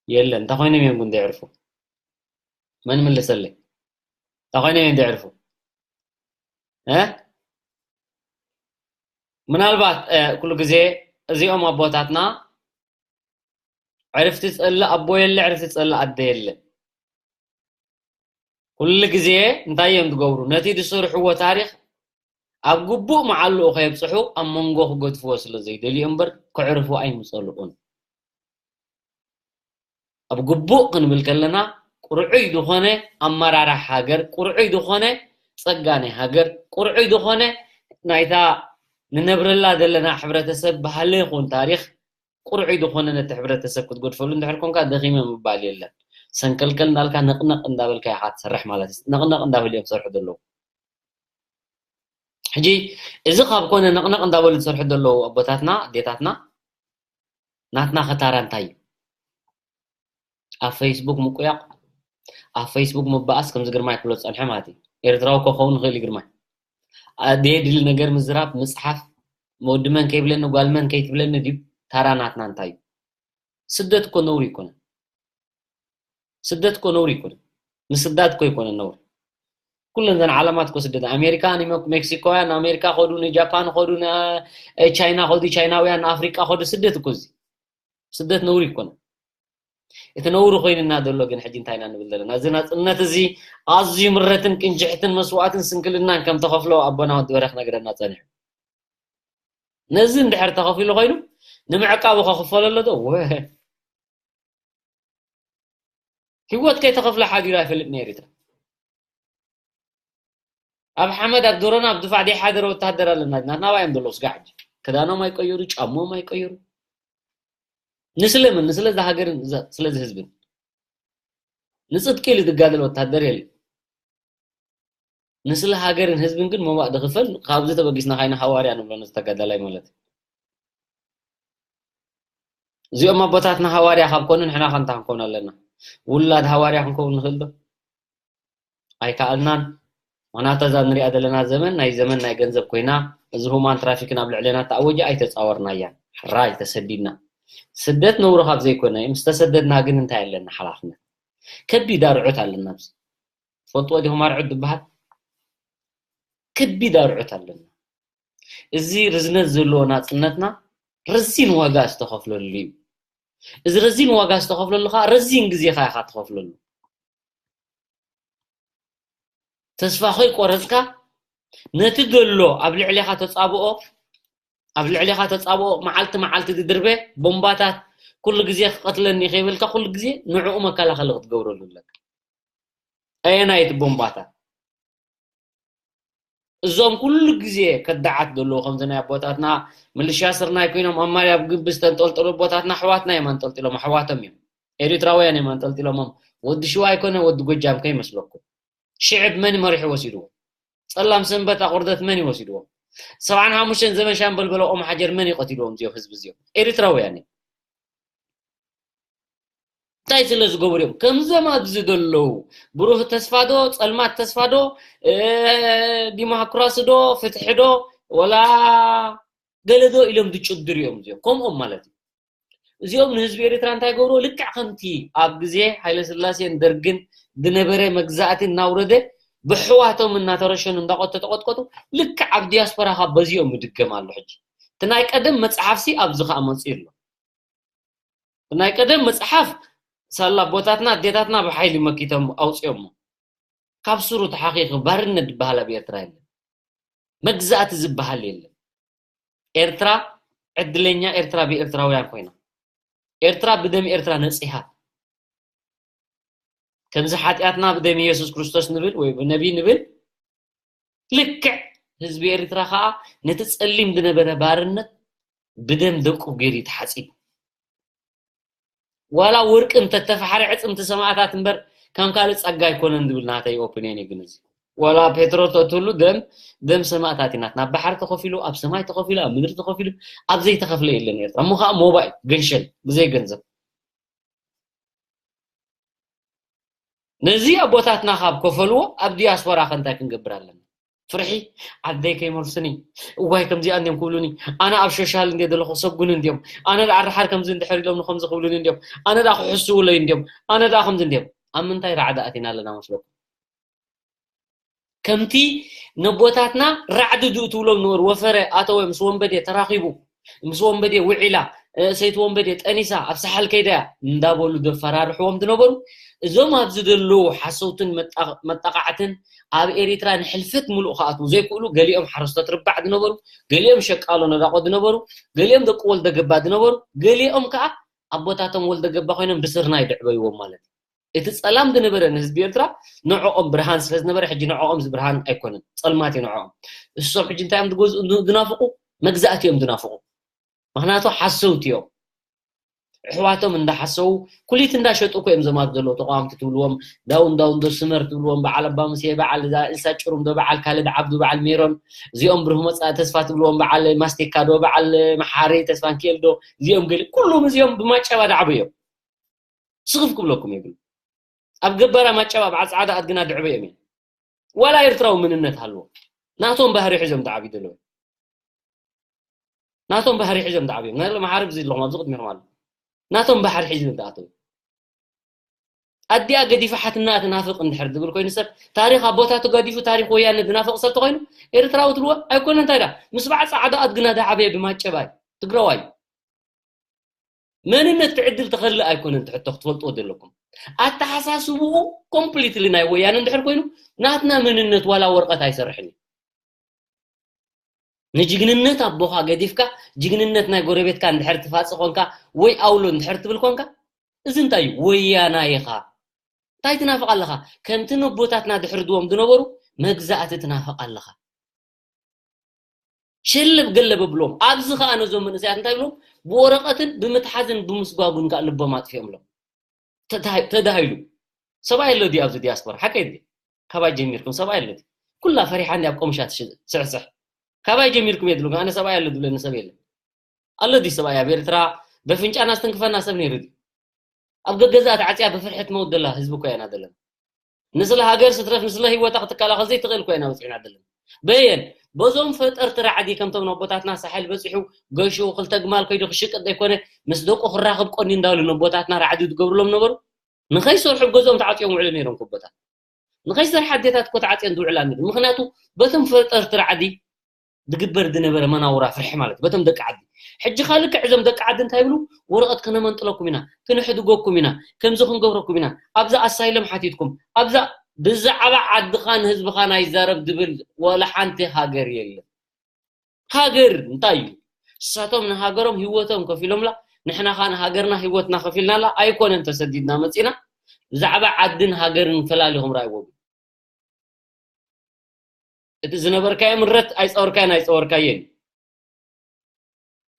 የለን። እንታይ ኮይኖም እዮም ግን ዘዕርፉ? መን ምልሰለይ? እንታይ ኮይኖም እዮም ዘዕርፉ? እ? ምናልባት፣ እ፣ ኩሉ ግዜ እዚኦም ኣቦታትና ዕርፍቲ ዝጸልእ ኣቦ የለ፣ ዕርፍቲ ዝጸልእ ኣደ የለ። ኩሉ ግዜ እንታይ እዮም ዝገብሩ? ነቲ ዝሰርሕዎ ታሪኽ ኣብ ግቡእ መዓልኡ ከየብጽሑ ኣብ መንጎ ክገድፍዎ ስለ ዘይደልዩ እምበር፣ ከዕርፉ ኣይምጸልኡን። ኣብ ግቡእ ክንብል ከለና፣ ቁርዑይ ዝኾነ ኣመራርሓ ሃገር፣ ቁርዑይ ዝኾነ ጸጋ ናይ ሃገር፣ ቁርዑይ ዝኾነ ናይታ ንነብረላ ዘለና ሕብረተሰብ ባህሊ ይኹን ታሪኽ፣ ቁርዑይ ዝኾነ ነቲ ሕብረተሰብ ክትገድፈሉ እንድሕር ኮንካ፣ ደኺመ ምባል የለን። ሰንከልከል እንዳልካ፣ ነቕነቕ እንዳበልካ ኢኻ ትሰርሕ ማለት እዩ። ነቕነቕ እንዳበሉ እዮም ዝሰርሑ ዘለዉ። ሕጂ እዚ ካብ ኮነ፣ ነቕነቕ እንዳበሉ ዝሰርሑ ዘለዉ ኣቦታትና፣ ኣዴታትና፣ ናትና ኸ ታራ እንታይ እዩ? ኣብ ፌስቡክ ምቁያቕ፣ ኣብ ፌስቡክ ምባኣስ፣ ከምዚ ግርማይ ክብሎ ዝጸንሐ ማለት እዩ። ኤርትራዊ እኮ ክኸውን ይኽእል እዩ ግርማይ። ኣደ የድሊ ነገር ምዝራብ፣ ምጽሓፍ፣ ወዲ መን ከይብለኒ፣ ጓል መን ከይትብለኒ ድዩ? ታራ ናትና እንታይ እዩ? ስደት እኮ ነውሪ ኣይኮነን። ስደት እኮ ነውሪ ኣይኮነን። ምስዳድ እኮ ኣይኮነን ነውሪ። ኩለን እዘን ዓለማት እኮ ስደት፣ ኣሜሪካ ንሜክሲኮውያን ንኣሜሪካ ከዱ፣ ንጃፓን ከዱ፣ ንቻይና ከዱ፣ ቻይናውያን ንኣፍሪቃ ከዱ። ስደት እኮ እዚ። ስደት ነውሪ ኣይኮነን። እቲ ነውሪ ኮይንና ዘሎ ግን ሕጂ እንታይ ኢና ንብል ዘለና? እዚ ናጽነት እዚ ኣዝዩ ምረትን ቅንጅሕትን መስዋእትን ስንክልናን ከም ተኸፍሎ ኣቦና ወዲ በርሀ ክነግረና ጸኒሑ። ነዚ እንድሕር ተኸፊሉ ኮይኑ ንምዕቃቡ ከኽፈሎ ኣሎ ዶ? ወ-፣ ህይወት ከይተኸፍለ ሓዲሩ ኣይፈልጥን ኤርትራ። ኣብ ሓመድ፣ ኣብ ዶሮና፣ ኣብ ድፋዕ ዘይሓደረ ወተሃደር ኣለና። ናትና ኣባይ እዮም ዘለዉ ስጋዕ ሕጂ። ክዳኖም ኣይቀይሩ፣ ጫምኦም ኣይቀይሩ። ንስለ መን? ንስለ እዛ ሃገርን እዛ-፣ ስለዚ ህዝብን። ንጽድቂ ኢሉ ዝጋደል ወተሃደር የለን። ንስለ ሃገርን ህዝብን ግን መዋእ ዝኽፈል፣ ካብዚ ተበጊስና ካይና ሃዋርያ ንብሎ ነዚ ተጋዳላይ ማለት እዩ። እዚኦም ኣቦታትና ሃዋርያ ካብ ኮኑ፣ ንሕና ከ እንታይ ክንከውን ኣለና? ውላድ ሃዋርያ ክንከውን ንኽእል ዶ? ኣይከኣልናን። ምኽንያቱ እዛ ንሪኣ ዘለና ዘመን ናይ ዘመን ናይ ገንዘብ ኮይና፣ እዚ ሁማን ትራፊክን ኣብ ልዕሌና ተኣወጀ ኣይተጻወርናያን። ሕራይ ተሰዲድና። ስደት ነውሪ ካብ ዘይኮነ፣ ምስ ተሰደድና ግን እንታይ ኣለና ሓላፍነት? ከቢድ ኣርዑት ኣለና። ኣብዚ ትፈልጥዎ ዲኹም ኣርዑት ዝበሃል? ከቢድ ኣርዑት ኣለና። እዚ ርዝነት ዘለዎ ናጽነትና ረዚን ዋጋ ዝተኸፍለሉ እዩ። እዚ ረዚን ዋጋ ዝተኸፍለሉ ከዓ ረዚን ግዜኻ ኢኻ ትኸፍለሉ። ተስፋ ከይቆረጽካ ነቲ ዘሎ ኣብ ልዕሌኻ ተጻብኦ ኣብ ልዕሌኻ ተጻብኦ መዓልቲ መዓልቲ ዝድርበ ቦምባታት ኩሉ ግዜ ክቐትለኒ ከይበልካ ኩሉ ግዜ ንዕኡ መከላኸሊ ክትገብረሉ ኣለካ። ኣየናይ እቲ ቦምባታት? እዞም ኩሉ ግዜ ከዳዓት ዘለዉ ከምዚ ናይ ኣቦታትና ምልሻ ስርናይ ኮይኖም ኣብ ማርያ ኣብ ግቢ ዝተንጠልጠሉ ኣቦታትና ኣሕዋትና እዮም ኣንጠልጢሎም ኣሕዋቶም እዮም። ኤሪትራውያን እዮም ኣንጠልጢሎሞም። ወዲ ሽዋ ኣይኮነ ወዲ ጎጃም ከይመስለኩም። ሽዕብ መን መሪሑ ወሲድዎ? ጸላም ሰንበት ኣቑርደት መን ይወሲድዎም? ሰብዓን ሓሙሽተን ዘመን ሻምበል በለኦም ሓጀር መን ይቐትልዎም እዚኦም ህዝቢ እዚኦም? ኤሪትራውያን እዮም። እንታይ ስለ ዝገብሩ እዮም ከምዞም ኣብዚ ዘለዉ? ብሩህ ተስፋ ዶ ጸልማት ተስፋ ዶ እ፣ ዲሞክራሲ ዶ ፍትሒ ዶ ወላ ገለ ዶ ኢሎም ዝጭድሩ እዮም እዚኦም ከምኦም ማለት እዩ። እዚኦም ንህዝቢ ኤሪትራ እንታይ ገብርዎ ልክዕ ከምቲ ኣብ ግዜ ሃይለ ስላሴን ደርግን ዝነበረ መግዛእቲ እናውረደ ብሕዋቶም እናተረሸኑ እንዳቆተተቆጥቀጡ ልክዕ ኣብ ዲያስፖራ ካብ በዚኦም ይድገም ኣሎ ሕጂ እቲ ናይ ቀደም መፅሓፍሲ ኣብዚ ከዓ መፅኡ ኣሎ ናይ ቀደም መጽሓፍ ሳላ ኣቦታትና ኣዴታትና ብሓይሊ መኪቶም ኣውፅኦሞ ካብ ስሩ ተሓኺኺ ባርነት ዝበሃል ኣብ ኤርትራ የለን መግዛእቲ ዝበሃል የለን ኤርትራ ዕድለኛ ኤርትራ ብኤርትራውያን ኮይና ኤርትራ ብደም ኤርትራ ነፂሃ ከምዚ ሓጢኣትና ብደም ኢየሱስ ክርስቶስ ንብል ወይ ብነቢ ንብል ልክዕ ህዝቢ ኤርትራ ከዓ ነቲ ፀሊም ዝነበረ ባርነት ብደም ደቁ ገይሩ ተሓፂቡ ዋላ ወርቂ እንተተፋሓረ ዕፅምቲ ሰማእታት እምበር ከም ካልእ ፀጋ ኣይኮነን ዝብል ናተይ ኦፕንየን እዩ ግን እዚ ዋላ ፔትሮ ተትህሉ ደም ደም ሰማእታት እዩ ናትና ኣብ ባሕሪ ተኸፊሉ ኣብ ሰማይ ተኸፊሉ ኣብ ምድሪ ተኸፊሉ ኣብ ዘይተኸፍለ የለን ኤርትራ እሞ ከዓ ሞባይል ገንሸል ብዘይ ገንዘብ ነዚ ኣቦታትና ካብ ከፈልዎ ኣብ ዲያስፖራ ከ እንታይ ክንገብር ኣለና ፍርሒ ዓደይ ከይመልሱኒ እዋይ ከምዚኣ እንዲዮም ክብሉኒ ኣነ ኣብ ሾሻል እንዲየ ዘለኹ ሰጉን እንዲዮም ኣነ ደኣ ርሓር ከምዚ እንድሕር ኢሎም ንከምዚ ክብሉኒ እንዲዮም ኣነ ደኣ ክሕስውለይ እንዲዮም ኣነ ደኣ ከምዚ እንዲዮም ኣብ ምንታይ ራዕዲ ኣቲና ኣለና መስለኩም ከምቲ ነቦታትና ራዕዲ ድኡ ትብሎም ነበሩ ወፈረ ኣተወ ምስ ወንበዴ ተራኺቡ ምስ ወንበዴ ውዒላ ሰይቲ ወንበዴ ጠኒሳ ኣብ ሰሓል ከይዳ እያ እንዳበሉ ዘፈራርሕዎም ዝነበሩ እዞም ኣብዚ ዘለዉ ሓሰውትን መጣቃዕትን ኣብ ኤሪትራ ንሕልፈት ሙሉእ ክኣትዉ ዘይክእሉ ገሊኦም ሓረስቶት ርባዕ ዝነበሩ ገሊኦም ሸቃሎ ነዳቆ ዝነበሩ ገሊኦም ደቂ ወልደ ገባ ዝነበሩ ገሊኦም ከዓ ኣቦታቶም ወልደ ገባ ኮይኖም ብስርናይ ድዕበይዎም ማለት እዩ እቲ ጸላም ዝነበረ ንህዝቢ ኤርትራ ንዕኦም ብርሃን ስለ ዝነበረ ሕጂ ንዕኦም እዚ ብርሃን ኣይኮነን ጸልማት እዩ ንዕኦም እሶም ሕጂ እንታይ እዮም ዝገዝኡ ዝናፍቁ መግዛእቲ እዮም ዝናፍቁ ምክንያቱ ሓሰውቲ እዮም ኣሕዋቶም እንዳሓሰው ኩሊት እንዳሸጡ እኮ እዮም ዘማት ዘለዉ ተቃወምቲ ትብልዎም ዳውን ዳውን ዶ ስመር ትብልዎም በዓል ኣባ ሙሴ በዓል እዛ ኢልሳ ጭሩም ዶ በዓል ካልድ ዓብዱ በዓል ሜሮን እዚኦም ብሩህ መጻኢ ተስፋ ትብልዎም በዓል ማስቴካ ዶ በዓል መሓሪ ተስፋ ንክኤል ዶ እዚኦም ገሊ ኩሎም እዚኦም ብማጨባ ዳዕቡ እዮም ስኽፍ ክብለኩም የብሉ ኣብ ገባራ ማጨባ በዓል ጻዕዳ ኣድግና ድዕበ እዮም ዋላ ኤርትራዊ ምንነት ሃልዎ ናቶም ባህሪ ሒዞም ተዓብዩ ዘለዉ ናቶም ባህሪ ሒዞም ተዓብዮም ናይ መሓርብ እዚ ኣለኹም ኣብዚ ቅድሚኹም ኣሎ ናቶም ባህሪ ሒዞም ተኣተው ኣዲኣ ገዲፋ ሓትና ትናፍቕ እንድሕር ዝብል ኮይኑ ሰብ ታሪኽ ኣቦታቱ ገዲፉ ታሪኽ ወያነ ዝናፍቕ ሰብ ተኮይኑ ኤርትራዊ ትልዎ ኣይኮነ እንታይ ዳ ምስ በዓል ጻዕዳ ኣድግና ዳዓበየ ብማጨባይ ትግራዋይ መንነት ትዕድል ተኸልእ ኣይኮነን ትሕቶ ክትፈልጥዎ ዘለኩም ኣተሓሳስብኡ ኮምፕሊትሊ ናይ ወያነ እንድሕር ኮይኑ ናትና መንነት ዋላ ወረቐት ኣይሰርሕን እዩ ንጅግንነት ኣቦኻ ገዲፍካ ጅግንነት ናይ ጎረቤትካ እንድሕር ትፋፂ ኮንካ ወይ ኣውሎ እንድሕር ትብል ኮንካ እዚ እንታይ እዩ ወያና ኢኻ እንታይ ትናፍቕ ኣለኻ ከምቲ ነቦታትና ድሕርድዎም ዝነበሩ መግዛእቲ ትናፍቕ ኣለኻ ሸለብ ገለብ ኣብሎም ኣብዚ ከዓ ነዞም መንእሰያት እንታይ ብሎም ብወረቐትን ብምትሓዝን ብምስጓጉን ከዓ ልቦም ኣጥፊኦምሎም ተዳሂሉ ሰብኣይ ኣሎ ድዩ ኣብዚ ዲያስፖራ ሓቀይ ድዩ ካባይ ጀሚርኩም ሰብኣይ ኣሎ ድዩ ኩላ ፈሪሓ እንዲ ኣብ ቆምሻ ትስሕስሕ ካባይ ጀሚርኩም የድሉ ኣነ ሰብኣይ ኣሎ ዝብለኒ ሰብ የለን ኣሎ ድዩ ሰብኣይ ኣብ ኤርትራ በፍንጫና ዝተንክፈና ሰብ ነይሩ ድዩ ኣብ ገገዛእ ተዓፅያ ብፍርሒ ትመውት ዘላ ህዝቢ እኮ ኢና ዘለና ንስለ ሃገር ስትረፍ ንስለ ህይወታ ክትከላኸል ዘይትኽእል እኮ ኢና በፂሕና ዘለና በየን በዞም ፈጠርቲ ራዕዲ ከምቶም ነቦታትና ሳሕል በፂሑ ገሹ ክልተ ግማል ከይዱ ክሽቅጥ ዘይኮነ ምስ ደቁ ክራኽብ ቆኒ እንዳሉ ነቦታትና ራዕዲ ዝገብሩሎም ነበሩ። ንኸይሰርሑ ገዞም ተዓፅዮም ውዕሉ ነይሮም ኮቦታት። ንኸይሰርሓ ኣዴታት እኮ ተዓፅየን ዝውዕላ ነይሩ። ምክንያቱ በቶም ፈጠርቲ ራዕዲ ዝግበር ዝነበረ መናውራ ፍርሒ ማለት በቶም ደቂ ዓዲ። ሕጂ ካልክዕ እዞም ደቂ ዓዲ እንታይ ይብሉ? ወረቐት ክነመንጥለኩም ኢና፣ ክንሕድገኩም ኢና፣ ከምዚ ክንገብረኩም ኢና፣ ኣብዛ ኣሳይለም ሓቲትኩም ኣብዛ ብዛዕባ ዓድኻን ህዝብኻን ኣይዛረብ ዝብል ወላ ሓንቲ ሃገር የለን። ሃገር እንታይ እዩ? እሳቶም ንሃገሮም ህይወቶም ከፊሎምላ፣ ንሕና ኸዓ ንሃገርና ህይወትና ከፊልናላ ኣይኮነን ተሰዲድና መፂና። ብዛዕባ ዓድን ሃገርን ፈላሊኹም ራእይዎም። እቲ ዝነበርካዮ ምረት ኣይፀወርካዮን ኣይፀወርካዮን።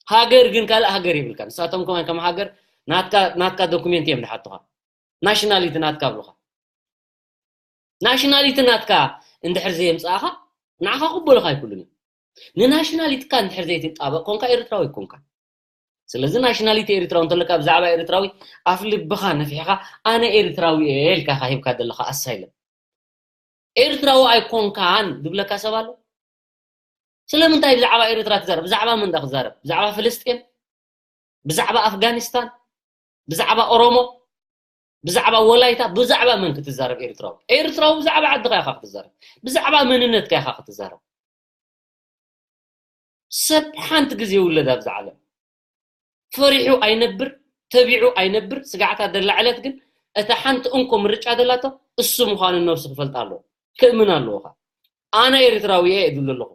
ሃገር ግን ካልእ ሃገር የብልካ። ንሳቶም ከማን ከም ሃገር ናትካ ናትካ ዶኩሜንት እዮም ዝሓቱኻ። ናሽናሊቲ ናትካ ኣብሉኻ። ናሽናሊቲ ናትካ እንድሕር ዘየምፃእኻ ንዓኻ ክበሉኻ ኣይክእሉን እዮም። ንናሽናሊትካ እንድሕር ዘይትጣበቕ ኮንካ ኤርትራዊ ኣይኮንካ። ስለዚ ናሽናሊቲ ኤርትራዊ እንተለካ ብዛዕባ ኤርትራዊ ኣፍ ልብኻ ነፊሕኻ ኣነ ኤርትራዊ እየ ኢልካ ኢኻ ሂብካ ዘለኻ ኣሳይለም። ኤርትራዊ ኣይኮንካን ዝብለካ ሰብ ኣሎ። ስለምንታይ ብዛዕባ ኤርትራ ትዛረብ? ብዛዕባ መን ዳ ክዛረብ? ብዛዕባ ፍልስጤም? ብዛዕባ ኣፍጋኒስታን? ብዛዕባ ኦሮሞ? ብዛዕባ ወላይታ? ብዛዕባ መን ክትዛረብ ኤርትራዊ? ኤርትራዊ ብዛዕባ ዓድኻ ኢኻ ክትዛረብ። ብዛዕባ መንነትካ ኢኻ ክትዛረብ። ሰብ ሓንቲ ግዜ ይውለድ ኣብዚ ዓለም። ፈሪሑ ኣይነብር፣ ተቢዑ ኣይነብር። ስጋዕታ ደላ ዕለት ግን እታ ሓንቲ እንኮ ምርጫ ደላቶ እሱ ምዃኑ ነብሱ ክፈልጣ ኣለዎ። ክእምን ኣለዎ ኸዓ። ኣነ ኤርትራዊ እየ እብል ኣለኹ።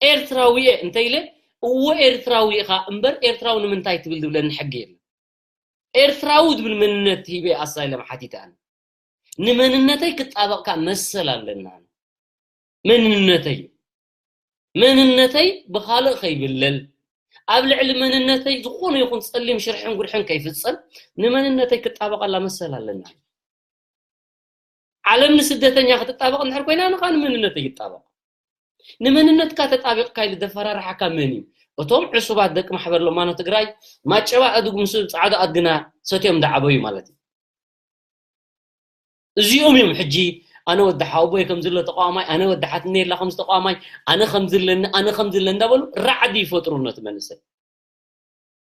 ኤርትራዊ እየ እንተኢለ፣ እወ ኤርትራዊ ኢኻ እምበር ኤርትራዊ ንምንታይ ትብል ዝብለኒ ሕጊ የለን። ኤርትራዊ ዝብል መንነት ሂበ ኣሳይለም ሓቲተ ኣነ። ንመንነተይ ክጣበቕ ከኣ መሰል ኣለኒ ኣነ። መንነተይ መንነተይ ብኻልእ ከይብለል፣ ኣብ ልዕሊ መንነተይ ዝኾነ ይኹን ጸሊም ሽርሕን ጉድሕን ከይፍጸም፣ ንመንነተይ ክጣበቐላ መሰል ኣለና። ዓለም ንስደተኛ ክትጣበቕ እንድሕር ኮይና፣ ኣነ ኸኣ ንመንነተይ ይጣበቕ። ንመንነትካ ተጣቢቕካ ኢሉ ዘፈራርሓካ መን እዩ? እቶም ዕሱባት ደቂ ማሕበር ለማኖ ትግራይ ማጨባ ኣድጉ ምስ ጻዕዳ ኣድግና ሰትዮም ዝዓበዩ ማለት እዩ። እዚኦም እዮም ሕጂ ኣነ ወዲ ሓወቦይ ከም ዝሎ ተቃዋማይ፣ ኣነ ወዲ ሓትነይ የላ ከም ዝተቃዋማይ፣ ኣነ ከም ዝለኒ፣ ኣነ ከም ዝለ እንዳበሉ ራዕዲ ይፈጥሩ ነቲ መንእሰይ።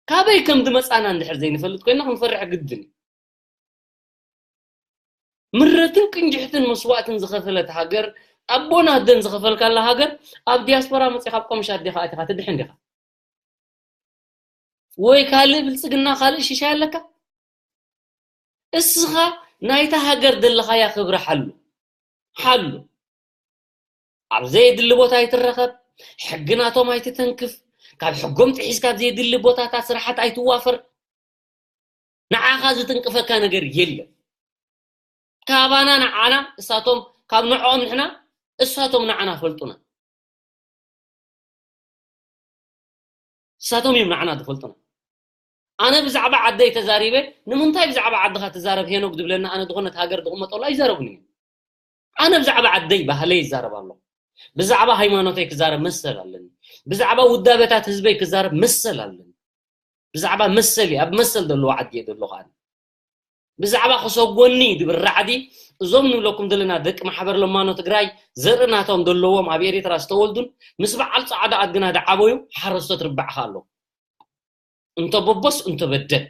ካበይ ከም ዝመጻና እንድሕር ዘይንፈልጥ ኮይና ክንፈርሕ ግድን እዩ። ምረትን ቅንጅሕትን መስዋእትን ዝኸፈለት ሃገር፣ ኣቦን ኣደን ዝኸፈልካላ ሃገር፣ ኣብ ዲያስፖራ መጺኻ ኣብ ቆምሻ ኣዴኻ ኣቲኻ ትድሕን ዲኻ? ወይ ካልእ ብልጽግና ካልእ ሽሻይ ኣለካ? እስኻ ናይታ ሃገር ዘለኻያ ክብሪ ሓሉ። ሓሉ። ኣብ ዘየድሊ ቦታ ኣይትረኸብ፣ ሕጊ ናቶም ኣይትተንክፍ፣ ካብ ሕጎም ጥሒስካ ኣብ ዘየድሊ ቦታታት ስራሓት ኣይትዋፈር። ንዓኻ ዝትንቅፈካ ነገር የለን። ካባና ንዓና እሳቶም፣ ካብ ንዕኦም ንሕና እሳቶም ንዓና ፈልጡና። እሳቶም እዮም ንዓና ዝፈልጡና። ኣነ ብዛዕባ ዓደይ ተዛሪበ፣ ንምንታይ ብዛዕባ ዓድኻ ትዛረብ ሄኖክ ዝብለኒ ኣነ ዝኾነት ሃገር ዝቕመጠሉ ኣይዛረቡን እዮም። ኣነ ብዛዕባ ዓደይ ባህለይ ይዛረብ ኣለኹ። ብዛዕባ ሃይማኖተይ ክዛረብ መሰል ኣለኒ። ብዛዕባ ውዳበታት ህዝበይ ክዛረብ መሰል ኣለኒ። ብዛዕባ መሰል እየ፣ ኣብ መሰል ዘለዎ ዓዲ እየ ዘለኹ ኣነ። ብዛዕባ ክሰጎኒ ዝብል ራዕዲ እዞም ንብለኩም ዘለና ደቂ ማሕበር ለማኖ ትግራይ ዘርኢ ናቶም ዘለዎም ኣብ ኤርትራ ዝተወልዱን ምስ በዓል ጻዕዳ ኣድግና ዝዓበዩ ሓረስቶት ርባዕኻ ኣለዉ። እንተ በቦስ እንተ በደል።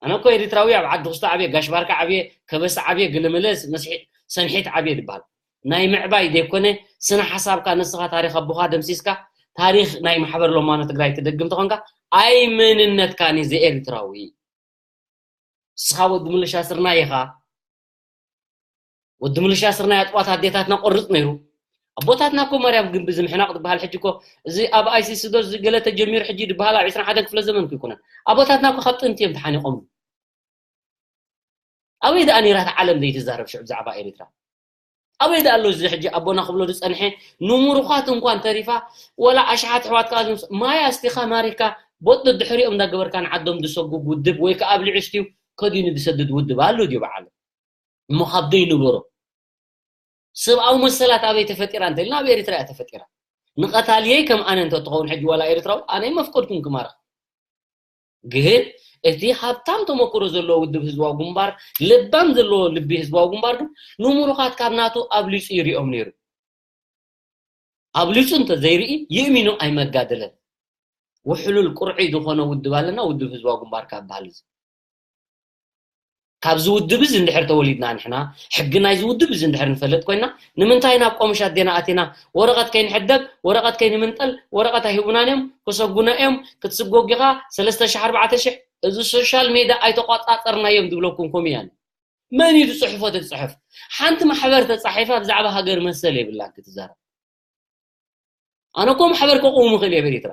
ኣነ እኮ ኤርትራዊ ኣብ ዓዲ ክስቶ ዓብየ፣ ጋሽ ባርካ ዓብየ፣ ከበሳ ዓብየ፣ ገለመለ መስሒ-፣ ሰንሒት ዓብየ ዝበሃል። ናይ ምዕባይ ዘይኮነ ስነ ሓሳብካ ንስኻ ታሪኽ ኣቦኻ ደምሲስካ ታሪኽ ናይ ማሕበር ለማኖ ትግራይ ትደግም ተኾንካ ኣይ መንነትካን እዩ ዘኤርትራዊ። ንስኻ ወዲ ምልሻ ስርናይ ኢኻ። ወዲ ምልሻ ስርናይ ኣጥዋት ኣዴታትና ቆርጽ ነይሩ። ኣቦታትና እኮ ማርያም ግንቢ ዝምሕናቕ ዝበሃል ሕጂ እኮ እዚ ኣብ ኣይሲሲ ዶ እዚ ገለ ተጀሚሩ ሕጂ ዝበሃል ኣብ ዕስራን ሓደን ክፍለ ዘመን እኮ ኣይኮነን። ኣቦታትና እኮ ካብ ጥንቲ እዮም ተሓኒቖም። ኣበይ ደኣ ነይራ እታ ዓለም ዘይትዛረብ ሽዑ ብዛዕባ ኤርትራ? ኣበይ ደኣ ኣሎ እዚ ሕጂ ኣቦና ክብሎ ዝጸንሐ ንምሩኻት እንኳን ተሪፋ ወላ ኣሽሓት ኣሕዋትካ ዝምስ-፣ ማይ ኣስቲኻ ማሪካ ቦጥ ድሕሪኦም እንዳገበርካ ንዓዶም ዝሰጉግ ውድብ ወይ ከኣ ኣብ ልዕስቲኡ ከዲኑ ዝሰድድ ውድብ ኣሎ ድዩ ብዓለም? እሞ ካብ ደይ ንበሮ። ሰብኣዊ መሰላት ኣበይ ተፈጢራ እንተልና ኣብ ኤርትራ እያ ተፈጢራ። ንቐታልየይ ከም ኣነ እንተ ትኸውን ሕጂ ዋላ ኤርትራዊ ኣነ መፍቀድኩን ክማርኽ። ግን እቲ ሃብታም ተመክሮ ዘለዎ ውድብ ህዝባዊ ግንባር፣ ለባም ዘለዎ ልቢ ህዝባዊ ግንባር ግን ንምሩኻት ካብ ናቱ ኣብሊጹ ይሪኦም ነይሩ። ኣብሊፁ እንተዘይርኢ ይእሚኖ ኣይመጋደለን። ውሕሉል ቁርዒ ዝኾነ ውድብ ኣለና፣ ውድብ ህዝባዊ ግንባር ካብ በሃል እዚ። ካብዚ ውድብ እዚ እንድሕር ተወሊድና ንሕና፣ ሕጊ ናይዚ ውድብ እዚ እንድሕር ንፈልጥ ኮይና፣ ንምንታይ ናብ ቆምሽ ኣዴና ኣቲና? ወረቐት ከይንሕደግ፣ ወረቐት ከይንምንጠል፣ ወረቐት ኣይህቡናን እዮም፣ ክሰጉና እዮም፣ ክትስጎግ ኢኻ፣ ሰለስተ ሽሕ ኣርባዕተ ሽሕ፣ እዚ ሶሻል ሜድያ ኣይተቆጻጸርናዮም ዝብለኩም ኮሚያን። መን እዩ ዝጽሕፎ? ትጽሕፍ ሓንቲ ማሕበር ተጻሒፋ ብዛዕባ ሃገር መሰል የብላን ክትዛረብ። ኣነ እኮ ማሕበር ከቁሙ ክእል እየ ብኤሪትራ።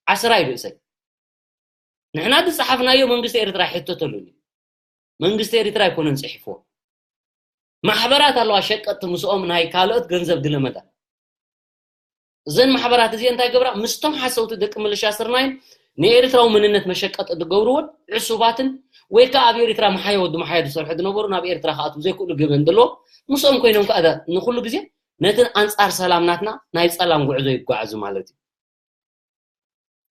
ዓስራ እዩ ርእሰይ። ንሕና ዝጸሓፍናዮ መንግስቲ ኤርትራ ይሕተተሉን እዩ። መንግስቲ ኤርትራ ኣይኮነን ጽሒፍዎ። ማሕበራት ኣለዋ ሸቀጥቲ ምስኦም ናይ ካልኦት ገንዘብ ድለመታ። እዘን ማሕበራት እዚአን እንታይ ገብራ? ምስቶም ሓሰውቲ ደቂ ምልሻ ስርናይን ንኤርትራዊ መንነት መሸቀጢ ዝገብርዎን ዕሱባትን ወይ ከዓ ኣብ ኤርትራ መሓዮ ወዲ መሓዮ ዝሰርሑ ዝነበሩ ናብ ኤርትራ ክኣትዉ ዘይክእሉ ገበን ዘለዎ ምስኦም ኮይኖም ከዓ ንኩሉ ግዜ ነቲ ኣንጻር ሰላም ናትና ናይ ጸላም ጉዕዞ ይጓዓዙ ማለት እዩ።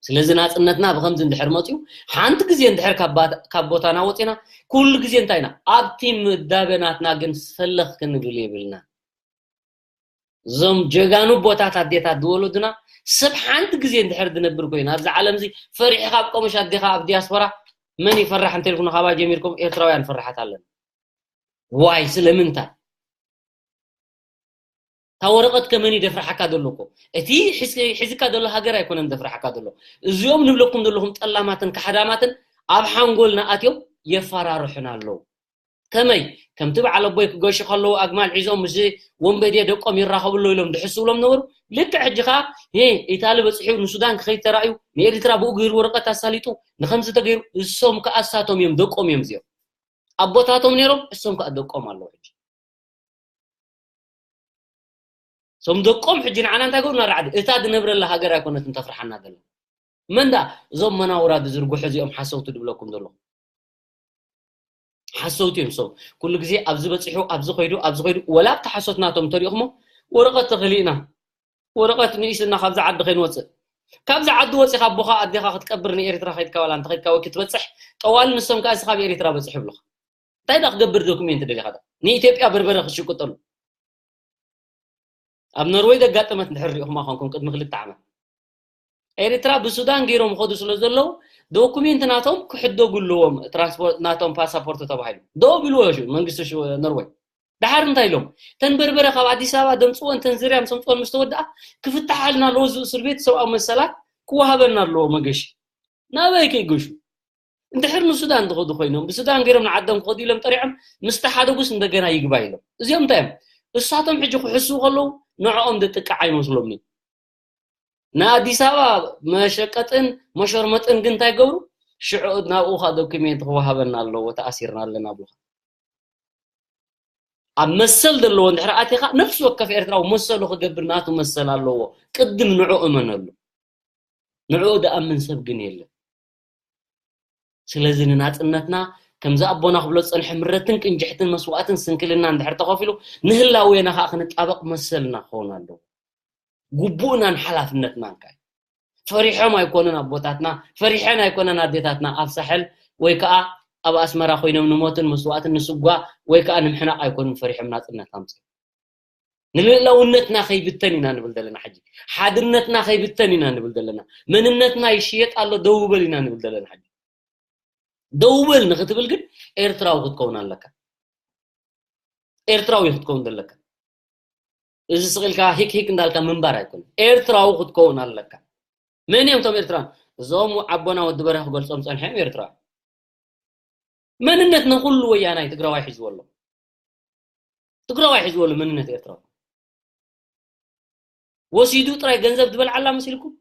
ስለዚ ናጽነትና ብኸምዚ እንድሕር መጽዩ ሓንቲ ግዜ እንድሕር ካብ ባት- ካብ ቦታና ወፂና ኩሉ ግዜ እንታይ ኢና ኣብቲ ምዳበ ናትና ግን ፈለኽ ክንብል የብልና። እዞም ጀጋኑ ቦታት ኣዴታት ዝወለዱና ሰብ ሓንቲ ግዜ እንድሕር ዝነብር ኮይኑ ኣብዚ ዓለም እዚ ፈሪሕኻ ኣብ ቆመሽ ኣዴኻ ኣብ ዲያስፖራ መን ይፈራሕ እንተልኩ ንኻባ ጀሚርኩም ኤርትራውያን ፈራሓት ኣለና። ዋይ ስለምንታይ? እታ ወረቐት ከመን ይደፍርሓካ ዘሎ እኮ እቲ ሒዝካ ዘሎ ሃገር ኣይኮነን ደፍርሓካ ዘሎ። እዚኦም ንብለኩም ዘለኹም ጠላማትን ካሕዳማትን ኣብ ሓንጎልና ኣትዮም የፈራርሑና ኣለዉ። ከመይ ከምቲ በዓል ኣቦይ ክገሹ ከለዉ ኣግማል ሒዞም ምስ ወንበዴ ደቆም ይራኸቡ ኣለዉ ኢሎም ድሕስብሎም ነበሩ። ልክዕ ሕጂ ከዓ ሄ ኢታሊ በፂሑ ንሱዳን ክኸይድ ተራእዩ ንኤርትራ ብኡ ገይሩ ወረቐት ኣሳሊጡ ንከምዚ ተገይሩ እሶም ከዓ እሳቶም እዮም ደቆም እዮም እዚኦም ኣቦታቶም ነይሮም እሶም ከዓ ደቆም ኣለዉ ሕጂ ሶም ደቆም ሕጂ ንዓና እንታይ ገብሩና ራዕዲ እታ ዝነብረላ ሃገር ኣይኮነትን ተፍርሓና ዘላ መን ዳ እዞም መናውራ ዝዝርግሑ እዚኦም ሓሰውቲ ድብለኩም ዘለኹ ሓሰውቲ እዮም ሶም ኩሉ ግዜ ኣብዚ በፂሑ ኣብዚ ኮይዱ ኣብዚ ኮይዱ ወላ ኣብቲ ሓሶት ናቶም ተሪእኹሞ ወረቐት ተኽሊእና ወረቐት ንኢስና ካብዚ ዓዲ ከይንወፅእ ካብዚ ዓዲ ወፂኻ ኣቦኻ ኣዴኻ ክትቀብር ንኤርትራ ከይድካ ዋላ እንተኸይድካ ወይ ክትበፅሕ ጠዋሊ ንሶም ከዓ እዚ ካብ ኤርትራ በፅሑ ይብሉኻ እንታይ ዳ ክገብር ዶኩሜንት ደሊኻ ዳ ንኢትዮጵያ በርበረ ክሽቅጠሉ ኣብ ኖርወይ ዘጋጠመት እንድሕር ሪኢኹማ ኮንኩም ቅድሚ ክልተ ዓመት ኤርትራ ብሱዳን ገይሮም ይኸዱ ስለ ዘለዉ ዶኩሜንት ናቶም ክሕደጉ ኣለዎም ትራንስፖርት ናቶም ፓሳፖርት ተባሂሉ ደው ቢልዎ መንግስቲ ኖርወይ ድሓር እንታይ ኢሎም ተን በርበረ ካብ ኣዲስ ኣበባ ደምፅወን ተን ዝርያ ምስ ኣምፅወን ምስ ተወድኣ ክፍትሓልና ኣለዎ እዚ እስር ቤት ሰብኣዊ መሰላት ክወሃበና ኣለዎ መገሺ ናበይ ከይገሹ እንድሕር ንሱዳን ዝኸዱ ኮይኖም ብሱዳን ገይሮም ንዓዶም ክኸዱ ኢሎም ጠሪዖም ምስ ተሓደጉስ እንደገና ይግባይ ኢሎም እዚኦም እንታይ እዮም እሳቶም ሕጂ ክሕስቡ ከለዉ ንዕኦም ዝጥቃዕ ኣይመስሎምን እዩ ንኣዲስ ኣበባ መሸቀጥን መሸርመጥን ግን እንታይ ገብሩ ሽዑ ናብኡ ካ ዶክሜንት ክወሃበና ኣለዎ ተኣሲርና ኣለና ብሉካ ኣብ መሰል ዘለዎ እንድሕር ኣቲኻ ነፍሲ ወከፍ ኤርትራዊ መሰሉ ክገብር ናቱ መሰል ኣለዎ ቅድም ንዑ እመነሉ ንዑ ድኣምን ሰብ ግን የለን ስለዚ ንናጽነትና ከምዚ ኣቦና ክብሎ ዝጸንሐ ምረትን ቅንጅሕትን መስዋእትን ስንክልና እንድሕር ተኸፊሉ ንህላዌና ከዓ ክንጣበቕ መሰልና ክኸውን ኣለዎ ግቡእናን ሓላፍነትናን ከዓ ፈሪሖም ኣይኮኑን ኣቦታትና ፈሪሐን ኣይኮነን ኣዴታትና ኣብ ሳሕል ወይ ከዓ ኣብ ኣስመራ ኮይኖም ንሞትን መስዋእትን ንስጓ ወይ ከዓ ንምሕናቕ ኣይኮኑን ፈሪሖም ናጽነት ኣምፅኦም ንልእላውነትና ከይብተን ኢና ንብል ዘለና ሕጂ ሓድነትና ከይብተን ኢና ንብል ዘለና መንነትና ይሽየጥ ኣሎ ደው በል ኢና ንብል ዘለና ሕጂ ደው በል ንክትብል ግን ኤርትራዊ ክትከውን ኣለካ ኤርትራዊ ክትከውን ዘለካ እዚ ስቕ ኢልካ ሂክ ሂክ እንዳልካ ምንባር ኣይኮነ ኤርትራዊ ክትከውን ኣለካ መን እዮም ቶም ኤርትራ እዞም ዓቦና ወዲ በርሀ ክገልፆም ፀንሐ እዮም ኤርትራ መንነት ንኩሉ ወያናይ ትግራዋይ ሒዝዎ ኣሎ ትግራዋይ ሒዝዎ ኣሎ መንነት ኤርትራ ወሲዱ ጥራይ ገንዘብ ዝበልዓላ መሲልኩም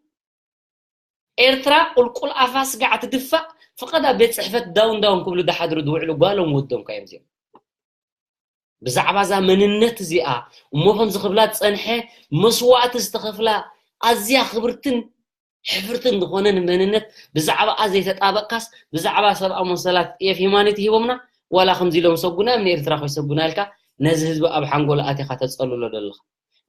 ኤርትራ ቁልቁል ኣፋ ስጋዕ ትድፋእ ፍቐዳ ቤት ፅሕፈት ዳውን ዳውን ክብሉ ዝሓድሩ ዝውዕሉ ጓሎም ወዶም ካ እዮም እዚኦም ብዛዕባ እዛ መንነት እዚኣ እሞ ከምዚ ክብላ ዝፀንሐ መስዋእቲ ዝተኸፍላ ኣዝያ ክብርትን ሕፍርትን ዝኾነ ንመንነት ብዛዕባኣ ዘይተጣበቕካስ ብዛዕባ ሰብኣዊ መሰላት ኤፍ ሂማኒቲ ሂቦምና ዋላ ከምዚ ኢሎም ሰጉና እዮም ንኤርትራ ከይሰጉና ኢልካ ነዚ ህዝቢ ኣብ ሓንጎሉ ኣቲኻ ተፀልሎ ዘለኻ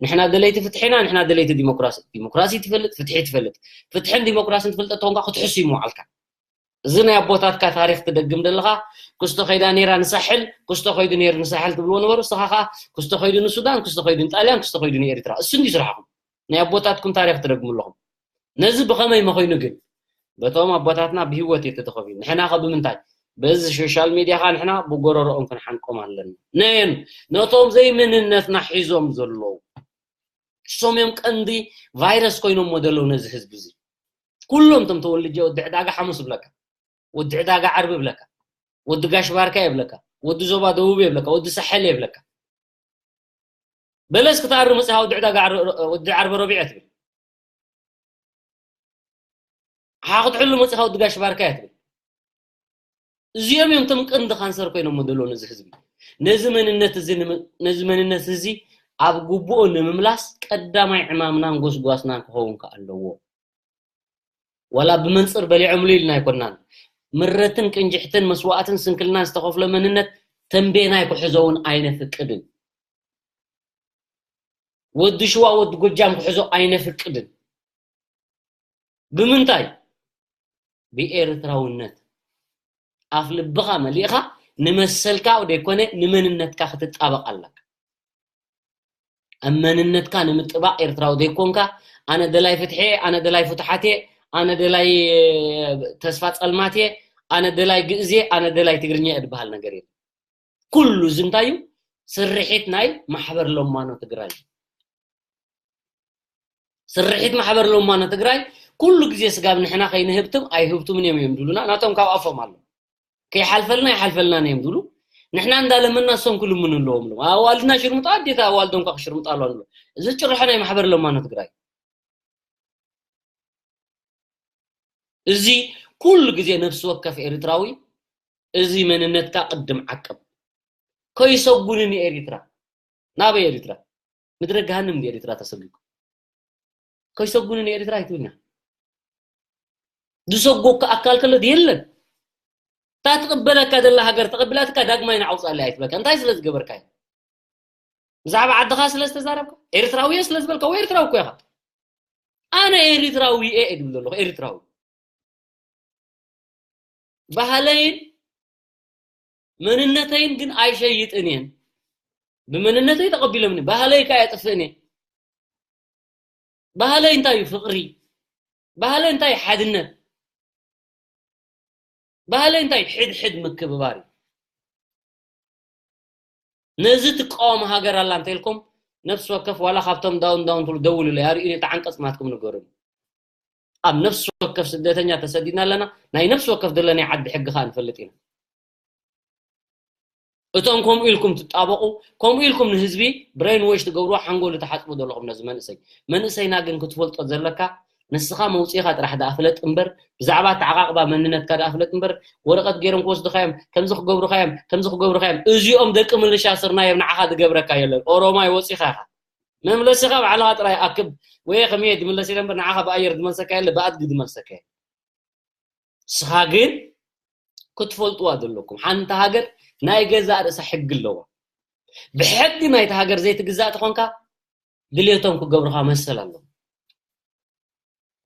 ንሕና ደለይቲ ፍትሒ ኢና ንሕና ደለይቲ ዲሞክራሲ ዲሞክራሲ ትፈልጥ ፍትሒ ትፈልጥ ፍትሕን ዲሞክራስን ትፈልጠ ተኾንካ ክትሕሱ ይምውዓልካ እዚ ናይ ኣቦታትካ ታሪክ ትደግም ዘለኻ ክስቶ ከይዳ ነይራ ንሳሕል ክስቶ ከይዱ ነይሩ ንሳሕል ትብልዎ ነበሩ እስኻ ከዓ ክስቶ ከይዱ ንሱዳን ክስቶ ከይዱ ንጣልያን ክስቶ ከይዱ ንኤርትራ እሱ እንዲ ስራሕኹም ናይ ኣቦታትኩም ታሪኽ ትደግሙ ኣለኹም። ነዚ ብኸመይ መኾይኑ ግን? በቶም ኣቦታትና ብህይወት እዩ ተተኸፊሉ። ንሕና ኸ ብምንታይ? በዚ ሶሻል ሚድያ ኸ ንሕና ብጎረሮኦም ክንሓንቆም ኣለና። ነየን ነቶም ዘይመንነትና ሒዞም ዘለዉ። እሶም እዮም ቀንዲ ቫይረስ ኮይኖም ዘለዉ ነዚ ህዝቢ እዚ። ኩሎም እቶም ተወልጀ ወዲ ዕዳጋ ሓሙስ ይብለካ፣ ወዲ ዕዳጋ ዓርቢ ይብለካ፣ ወዲ ጋሽ ባርካ ይብለካ፣ ወዲ ዞባ ደቡብ ይብለካ፣ ወዲ ሳሕል ይብለካ። በለስ ክትኣሪ መጽኻ ወዲ ዕዳጋ ዓር-፣ ወዲ ዓርቢ ረቢዕ ትብል። ሓ ክትሕሉ መጽኻ ወዲ ጋሽ ባርካ ትብል። እዚኦም እዮም እቶም ቀንዲ ካንሰር ኮይኖም ዘለዉ ነዚ ህዝቢ። ነዚ መንነት እዚ ንመ-፣ ነዚ መንነት እዚ ኣብ ግቡኡ ንምምላስ ቀዳማይ ዕማምናን ጎስጓስናን ክኸውን ከ ኣለዎ። ዋላ ብመንጽር በሊዖምሉ ኢልና ኣይኮናን። ምረትን ቅንጅሕትን መስዋእትን ስንክልናን ዝተኸፍሎ መንነት ተንቤናይ ክሕዞ እውን ኣይነፍቅድን። ወዲ ሽዋ ወዲ ጎጃም ክሕዞ ኣይነፍቅድን። ብምንታይ? ብኤርትራውነት። ኣፍ ልብኻ መሊእኻ ንመሰልካ ደይኮነ ንመንነትካ ክትጣበቕ ኣለካ። ኣብ መንነትካ ንምጥባቕ ኤርትራዊ ዘይኮንካ፣ ኣነ ደላይ ፍትሒ፣ ኣነ ደላይ ፍትሓት እየ፣ ኣነ ደላይ ተስፋ ጸልማት እየ፣ ኣነ ደላይ ግእዝ እየ፣ ኣነ ደላይ ትግርኛ እየ ዝበሃል ነገር የለን። ኩሉ እዚ እንታይ እዩ? ስርሒት ናይ ማሕበር ለማኖ ትግራይ። ስርሒት ማሕበር ለማኖ ትግራይ ኩሉ ግዜ ስጋብ ንሕና ከይንህብትም ኣይህብትምን እዮም እዮም ዝብሉና። ናቶም ካብ ኣፎም ኣሎ። ከይሓልፈልና ይሓልፈልና እዮም ዝብሉ። ንሕና እንዳለመና እሶም ክልምኑ ኣለዎም። ኣዋልድና ሽርሙጣ ኣዴታ ኣዋልዶም ከዓ ክሽርሙጣ ኣለዋ ንብሎ። እዚ ጭርሖ ናይ ማሕበር ለማኖ ትግራይ። እዚ ኩሉ ግዜ ነፍሲ ወከፍ ኤርትራዊ እዚ መንነትካ ቅድም ዓቅብ። ከይሰጉንን ኤርትራ። ናበይ ኤርትራ? ምድረ ገሃንም እንዲ ኤርትራ ተሰጊኩም። ከይሰጉንን ኤርትራ ኣይትብልና። ዝሰጎካ ኣካል ከሎ የለን። እታ ትቕበለካ ዘላ ሃገር ተቐቢላትካ ዳግማይ ንዓውፃለይ ኣይትብለካ። እንታይ ስለ ዝገበርካ እዩ? ብዛዕባ ዓድኻ ስለ ዝተዛረብካ? ኤርትራዊ እየ ስለ ዝበልካ? ወይ ኤርትራዊ እኮ ኢኻ። ኣነ ኤርትራዊ እየ እየ ዝብል ዘለኹ፣ ኤርትራዊ። ባህለይን መንነተይን ግን ኣይሸይጥን እየን። ብመንነተይ ተቐቢሎምኒ፣ ባህለይ ከኣ ኣየጥፍእን እየ። ባህለይ እንታይ እዩ? ፍቕሪ። ባህለይ እንታይ እዩ? ሓድነት። ባህለይ እንታይ እዩ? ሕድሕድ ምክብባር እዩ። ነዚ ትቃወም ሃገር ኣላ እንተኢልኩም፣ ነፍሲ ወከፍ ዋላ ካብቶም ዳውን ዳውን ትብሉ ደውሉለይ፣ ኣርእዩኒ፣ እታ ዓንቀጽ ናትኩም ንገሩኒ። ኣብ ነፍሲ ወከፍ ስደተኛ ተሰዲድና ኣለና። ናይ ነፍሲ ወከፍ ደለናይ ዓዲ ሕጊ ኸኣ ንፈልጥ ኢና። እቶም ከምኡ ኢልኩም ትጣበቑ፣ ከምኡ ኢልኩም ንህዝቢ ብሬን ዎሽ ትገብርዎ፣ ሓንጎሉ ትሓጽቡ ዘለኹም ነዚ መንእሰይ። መንእሰይና ግን ክትፈልጦ ዘለካ፣ ንስኻ መውጽኢኻ ጥራሕ ደኣ ፍለጥ እምበር፣ ብዛዕባ ኣተዓቓቕባ መንነትካ ደኣ ፍለጥ እምበር፣ ወረቐት ገይሮም ክወስዱኻ እዮም፣ ከምዚ ክገብሩኻ እዮም፣ ከምዚ ክገብሩኻ እዮም። እዚኦም ደቂ ምልሻ ስርናይ እዮም፣ ንዓኻ ዝገብረካ የለን። ኦሮማይ ወጺኻ ኢኻ። መምለሲኻ ባዕልኻ ጥራይ ኣክብ፣ ወይ ከመይ ድምለስ ኢለ እምበር፣ ንዓኻ ብኣየር ድመልሰካ የለ፣ ብኣድጊ ድመልሰካ የለ። ንስኻ ግን ክትፈልጥዋ ዘለኩም፣ ሓንቲ ሃገር ናይ ገዛእ ርእሳ ሕጊ ኣለዋ። ብሕጊ ናይታ ሃገር ዘይትግዛእ ተኾንካ፣ ድልየቶም ክገብሩኻ መሰል ኣለዎም።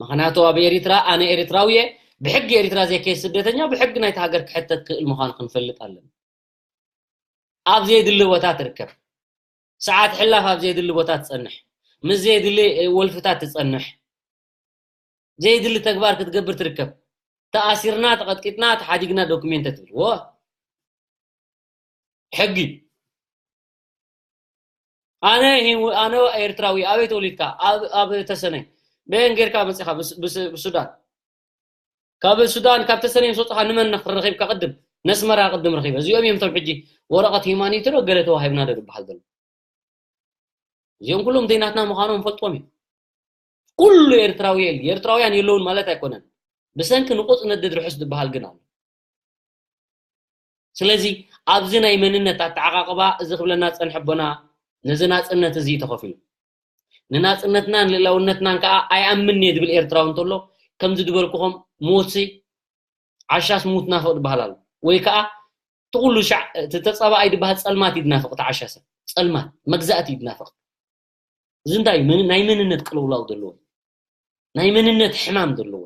ምኽንያቱ ኣብ ኤሪትራ ኣነ ኤሪትራዊ እየ፣ ብሕጊ ኤሪትራ ዘይከይድ ስደተኛ ብሕጊ ናይታ ሃገር ክሕተት ክእል ምዃኑ ክንፈልጥ ኣለና። ኣብ ዘየድሊ ቦታ ትርከብ። ሰዓት ሕላፍ ኣብ ዘየድሊ ቦታ ትጸንሕ። ምስ ዘየድሊ ወልፍታት ትጸንሕ። ዘየድሊ ተግባር ክትገብር ትርከብ። ተኣሲርና፣ ተቐጥቂጥና፣ ተሓዲግና ዶክሜንት ትብል። ወ-፣ ሕጊ። ኣነ ሂው-፣ ኣነ ኤርትራዊ፣ ኣበይ ተወሊድካ? ኣብ፣ ኣብ ተሰነይ። በየን ጌርካ መጺኻ? ብስ-፣ ብስ-፣ ብሱዳን። ካብ ሱዳን፣ ካብ ተሰነይ ምስ ወጽኻ ንመን ረኺብካ ቅድም? ነስመራ ቅድም ረኺበ። እዚኦም እዮም እቶም ሕጂ ወረቐት ሂማኒትሮ ገለ ተዋሂብና ዶ ዝበሃል ዘሎ። እዚኦም ኩሎም ዘይናትና ምዃኖም ፈልጥዎም እዩ። ኩሉ ኤርትራዊ የል-፣ ኤርትራውያን የለውን ማለት ኣይኮነን። ብሰንኪ ንቑጽ ነድድ ርሑስ ዝበሃል ግን ኣሎ። ስለዚ ኣብዚ ናይ መንነት ኣተዓቓቕባ እዚ ክብለና ዝጸንሐ ኣቦና ነዚ ናጽነት እዚ እዩ ተኸፊሉ። ንናጽነትናን ልእላውነትናን ከኣ ኣይኣምን እየ ዝብል ኤርትራዊ እንተሎ፣ ከምዚ ዝበልኩኹም ሞትሲ ዓሻስ ሙት ናፍቕ ዝበሃል ኣሎ። ወይ ከኣ እቲ ኩሉ ሻዕ፣ እቲ ተጻባኣይ ዝበሃል ጸልማት እዩ ዝናፍቕ፣ እቲ ዓሻ ሰብ። ጸልማት፣ መግዛእቲ እዩ ዝናፍቕ። እዚ እንታይ እዩ? መን-፣ ናይ መንነት ቅልውላው ዘለዎ። ናይ መንነት ሕማም ዘለዎ።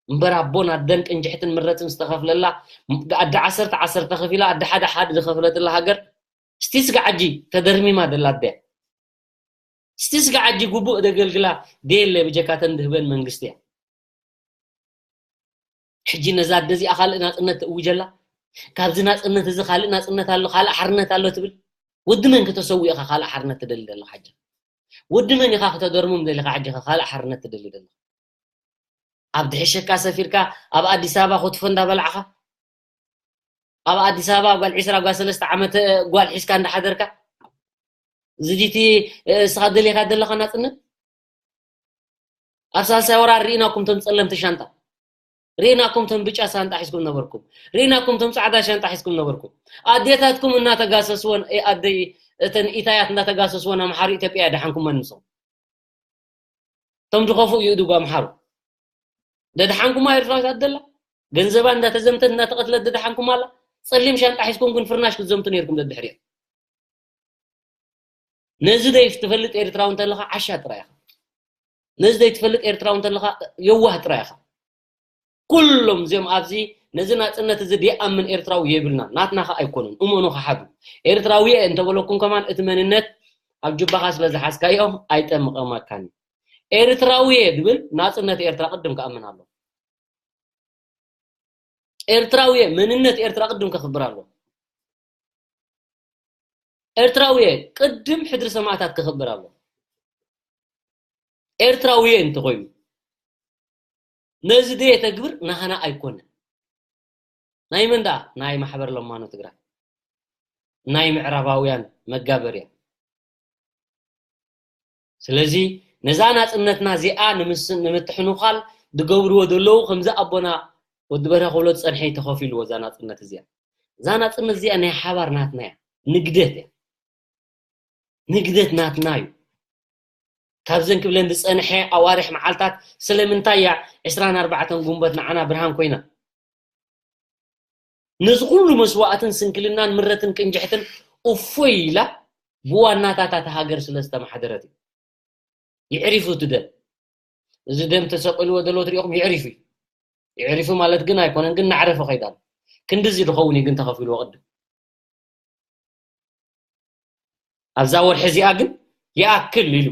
እምበር ኣቦን ኣደን ቅንጅሕትን ምረትን ዝተኸፍለላ፣ ኣደ ዓሰርተ ዓሰርተ ከፊላ፣ ኣደ ሓደ ሓደ ዝኸፍለትላ ሃገር፣ እስቲ ስጋ ዓጂ ተደርሚማ ዘላ ኣደ። እስቲ ስጋ ዓጂ ግቡእ ደገልግላ ደየለ ብጀካተን ድህበን መንግስቲ እያ። ሕጂ ነዛ ኣደ እዚኣ ካልእ ናጽነት ትእውጀላ። ካብዚ ናጽነት እዚ ካልእ ናጽነት ኣሎ፣ ካልእ ሓርነት ኣሎ ትብል። ወዲ መን ከተሰዊ ኢኻ ካልእ ሓርነት ትደሊ ዘለኻ ሕጂ? ወዲ መን ኢኻ ከተደርሙም ደሊኻ ሕጂ ካልእ ሓርነት ትደሊ ዘለኻ? ኣብ ድሕሸካ ሰፊርካ ኣብ ኣዲስ ኣበባ ክትፎ እንዳበላዕኻ፣ ኣብ ኣዲስ ኣበባ ጓል ዒስራ ጓል ሰለስተ ዓመት ጓል ሒዝካ እንዳሓደርካ፣ ዝዲቲ እስኻ ደሊኻ ዘለኻ ናጽነት? ኣብ ሳልሳይ ወራር ርኢናኩም ቶም ጸለምቲ ሻንጣ፣ ርኢናኩም ቶም ብጫ ሻንጣ ሒዝኩም ነበርኩም፣ ርኢናኩም ቶም ጻዕዳ ሻንጣ ሒዝኩም ነበርኩም። ኣዴታትኩም እናተጋሰስወን፣ እ፣ ኣደይ እተን ኢታያት እናተጋሰስወን ኣምሓሩ ኢትዮጵያ ደሓንኩም መንሶም። ቶም ድኸፉ ይእድጉ ኣምሓሩ። ደድሓንኩማ ኤርትራዊት ኣደላ። ገንዘባ እንዳተዘምተት እንዳተቐትለት ደድሓንኩማ ኣላ። ጸሊም ሻንጣ ሒዝኩም ግን ፍርናሽ ክትዘምቱ ነይርኩም ደድሕሪኦ። ነዚ ደይ ትፈልጥ ኤርትራዊ እንተለኻ ዓሻ ጥራይ ኢኻ። ነዚ ደይ ትፈልጥ ኤርትራዊ እንተለኻ የዋህ ጥራይ ኢኻ። ኩሎም እዚኦም ኣብዚ ነዚ ናጽነት እዚ ደይኣምን ኤርትራዊ የብልናን። ናትና ኸኣ ኣይኮኑን። እመኑ ክሓዱ። ኤርትራዊ እየ እንተበለኩም ከማን እቲ መንነት ኣብ ጅባኻ ስለ ዝሓዝካዮ ኣይጠምቐመካን እዩ። ኤርትራዊ እየ ድብል ናጽነት ኤርትራ ቅድም ክኣምን ኣሎ። ኤርትራዊ እየ መንነት ኤርትራ ቅድም ከኽብር ኣሎ። ኤርትራዊ እየ ቅድም ሕድሪ ሰማእታት ከኽብር ኣሎ። ኤርትራዊ እየ እንተኾይኑ ነዚ ደየተግብር ናህና ኣይኮነን። ናይ መን ደኣ? ናይ ማሕበር ለማኖ ትግራይ፣ ናይ ምዕራባውያን መጋበርያ። ስለዚ ነዛ ናጽነትና እዚኣ ንምስ-፣ ንምትሕንዃል ዝገብርዎ ዘለዉ ከምዚ ኣቦና ወዲ በርሀ ክብሎ ዝጸንሐ እዩ ተኸፊልዎ እዛ ናጽነት እዚኣ። እዛ ናጽነት እዚኣ ናይ ሓባር ናትና እያ። ንግደት እያ። ንግደት ናትና እዩ። ካብዘን ክብለን ዝጸንሐ ኣዋርሕ መዓልታት ስለምንታይ እያ ዕስራን ኣርባዕተን ጉንበት ንዓና ብርሃን ኮይና? ነዚ ኩሉ መስዋእትን ስንክልናን ምረትን ቅንጅሕትን እፎይ ኢላ ብዋናታት እታ ሃገር ስለ ዝተመሓደረት እዩ። ይዕሪፉ እቲ ደም። እዚ ደም ተሰቂልዎ ዘሎ ትሪኢኹም ይዕሪፉ እዩ። ይዕሪፉ ማለት ግን ኣይኮነን፣ ግን እናዕረፈ ከይዳ ኣሎ። ክንድዚ ዝኸውን እዩ ግን ተኸፊልዎ ቅድም። ኣብዛ ወርሒ እዚኣ ግን ይኣክል ኢሉ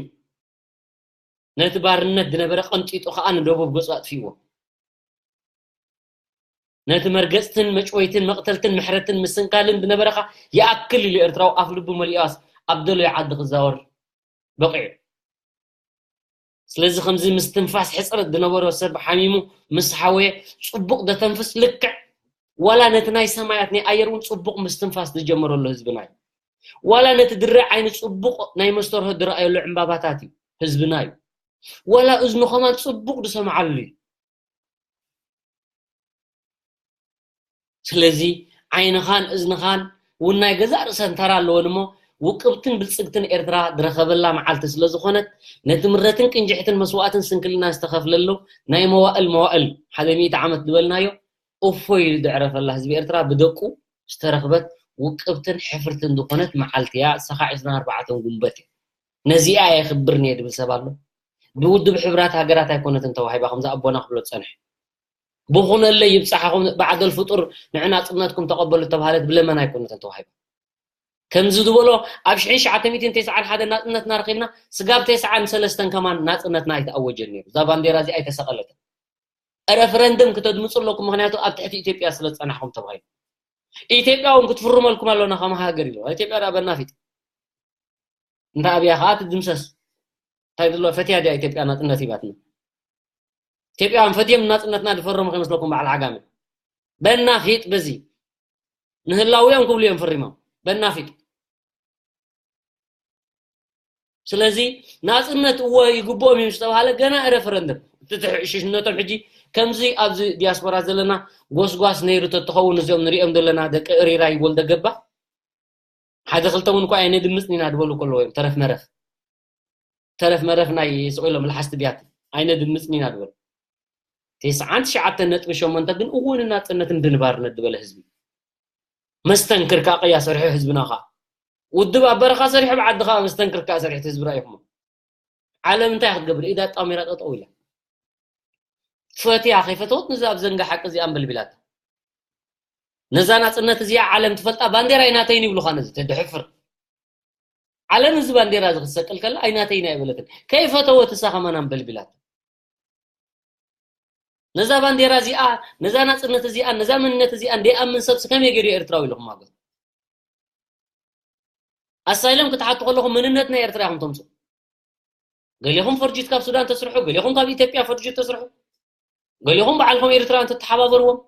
ነቲ ባርነት ዝነበረ ቀንጢጡ ከኣ ንደቡብ ገጹ ኣጥፊእዎ። ነቲ መርገጽትን መጭወይትን መቕተልትን ምሕረትን ምስንካልን ዝነበረ ከኣ ይኣክል ኢሉ ኤርትራዊ ኣፍ ልቡ መሊኣስ ኣብ ደለዮ ዓዲ ክዛወር በቒዑ። ስለዚ ከምዚ ምስትንፋስ ሕጽረት ዝነበሮ ሰብ ሓሚሙ ምስ ሓወየ ጽቡቕ ዘተንፍስ ልክዕ ዋላ ነቲ ናይ ሰማያት ናይ ኣየር እውን ጽቡቕ ምስትንፋስ ዝጀመረሉ ህዝብና እዩ። ዋላ ነቲ ድረ ዓይኒ ጽቡቕ ናይ መስተርሆ ዝረኣየሉ ዕምባባታት እዩ ህዝብና እዩ። ዋላ እዝኑ ከማን ጽቡቕ ዝሰምዓሉ እዩ። ስለዚ ዓይንኻን እዝንኻን እውን ናይ ገዛእ ርእሰን ተራ ኣለወን እሞ ውቅብትን ብልጽግትን ኤርትራ ዝረኸበላ መዓልቲ ስለ ዝኾነት ነቲ ምረትን ቅንጅሕትን መስዋእትን ስንክልናን ዝተኸፍለሉ ናይ መዋእል መዋእል ሓደ ሚእቲ ዓመት ዝበልናዮ እፎይ ኢሉ ዘዕረፈላ ህዝቢ ኤርትራ ብደቁ ዝተረኽበት ውቅብትን ሕፍርትን ዝኾነት መዓልቲ እያ። እሳ ኸዓ ዕስራን ኣርባዕተን ጉንበት እያ። ነዚኣ የኽብርን እየ ድብል ሰብ ኣሎ። ብውድብ ሕብራት ሃገራት ኣይኮነትን ተዋሂባ ከምዚ ኣቦና ክብሎ ዝጸንሐ። ብኹነለይ ይብጻሓኹም ብዓደል ፍጡር ንዕናጽነትኩም ተቐበሉ ተባሃለት ብለመና ኣይኮነትን ተዋሂባ። ከምዚ ዝበሎ ኣብ ሽሕን ትሽዓተ ሚእትን ተስዓን ሓደን ናጽነትና ረኺብና ስጋብ ተስዓን ሰለስተን ከማን ናጽነትና ኣይተኣወጀን ነይሩ። እዛ ባንዴራ እዚ ኣይተሰቐለትን። ረፈረንደም ክተድምጹ ኣለኩም ምኽንያቱ ኣብ ትሕቲ ኢትዮጵያ ስለ ዝጸናሕኩም ተባሂሉ። ኢትዮጵያ እውን ክትፍርመልኩም ኣሎና ከም ሃገር ኢሉ። ኢትዮጵያ ደኣ በናፊጥ። እንተ ኣብያ ኸዓ ትድምሰስ። እንታይ ዘሎ ፈትያ ድያ ኢትዮጵያ ናጽነት ሂባትና? ኢትዮጵያውያን ፈትዮም ናጽነትና ዝፈረሙ ከይመስለኩም በዓል ዓጋመ። በናፊጥ በዚ። ንህላውዮም ክብሉ እዮም ፈሪሞም። በናፊጥ። ስለዚ ናጽነት እወ ይግብኦም እዩ ዝተባሃለ ገና ረፈረንደም። እቲ ትሕሽሽነቶም ሕጂ ከምዚ ኣብዚ ዲያስፖራ ዘለና ጎስጓስ ነይሩ ተትኸውን እዚኦም ንሪኦም ዘለና ደቂ እሪራይ ወልደ ገባ ሓደ ክልተ እውን እኳ ኣይነድምጽን ኢና ዝበሉ ከለዉ እዮም ተረፍ መረፍ። ተረፍ መረፍ ናይ ስቕ ኢሎም ልሓስቲ ቢያቲ ኣይነድምጽን ኢና ዝበሉ። ተስዓን ትሽዓተን ነጥቢ ሸሞንተ ግን እውን ናጽነትን ድንባርነት ዝበለ ህዝቢ። መስተንክር ከኣ ቅያ ሰሪሑ ህዝብና ከኣ። ውድብ ኣብ በረኻ ሰሪሑ ኣብ ዓዲ ከኣ መስተንክር ከኣ ሰሪሑ ህዝቢ ርኢኹሞ። ዓለም እንታይ ክትገብር? ኢዳ ጣሚራ ጠጠው ኢላ። ፈትያ ከይፈተወት ነዚ ኣብ ዘንጋ ሓቂ እዚ ኣንበልቢላታ። ነዛ ናጽነት እዚኣ ዓለም ትፈልጣ ባንዴራ ናተይን ይብሉኻ ነዚ ተድሕፍር። ዓለም እዚ ባንዴራ እዚ ክትሰቅል ከላ ኣይናተይን ኣይበለትን። ከይፈተወት እሳ ከማን ኣንበልቢላት። ነዛ ባንዴራ እዚኣ፣ ነዛ ናጽነት እዚኣ፣ ነዛ መንነት እዚኣ እንደይኣምን ሰብሲ ከመይ ገይሩ ኤርትራዊ ኢልኩም ማጎት? ኣሳይለም ክትሓቱ ከለኹም መንነት ናይ ኤርትራ ኢኹም ተምጽኡ። ገሌኹም ፈርጅት ካብ ሱዳን ተስርሑ፣ ገሌኹም ካብ ኢትዮጵያ ፈርጅት ተስርሑ፣ ገሌኹም ባዕልኹም ኤርትራውያን ትተሓባበርዎም።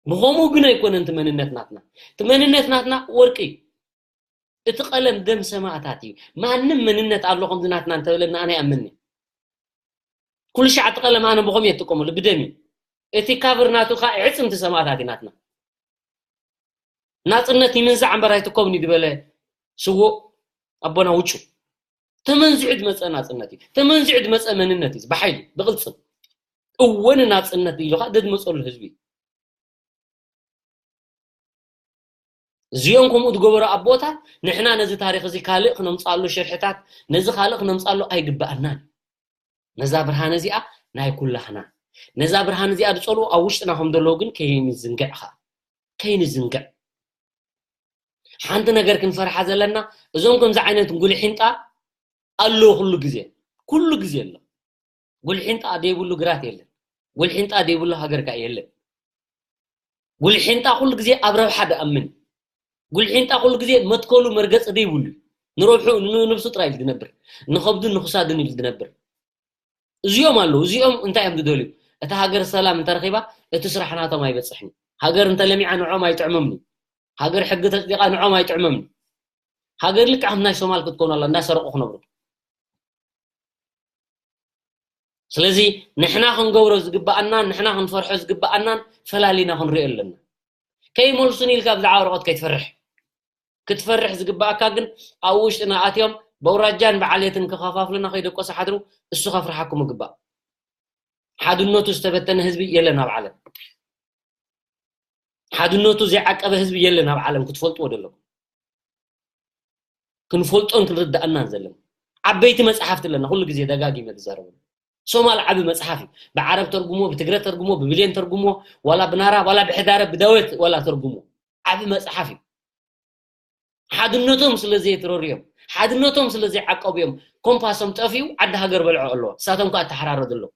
ብኸምኡ ግን ኣይኮነን እቲ መንነት ናትና። እቲ መንነት ናትና ወርቂ እዩ። እቲ ቀለም ደም ሰማእታት እዩ። ማንም መንነት ኣሎ ከምዚ ናትና እንተበለና ኣነ ይኣምን እየ። ኩሉ ሻዕ እቲ ቀለም ኣነ ብኸምኡ እየ እጥቀመሉ፣ ብደም እዩ። እቲ ካቨር ናቱ ከዓ ዕፅምቲ ሰማእታት እዩ ናትና። ናጽነት ይምንዛዕ እምበር ኣይትከብን እዩ ዝበለ ስዉእ ኣቦና ውጩ። ተመንዚዑ ዝመጸ ናጽነት እዩ። ተመንዚዑ ዝመጸ መንነት እዩ። ብሓይሊ፣ ብቕልጽም። እወ ንናጽነት ኢሉ ከዓ ደድመጸሉ ህዝቢ እዩ። እዚኦም ከምኡ ዝገበሩ ኣቦታት፣ ንሕና ነዚ ታሪኽ እዚ ካልእ ክነምጽኣሉ ሽርሕታት፣ ነዚ ካልእ ክነምጽኣሉ ኣይግብኣናን። ነዛ ብርሃን እዚኣ ናይ ኩላህና። ነዛ ብርሃን እዚኣ ዝጸልኡ ኣብ ውሽጥና ከም ዘለዉ ግን ከይንዝንግዕ ኸኣ። ከይንዝንግዕ። ሓንቲ ነገር ክንፈርሓ ዘለና፣ እዞም ከምዚ ዓይነት ጉልሒንጣ ኣለዉ ኩሉ ግዜ። ኩሉ ግዜ ኣሎ። ጉልሒንጣ ዘይብሉ ግራት የለን። ጉልሒንጣ ዘይብሉ ሃገር ከኣ የለን። ጉልሒንጣ ኩሉ ግዜ ኣብ ረብሓ ድኣምን። ጉልሒንጣ ኩሉ ግዜ መትከሉ መርገጺ ዘይብሉ እዩ። ንረብሑ፣ ንነብሱ ጥራይ እዩ ዝነብር። ንኸብዱን ንኽሳዱን እዩ ዝነብር። እዚኦም ኣለዉ። እዚኦም እንታይ እዮም ዝደልዩ? እታ ሃገር ሰላም እንተረኺባ፣ እቲ ስራሕ ናቶም ኣይበጽሕን እዩ። ሃገር እንተለሚዓ ንዕኦም ኣይጥዕሞምን እዩ። ሃገር ሕጊ ተጽዲቓ ንዕኦም ኣይጥዕሞምን እዩ። ሃገር ልክዕ ከም ናይ ሶማል ክትኮን ኣላ፣ እንዳሰረቑ ክነብሩ። ስለዚ ንሕና ክንገብሮ ዝግብኣናን ንሕና ክንፈርሖ ዝግብኣናን ፈላሊና ክንሪኦ ኣለና። ከይመልሱን ኢልካ ብዛዕባ ወረቐት ከይትፈርሕ። ክትፈርሕ ዝግብኣካ ግን ኣብ ውሽጥና ኣትዮም በውራጃን ብዓሌትን ክኸፋፍሉና ከይደቆሱ ሓድሩ እሱ ከፍርሓኩም ይግባእ። ሓድነቱ ዝተበተነ ህዝቢ የለን ኣብ ዓለም። ሓድነቱ ዘይዓቀበ ህዝቢ የለን ኣብ ዓለም ክትፈልጥዎ ዘለኩም። ክንፈልጦን ክንርድኣናን ዘለና። ዓበይቲ መጽሓፍቲ ኣለና፣ ኩሉ ግዜ ደጋጊመ ዝዛረበሉ። ሶማል ዓቢ መጽሓፍ እዩ። ብዓረብ ተርጉሞ፣ ብትግረ ተርጉሞ፣ ብብሌን ተርጉሞ፣ ዋላ ብናራ፣ ዋላ ብሕዳረ፣ ብዳዌት ዋላ ተርጉሞ። ዓቢ መጽሓፍ እዩ። ሓድነቶም ስለ ዘይትረርዮም፣ ሓድነቶም ስለ ዘይዓቀቡ እዮም ኮምፓሶም ጠፊኡ ዓዲ ሃገር በልዖ ኣለዎ። እሳቶም ከኣ ተሓራረዱ ኣለዉ።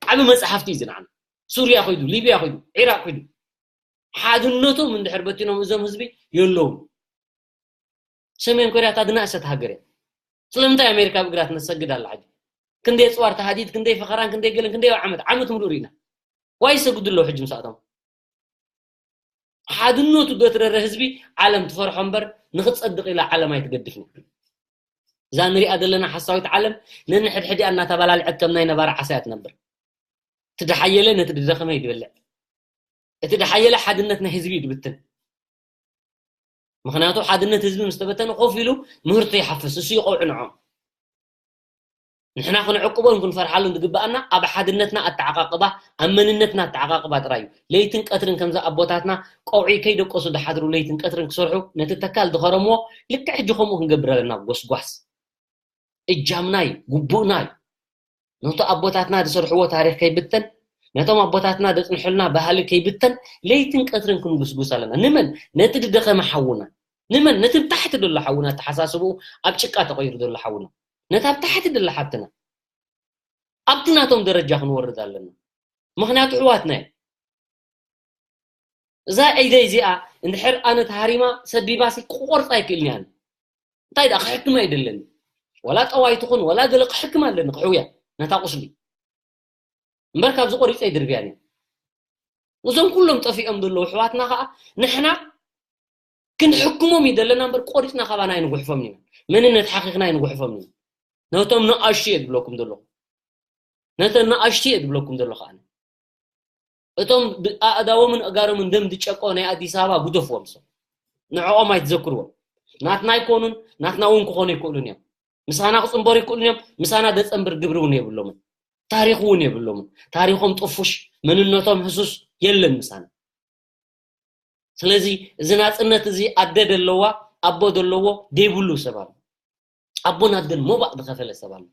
ዓቢ መጽሓፍቲ እዩ ዝንዓና። ሱርያ ኸይዱ፣ ሊብያ ኸይዱ፣ ዒራቕ ኸይዱ። ሓድነቶም እንድሕር በቲኖም እዞም ህዝቢ የለውን። ሰሜን ኮርያ እታ ዝነኣሰት ሃገር እያ። ስለምንታይ ኣሜሪካ ብእግራ ትሰግድ ኣላ ሕጂ? ክንደይ ኣጽዋር ተሃዲድ፣ ክንደይ ፈኸራን፣ ክንደይ ገለን፣ ክንደይ ዓመት፣ ዓመት ሙሉእ ርኢና። ዋይ ይሰግዱ ኣለዉ ሕጂ ምሳእቶም። ሓድነቱ ዘትረረ ህዝቢ ዓለም ትፈርሖ እምበር ንኽትጸድቕ ኢላ ዓለም ኣይትገድፍን። እዛ ንሪኣ ዘለና ሓሳዊት ዓለም ነንሕድሕዲኣ እናተባላልዐት ከም ናይ ነባሪ ዓሳ እያ ትነብር። እቲ ድሓየለ ነቲ ድደኸመ እዩ ድበልዕ። እቲ ድሓየለ ሓድነት ናይ ህዝቢ እዩ ድብትን። ምኽንያቱ ሓድነት ህዝቢ ምስ ተበተነ ኮፍ ኢሉ ምህርቱ ይሓፍስ፣ እሱ ይቐውዕ ንዖም። ንሕና ክንዕቅቦን ክንፈርሓሉን ዝግብኣና ኣብ ሓድነትና ኣተዓቃቅባ፣ ኣብ መንነትና ኣተዓቃቅባ ጥራይ እዩ። ለይትን ቀትርን ከምዚ ኣቦታትና ቀውዒ ከይደቀሱ ዝሓድሩ ለይትን ቀትርን ክሰርሑ ነቲ ተካል ዝኸረምዎ ልክዕ ሕጂ ከምኡ ክንገብር ኣለና። ጎስጓስ እጃምና እዩ፣ ግቡእና እዩ። ነቲ ኣቦታትና ዝሰርሕዎ ታሪኽ ከይብተን፣ ነቶም ኣቦታትና ዘጽንሑልና ባህሊ ከይብተን ለይትን ቀትርን ክንጉስጉስ ኣለና። ንመን? ነቲ ዝደኸመ ሓውና። ንመን? ነቲ ብታሕቲ ዘሎ ሓውና፣ ኣተሓሳስብኡ ኣብ ጭቃ ተቐይሩ ዘሎ ሓውና። ነታ ብታሕቲ ዘላ ሓብትና ኣብቲ ናቶም ደረጃ ክንወርድ ኣለና። ምኽንያቱ ኣሕዋትና እዮም። እዛ ዒደይ እዚኣ እንድሕር ኣነ ተሃሪማ ሰቢባሲ ክቆርጻ ኣይክእልን እየ ኣነ። እንታይ ደኣ ክሕክማ ኣይደለኒ። ወላ ጠዋይ ትኹን ወላ ገለ ክሕክም ኣለኒ ክሕውያ ነታ ቁስሊ። እምበር ካብዚ ቆሪጸ ኣይድርብያን እየ። እዞም ኩሎም ጠፊኦም ዘለዉ ኣሕዋትና ከኣ ንሕና ክንሕክሞም እዩ ዘለና እምበር ቆሪጽና ካባና ኣይንጉሕፎምን ኢና። መንነት ሓኺኽና ኣይንጉሕፎምን ኢና። ነቶም ንኣሽቱ እየ ዝብለኩም ዘለኹ። ነተን ንኣሽቱ እየ ዝብለኩም ዘለኹ ኣነ። እቶም ብ-፣ ኣእዳዎምን ኣእጋሮምን ደም ዝጨቆ ናይ ኣዲስ ኣበባ ጉደፍዎም፣ እሶም ንዕኦም ኣይትዘክርዎም። ናትና ኣይኮኑን፣ ናትና እውን ክኾኑ ኣይክእሉን እዮም። ምሳና ክጽንበሩ ኣይክእሉን እዮም። ምሳና ዘጸንብር ግብሪ እውን የብሎምን። ታሪኽ እውን የብሎምን። ታሪኾም ጥፉሽ፣ መንነቶም ህሱስ የለን ምሳና። ስለዚ እዚ ናጽነት እዚ ኣደ ደለዋ፣ ኣቦ ደለዎ፣ ዘይብሉ ሰብ ኣሎ። ኣቦን ኣደን ሞባእ ዝኸፈለ ሰብ ኣሎ።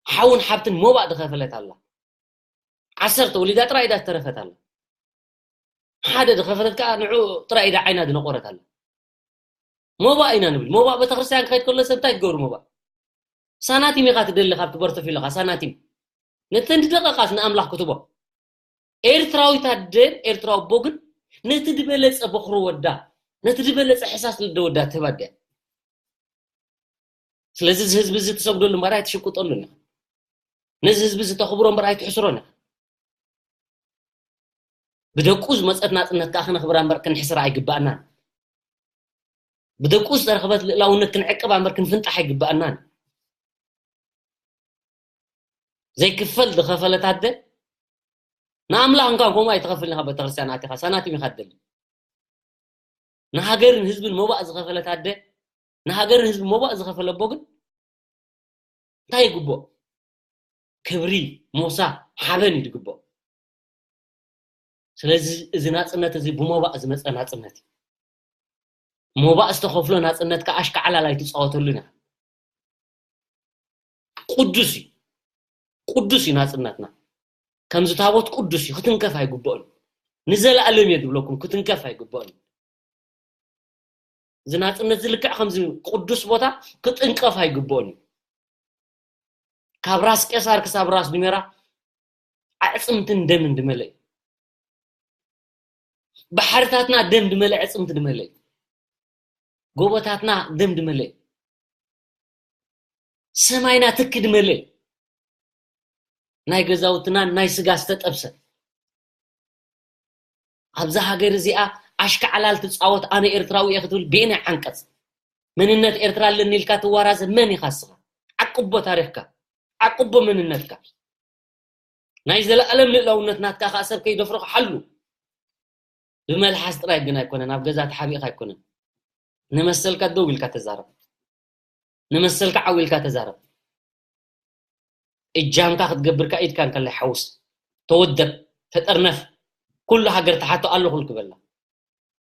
ሓውን ሓብትን ሞባእ ዝኸፈለት ኣላ። ዓሰርተ ወሊዳ ጥራይ ኢዳ ዝተረፈት ኣላ። ሓደ ዝኸፈለት ከኣ ንዑ ጥራይ ኢዳ ዓይና ዝነቆረት ኣላ። ሞባእ ኢና ንብል። ሞባእ ቤተክርስትያን ክኸይድ ከሎ ሰብ እንታይ ክገብሩ ሞባእ? ሳናቲም ኢኻ ትደሊ ካብቲ በርቶፊሎኻ፣ ሳናቲም። ነተን ዝደቐቓስ ንኣምላኽ ክትቦ። ኤርትራዊት ኣደን ኤርትራዊ ኣቦ ግን ነቲ ዝበለጸ በኹሪ ወዳ፣ ነቲ ዝበለጸ ሕሳስ ልደ ወዳ ትህባ ድያ? ስለዚ እዚ ህዝቢ እዚ ትሰግደሉ እምበር ኣይትሽቁጠሉን ኢኻ። ነዚ ህዝቢ እዚ ተኽብሮ እምበር ኣይትሕስሮን ኢኻ። ብደቁ ዝመጸት ናጽነት ከኣ ክነኽብራ እምበር ክንሕስራ ኣይግባእናን። ብደቁ ዝተረኽበት ልእላውነት ክንዕቅባ እምበር ክንፍንጣሕ ኣይግባእናን። ዘይክፈል ዝኸፈለት ኣደ ንኣምላኽ እንኳን ከምኡ ኣይትኸፍልን ኢኻ። ቤተክርስትያን ኣቲኻ ሳናቲም ኢኻ ትደሊ። ንሃገርን ህዝብን ሞባእ ዝኸፈለት ኣደ፣ ንሃገርን ህዝብን ሞባእ ዝኸፈለ ኣቦ ግን እንታይ ይግብኦ? ክብሪ፣ ሞሳ፣ ሓበን እዩ ዝግብኦ። ስለዚ እዚ ናጽነት እዚ ብሞባእ ዝመጸ ናጽነት እዩ። ሞባእ ዝተኸፍሎ ናጽነት ከዓ ኣሽካዕላል ኣይትጻወተሉን ኢኻ። ቅዱስ እዩ። ቅዱስ እዩ ናጽነትና። ከምዚ ታቦት ቅዱስ እዩ፣ ክትንከፍ ኣይግብኦን። ንዘለኣለም እየ ዝብለኩም፣ ክትንከፍ ኣይግብኦን። እዚ ናጽነት እዚ ልክዕ ከምዚ ቅዱስ ቦታ ክጥንቀፍ ኣይግብኦን እዩ። ካብ ራስ ቄሳር ክሳብ ራስ ኑሜራ ኣዕጽምትን ደምን ዝመልአ እዩ። ባሕርታትና ደም ዝመልአ፣ ኣዕጽምቲ ዝመልአ እዩ። ጎቦታትና ደም ዝመልአ እዩ። ሰማይና ትኪ ዝመልአ እዩ። ናይ ገዛውትናን ናይ ስጋ ዝተጠብሰ። ኣብዛ ሃገር እዚኣ ኣሽካዕላል ትጻወት፣ ኣነ ኤርትራዊ እየ ክትብል ብየናይ ዓንቀጽ? መንነት ኤርትራ ኣለኒ ኢልካ ትዋራዘ መን ኢኻ እስኻ? ዓቅቦ ታሪኽካ፣ ዓቅቦ መንነትካ። ናይ ዘለኣለም ልእላውነት ናትካ ከኣ ሰብ ከይደፍሮ ክሓሉ። ብመልሓስ ጥራይ ግን ኣይኮነን፣ ኣብ ገዛ ተሓቢእካ ኣይኮነን። ንመሰልካ ደው ኢልካ ተዛረብ። ንመሰልካ ዓው ኢልካ ተዛረብ። እጃምካ ክትገብር ከኣ ኢድካ እንከላይ ሓውስ። ተወደብ፣ ተጠርነፍ። ኩሉ ሃገር ትሓቶ ኣለኹ ክበላ።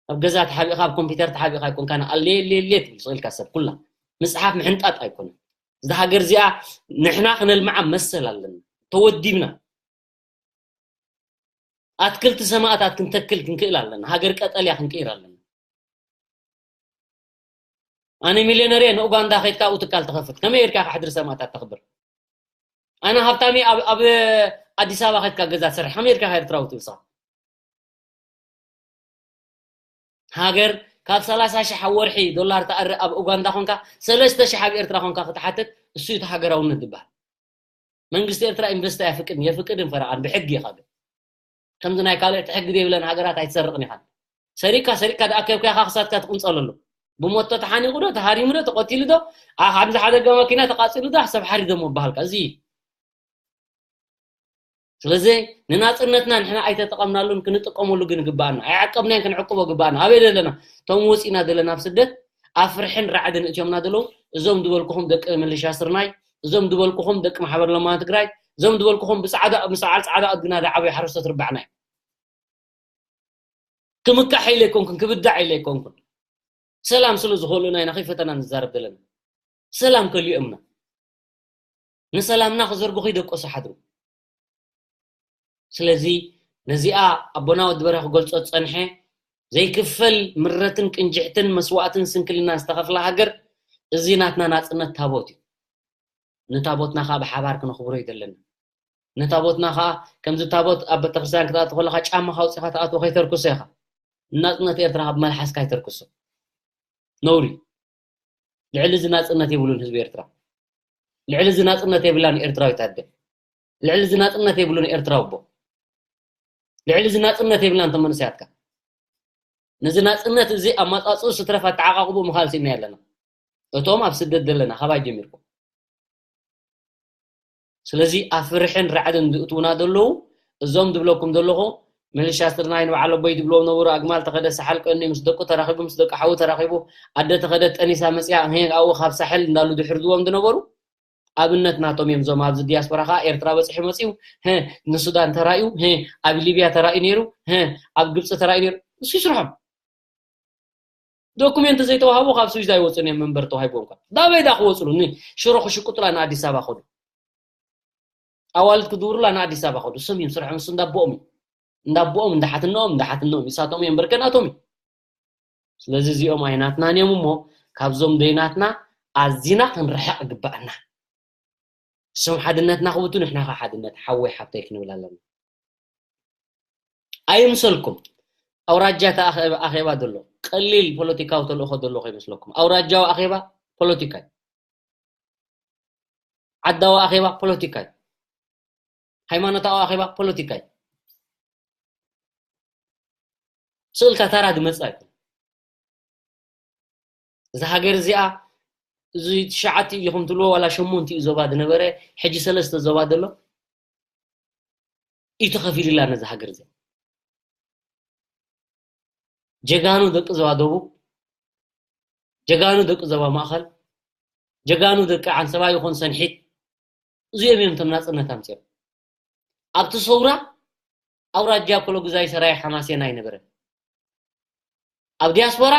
ኣብ ገዛ ተሓቢእካ፣ ኣብ ኮምፒውተር ተሓቢእካ ኣይኮንካን፣ ኣሌ፣ ሌ፣ ሌ ትብል ስቕ ኢልካ ሰብ ኩላ። ምጽሓፍ ምሕንጣጥ ኣይኮነን። እዛ ሃገር እዚኣ ንሕና ክነልምዓ መሰል ኣለና። ተወዲብና። ኣትክልቲ ሰማእታት ክንተክል ክንክእል ኣለና። ሃገር ቀጠልያ ክንቅይር ኣለና። ኣነ ሚልዮነር እየ፣ ንኡጋንዳ ከይድካ ኣብኡ ትካል ትኸፍት። ከመይ ጌርካ ኢኻ ሕድሪ ሰማእታት ተኽብር? ኣነ ሃብታም እየ፣ ኣብ፣ ኣብ ኣዲስ ኣበባ ከይድካ ገዛ ትሰርሕ። ከመይ ጌርካ ኢኻ ኤርትራዊ ትብል ንስኻ? ሃገር ካብ ሰላሳ ሺሕ ኣብ ወርሒ ዶላር ትኣሪ ኣብ ኡጋንዳ ኮንካ፣ ሰለስተ ሺሕ ኣብ ኤርትራ ኮንካ ክትሓትት፣ እሱ እዩ እቲ ሃገራውነት ዝበሃል። መንግስቲ ኤርትራ ኢንቨስት ኣየፍቅድን፣ የፍቅድን ፈረቓን ብሕጊ ኢኻ ግን። ከምዚ ናይ ካልኦት ሕጊ ዘይብለን ሃገራት ኣይትሰርቕን ኢኻ። ሰሪቕካ፣ ሰሪቕካ ደኣ ከብካ ኢኻ ክሳድካ ትቕንጸለሉ። ብሞቶ ተሓኒቑ ዶ፣ ተሃሪሙ ዶ፣ ተቐቲሉ ዶ፣ ኣ-፣ ኣብዚ ሓደጋ መኪና ተቓጺሉ ዶ፣ ሰብ ሓሪዶም ምባሃልካ። እዚ እዩ። ስለዚ ንናጽነትና ንሕና ኣይተጠቐምናሉን፣ ክንጥቀመሉ ግን ግባኣና። ኣይዓቀብናዮን፣ ክንዕቅቦ ግባኣና። ኣበይ ዘለና? እቶም ወጺና ዘለና ኣብ ስደት ኣብ ፍርሕን ራዕድን እትዮምና ዘለዉ፣ እዞም ዝበልኩኹም ደቂ ምልሻ ስርናይ፣ እዞም ዝበልኩኹም ደቂ ማሕበር ለማኒ ትግራይ፣ እዞም ዝበልኩኹም ብጻዕዳ፣ ምስ በዓል ጻዕዳ ኣድግና ዝዓበዩ ሓረስቶት ርባዕና እዮም። ክምካሕ ኢለ ኣይኮንኩን፣ ክብዳዕ ኢለ ኣይኮንኩን። ሰላም ስለ ዝኸልኡና ኢና ከይፈተና ንዛረብ ዘለና። ሰላም ከሊኦምና። ንሰላምና ክዘርግሑ ይደቀሱ ሓድሩ። ስለዚ ነዚኣ ኣቦና ወዲ በርሀ ክገልጾ ዝጸንሐ ዘይክፈል ምረትን ቅንጅዕትን መስዋእትን ስንክልናን ዝተኸፍላ ሃገር፣ እዚ ናትና ናጽነት ታቦት እዩ። ንታቦትና ኸኣ ብሓባር ክነኽብሮ እዩ ዘለና። ንታቦትና ኸኣ ከምዚ ታቦት ኣብ ቤተክርስትያን ክትኣቱ ከለኻ ጫማኻ ኣውጺኻ ትኣትዎ ከይተርክሶ ኢኻ። ናጽነት ኤርትራ ካብ መልሓስካ ኣይተርክሶ። ነውሪ። ልዕሊ እዚ ናጽነት የብሉን ህዝቢ ኤርትራ። ልዕሊ እዚ ናጽነት የብላን ኤርትራዊት ኣደ። ልዕሊ እዚ ናጽነት የብሉን ኤርትራዊ ኣቦ። ልዕሊ እዚ ናጽነት የብላን እቶም መንእሰያትካ። ነዚ ናጽነት እዚ ኣመጻጽኡ ስትረፍ ኣተዓቓቕቡ ምኻል ሲና ኣለና። እቶም ኣብ ስደት ዘለና ካባይ ጀሚርኩም። ስለዚ ኣብ ፍርሕን ራዕድን ዝእትውና ዘለዉ፣ እዞም ዝብለኩም ዘለኹ፣ ምልሻ ስርናይ ንበዓል ኣቦይ ዝብልዎም ነበሩ፣ ኣግማል ተኸደ ሳሕል ቀኒ ምስ ደቁ ተራኺቡ፣ ምስ ደቂ ሓዉ ተራኺቡ፣ ኣደ ተኸደ ጠኒሳ መጽያ፣ ሄ፣ ኣብኡ ካብ ሳሕል እንዳሉ ድሕር ዝዎም ዝነበሩ፣ ኣብነት ናቶም እዮም። እዞም ኣብዚ ዲያስፖራ ኸዓ ኤርትራ በጺሑ መጺኡ፣ ሄ፣ ንሱዳን ተራእዩ፣ ሄ፣ ኣብ ሊብያ ተራእዩ ነይሩ፣ ሄ፣ ኣብ ግብጺ ተራእዩ ነይሩ። እሱ ይስርሖም። ዶኩሜንት ዘይተዋህቦ ካብ ስዊዝ ኣይወጹን እዮም መንበር ተዋሂቦም። ካብ ዳበይ ዳ ክወጹሉ? ን ሽሮ ክሽቁጡላ ንኣዲስ ኣበባ ኸዱ። ኣዋልድ ክድውሩላ ንኣዲስ ኣበባ ኸዱ። እሶም እዮም ስርሖም፣ እሱ እንዳቦኦም እዩ። እንዳቦኦም፣ እንዳሓትነኦም፣ እንዳሓትነኦም። ይሳቶም እዮም፣ በርከናቶም እዩ። ስለዚ እዚኦም ኣይናትናን እዮም እሞ፣ ካብዞም ደይናትና ኣዚና ክንርሕቕ ይግባኣና። እሶም ሓድነትና ክብቱ ንሕና ከ ሓድነት ሓወይ ሓብተይ ክንብል ኣለና። ኣይምሰልኩም። ኣውራጃ ተኣኸበ ኣኼባ ዘሎ ቀሊል ፖለቲካዊ ተልእኾ ዘሎ ከይመስለኩም። ኣውራጃዊ ኣኼባ ፖለቲካ እዩ። ዓዳዊ ኣኼባ ፖለቲካ እዩ። ሃይማኖታዊ ኣኼባ ፖለቲካ እዩ። ስእልካ ታራ ዝመጽእ ኣይኮን። እዛ ሃገር እዚኣ እዚ ትሽዓተ ኢኹም ትብልዎ ዋላ ሸሞንተ እዩ ዞባ ዝነበረ፣ ሕጂ ሰለስተ ዞባ ዘሎ እዩ ተኸፊሉላ ነዛ ሃገር እዚኣ። ጀጋኑ ደቂ ዞባ ደቡብ፣ ጀጋኑ ደቂ ዞባ ማእኸል፣ ጀጋኑ ደቂ ዓንሰባ ይኹን ሰንሒት፣ እዚኦም እዮም እቶም ናጽነት ኣምጺኦም። ኣብቲ ሰውራ ኣውራጃ ኮሎጉዛይ ሰራየ ሓማሴን ኣይነበረን። ኣብ ዲያስፖራ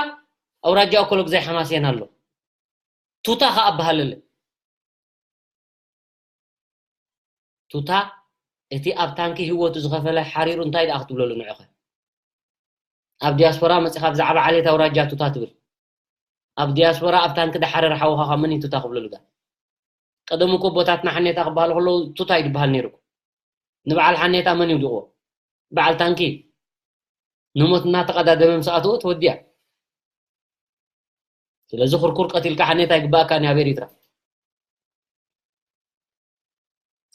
ኣውራጃ ኮሎጉዛይ ሓማሴን ኣሎ። ቱታ ከኣ ኣበሃለለ። ቱታ እቲ ኣብ ታንኪ ህይወቱ ዝኸፈለ ሓሪሩ እንታይ ደኣ ክትብለሉ ንዕኸ? ኣብ ዲያስፖራ መጺኻ ብዛዕባ ዓሌት ኣውራጃ ቱታ ትብል። ኣብ ዲያስፖራ ኣብ ታንኪ ዝሓረረ ሓውኻ ካብ መን እዩ ቱታ ክብለሉ ዳ? ቀደም እኮ ኣቦታትና ሓኔታ ክበሃሉ ከለዉ ቱታ እዩ ዝበሃል ነይሩ እኮ። ንበዓል ሓኔታ መን ይውድቕዎ? በዓል ታንኪ። ንሞት እናተቐዳደመ ምስ ኣተወ ተወዲኣ። ስለዚ ኩርኩር ቀቲልካ ሓኔታ ኣይግባኣካን እዩ ኣብ ኤሪትራ።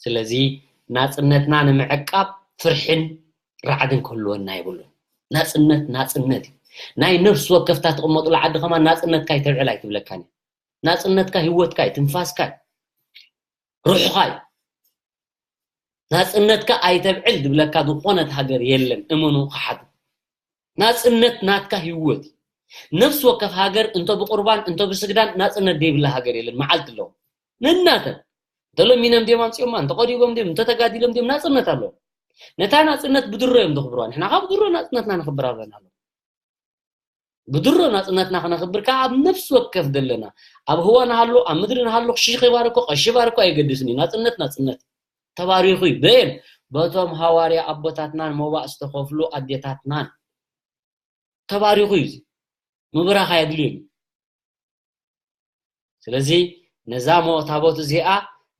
ስለዚ ናጽነትና ንምዕቃብ ፍርሕን ራዕድን ክህልወና የብሉን። ናጽነት ናጽነት እዩ። ናይ ነፍሲ ወከፍታ ትቕመጡላ ዓዲ ከማን ናጽነትካ ይተብዕል ኣይትብለካን እያ። ናጽነትካ ህይወትካ እዩ፣ ትንፋስካ እዩ፣ ሩሕኻ እዩ። ናጽነትካ ኣይተብዕል ዝብለካ ዝኾነት ሃገር የለን፣ እመኑ ከሓዱ። ናጽነት ናትካ ህይወት እዩ። ነፍሲ ወከፍ ሃገር እንተ ብቁርባን እንተ ብስግዳን ናጽነት ዘይብላ ሃገር የለን፣ መዓልቲ ኣለዎ። ነናተን እንተሎሚኖም ድዮም ኣምጺኦማ፣ እንተቐዲቦም ድዮም፣ እንተተጋዲሎም ድዮም ናጽነት ኣለዎም። ነታ ናጽነት ብድሮ እዮም ዘኽብርዋ። ንሕና ካብ ድሮ ናጽነትና ነኽብር ኣለና ኣሎ። ብድሮ ናጽነትና ክነኽብር ከኣ ኣብ ነፍሲ ወከፍ ዘለና፣ ኣብ ህዋ ንሃሎ፣ ኣብ ምድሪ ንሃሎ፣ ሽኽ ይባርኮ፣ ቀሺ ይባርኮ ኣየገድስን እዩ። ናጽነት ናጽነት። ተባሪኹ እዩ። በየን? በቶም ሃዋርያ ኣቦታትናን መባእ ዝተኸፍሉ ኣዴታትናን። ተባሪኹ እዩ። እዚ ምብራኽ ኣየድልዮን እዩ። ስለዚ ነዛ ሞ-፣ ታቦት እዚኣ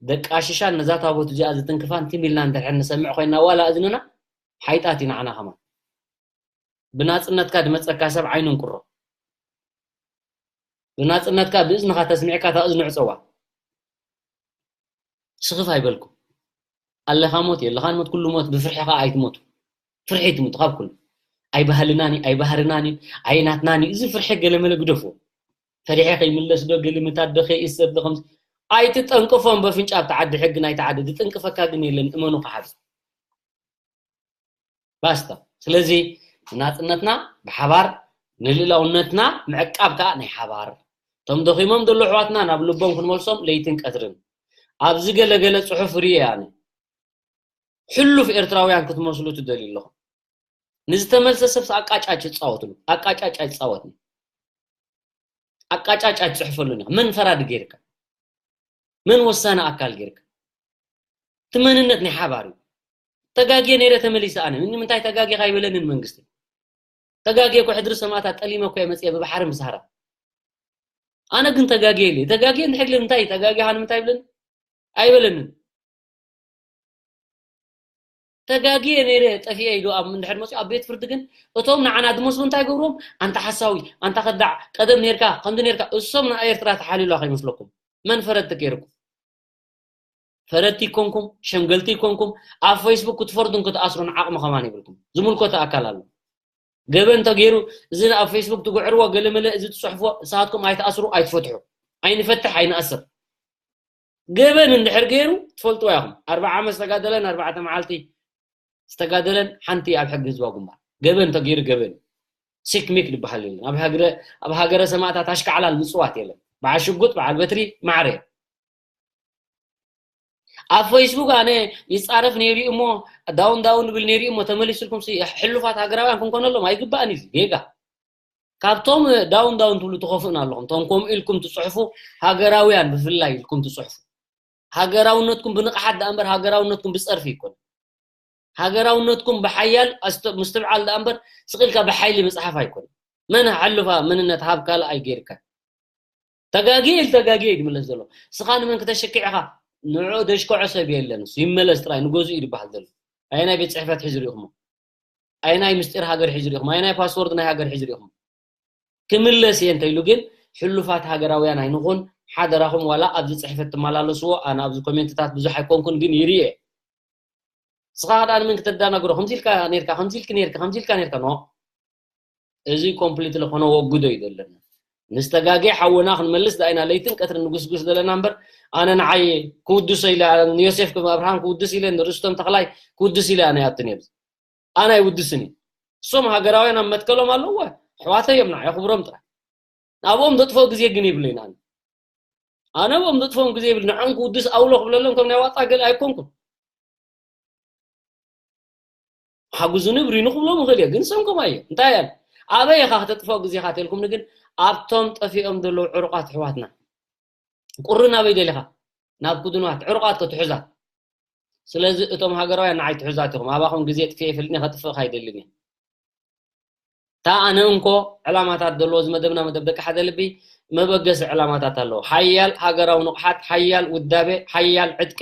ደቃሽሻን ነዛ ታቦት እዚኣ ዝትንክፋን ትም ኢልና እንድሕር ንሰምዕ ኮይና ዋላ እዝንና ሓይጣት እዩ ንዓና ከማን። ብናጽነትካ ዝመጸካ ሰብ ዓይኑ እንቁሮ። ብናጽነትካ ብእዝንኻ ተስሚዕካ እታ እዝኑ ዕጸዋ። ስኽፍ ኣይበልኩም። ኣለኻ ሞት የለኻን ሞት፣ ኩሉ ሞት ብፍርሒ ኸኣ ኣይትሞቱ። ፍርሒ ትሙቱ ካብ ኩሉ። ኣይባህልናን እዩ፣ ኣይባህርናን እዩ፣ ኣይናትናን እዩ። እዚ ፍርሒ ገለመለ ግደፍዎ። ፈሪሐ ከይምለስ ዶ፣ ገልምታት ዶ፣ ከይእሰር ዶ፣ ከምዚ ኣይትጠንቅፎም በፍንጫ ኣብቲ ዓዲ ሕጊ ናይቲ ዓዲ። ዝጥንቅፈካ ግን የለን፣ እመኑ ከሓዱ። ባስታ። ስለዚ ንናጽነትና ብሓባር፣ ንልእላውነትና ምዕቃብ ከኣ ናይ ሓባር። እቶም ደኺሞም ዘለዉ ኣሕዋትና ናብ ልቦም ክንመልሶም ለይትን ቀትርን። ኣብዚ ገለ ገለ ጽሑፍ ርእየ ኣነ። ሕሉፍ ኤርትራውያን ክትመስሉ ትደልዩ ኣለኹም። ንዝተመልሰ ሰብስ ኣቃጫጭ ይጻወትሉ። ኣቃጫጭ ኣይጻወትን። ኣቃጫጭ ኣይትጽሕፈሉን ኢኻ። መን ፈራዲ ገይርካ? መን ወሳኒ ኣካል ገይርካ? እቲ መንነት ናይ ሓባር እዩ። ተጋግየ ነይረ ተመሊሰ ኣነ። ንምንታይ ተጋጊኻ ኣይበለንን መንግስቲ። ተጋግየ እኮ ሕድሪ ሰማእታት ጠሊመ እኮ እየ መጽየ ብባሕሪ ምስ ሃራ። ኣነ ግን ተጋግየ ኢለ። ተጋግየ እንድሕር ኢለ እንታይ ተጋጊኻ ንምንታይ ይብለኒ? ኣይበለንን። ተጋግየ ነይረ ጠፊኤ ኢሉ ኣብ እንድሕር መጽኡ ኣብ ቤት ፍርዲ ግን እቶም ንዓና ዝመስሉ እንታይ ገብርዎም? ኣንታ ሓሳዊ፣ ኣንታ ከዳዕ፣ ቀደም ነይርካ፣ ከምዚ ነይርካ። እሶም ንኤርትራ ተሓልዩላ ከይመስለኩም። መን ፈረድቲ ገይርኩም? ፈረድቲ ይኮንኩም፣ ሸምገልቲ ይኮንኩም፣ ኣብ ፌስቡክ ክትፈርዱን ክትኣስሩን ዓቕሚ ከማን ይብልኩም። ዝምልከቶ ኣካል ኣሎ። ገበን እንተገይሩ፣ እዚ ኣብ ፌስቡክ ትግዕርዎ ገለመለ፣ እዚ ትጽሕፍዎ፣ ንስኻትኩም ኣይትኣስሩ፣ ኣይትፈትሑ። ኣይንፈትሕ፣ ኣይንኣስር። ገበን እንድሕር ገይሩ፣ ትፈልጥዎ ኢኹም። ኣርብዓ ዓመት ዝተጋደለን ኣርባዕተ መዓልቲ ዝተጋደለን ሓንቲ ኣብ ሕጊ ህዝባዊ ግንባር። ገበን እንተገይሩ ገበን። ሲክሚክ ዝበሃል የለን። ኣብ ሃገረ፣ ኣብ ሃገረ ሰማእታት ኣሽካዕላል ምጽዋት የለን። በዓል ሽጉጥ፣ በዓል በትሪ፣ ማዕረ። ኣብ ፌስቡክ ኣነ ይጻረፍ ነይሩ እሞ፣ ዳውን ዳውን ይብል ነይሩ እሞ፣ ተመሊስልኩም ሲ ሕሉፋት ሃገራውያን ክንኮነሎም ኣይግባእን እዩ፣ ጌጋ። ካብቶም ዳውን ዳውን ትብሉ ትኸፍኡን ኣለኹም። እቶም ከምኡ ኢልኩም ትጽሕፉ፣ ሃገራውያን ብፍላይ ኢልኩም ትጽሕፉ። ሃገራውነትኩም ብንቕሓት ደኣ እምበር፣ ሃገራውነትኩም ብጸርፊ ኣይኮነን። ሃገራውነትኩም ብሓያል ኣስተ-፣ ምስትብዓል ደኣ እምበር፣ ስቕ ኢልካ ብሓይሊ ምጽሓፍ ኣይኮነን። መን ኣሕልፋ መንነት ሃብ ካልእ ኣይገይርካን። ተጋጊ ኢል ተጋጊ እዩ ዝምለስ ዘሎ። ስኻ ንመን ክተሽክዕ ኢኻ? ንዑ ደሽከዖ ሰብ የለን፣ እሱ ይመለስ ጥራይ፣ ንገዝኡ እዩ ዝበሃል ዘሎ። ኣየናይ ቤት ጽሕፈት ሒዙ ርኢኹሞ? ኣየናይ ምስጢር ሃገር ሒዙ ርኢኹሞ? ኣየናይ ፓስወርድ ናይ ሃገር ሒዙ ርኢኹሞ? ክምለስ እየ እንተኢሉ ግን፣ ሕሉፋት ሃገራውያን ኣይንኹን። ሓደራኹም፣ ዋላ ኣብዚ ጽሕፈት ትመላለስዎ፣ ኣነ ኣብዚ ኮሜንትታት ብዙሕ ኣይኮንኩን፣ ግን ይርኤ። ስኻ ከኣ ንመን ክተዳናግሮ? ከምዚ ኢልካ ነርካ፣ ከምዚ ኢልክ ነርካ፣ ከምዚ ኢልካ ነርካ፣ ኖ። እዚ ኮምፕሊት ለኾነ ወግዶ እዩ ዘለና። ምስ ተጋጌ ሓውና ክንመልስ ዳይና ለይትን ቀትርን ንጉስጉስ ዘለና እምበር፣ ኣነ ንዓይ ክውድሶ ኢለ፣ ንዮሴፍ ከም ኣብርሃም ክውድስ ኢለ፣ ንርስቶም ተኽላይ ክውድስ ኢለ ኣነ ያትን እየ። ኣነ ኣይውድስን እየ። እሶም ሃገራውያን ኣብ መትከሎም ኣለዎ፣ ኣሕዋተይ እዮም፣ ንዓይ ክብሮም ጥራይ። ኣብኦም ዘጥፍኦ ግዜ ግን የብለይን ኣነ። ኣነ ኣብኦም ዘጥፍኦም ግዜ የብል፣ ንዕኦም ክውድስ ኣውሎ ክብለሎም ከም ናይ ዋጣ ገለ ኣይኮንኩን። ሓጉዙኒ ብሪኑ ክብሎም ይኽእል እየ፣ ግን እሶም ከምኡ እዮም። እንታይ እዮም? ኣበይ ኢኻ ክተጥፍኦ ግዜኻ ተልኩምኒ ግን ኣብቶም ጠፊኦም ዘለዉ ዕሩቓት ኣሕዋትና። ቁሪ ናበይ ደሊኻ? ናብ ክዱናት፣ ዕሩቓት ከ ትሑዛት። ስለዚ እቶም ሃገራውያን ንዓይ ትሑዛት ኢኹም። ኣባኹም ግዜ ጥፍኤ ይፈልጥን እየ፣ ከጥፍእኻ ኣይደልን እየ። እታ ኣነ እንኮ ዕላማታት ዘለዎ እዚ መደብና መደብ ደቂ ሓደ ልቢ መበገሲ ዕላማታት ኣለዎ። ሓያል ሃገራዊ ንቕሓት፣ ሓያል ውዳቤ፣ ሓያል ዕጥቂ፣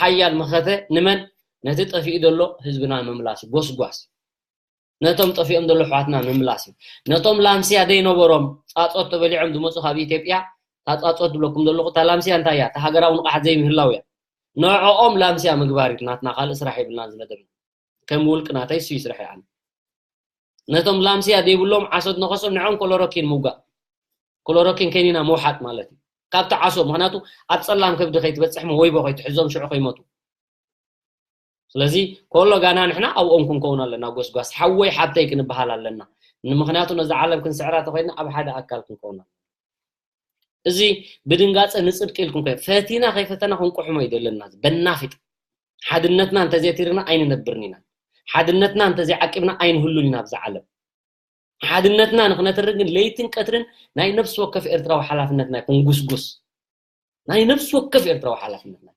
ሓያል መኸተ ንመን? ነቲ ጠፊኡ ዘሎ ህዝብና ምምላስ እዩ። ጎስጓስ። ነቶም ጠፊኦም ዘሎ ኣሕዋትና ምምላስ እዩ። ነቶም ላምስያ ዘይነበሮም ጻጾት ተበሊዖም ዝመጹ ካብ ኢትዮጵያ፣ እታ ጻጾት ዝብለኩም ዘለኹ፣ እታ ላምስያ እንታይ እያ? እታ ሃገራዊ ንቕሓት ዘይምህላው እያ። ንዕኦም ላምስያ ምግባር እዩ ናትና፣ ካልእ ስራሕ የብልናን ዝመደብና። ከም ውልቂ ናተይ እሱ እዩ ስራሕ ይኣን። ነቶም ላምስያ ዘይብሎም ዓሶት ነኸሶም ንዕኦም ኮሎሮኪን ምውጋእ። ኮሎሮኪን ከኒና ምውሓጥ ማለት እዩ። ካብቲ ዓሶ፣ ምኽንያቱ ኣብ ጸላም ከብዲ ከይትበጽሕ፣ ወይቦ ከይትሕዞም፣ ሽዑ ከይሞቱ። ስለዚ ኮሎ ጋና ንሕና ኣብኦም ክንከውን ኣለና፣ ጎስጓስ ሓወይ ሓብተይ ክንበሃል ኣለና። ንምኽንያቱ ነዛ ዓለም ክንስዕራ ተኾይንና ኣብ ሓደ ኣካል ክንከውን ኣለና። እዚ ብድንጋጸ ንጽድቂ ኢልኩም ከ-፣ ፈቲና ከይፈተና ክንቁሕሞ እዩ ዘለና። በናፊጥ ሓድነትና እንተዘይቲርና ኣይንነብርን ኢና። ሓድነትና እንተዘይዓቂብና ኣይንህሉን ኢና ኣብዚ ዓለም። ሓድነትና ንኽነትሪ ግን ለይትን ቀትርን ናይ ነፍሲ ወከፍ ኤርትራዊ ሓላፍነትና እዩ፣ ክንጉስጉስ። ናይ ነፍሲ ወከፍ ኤርትራዊ ሓላፍነትና እዩ።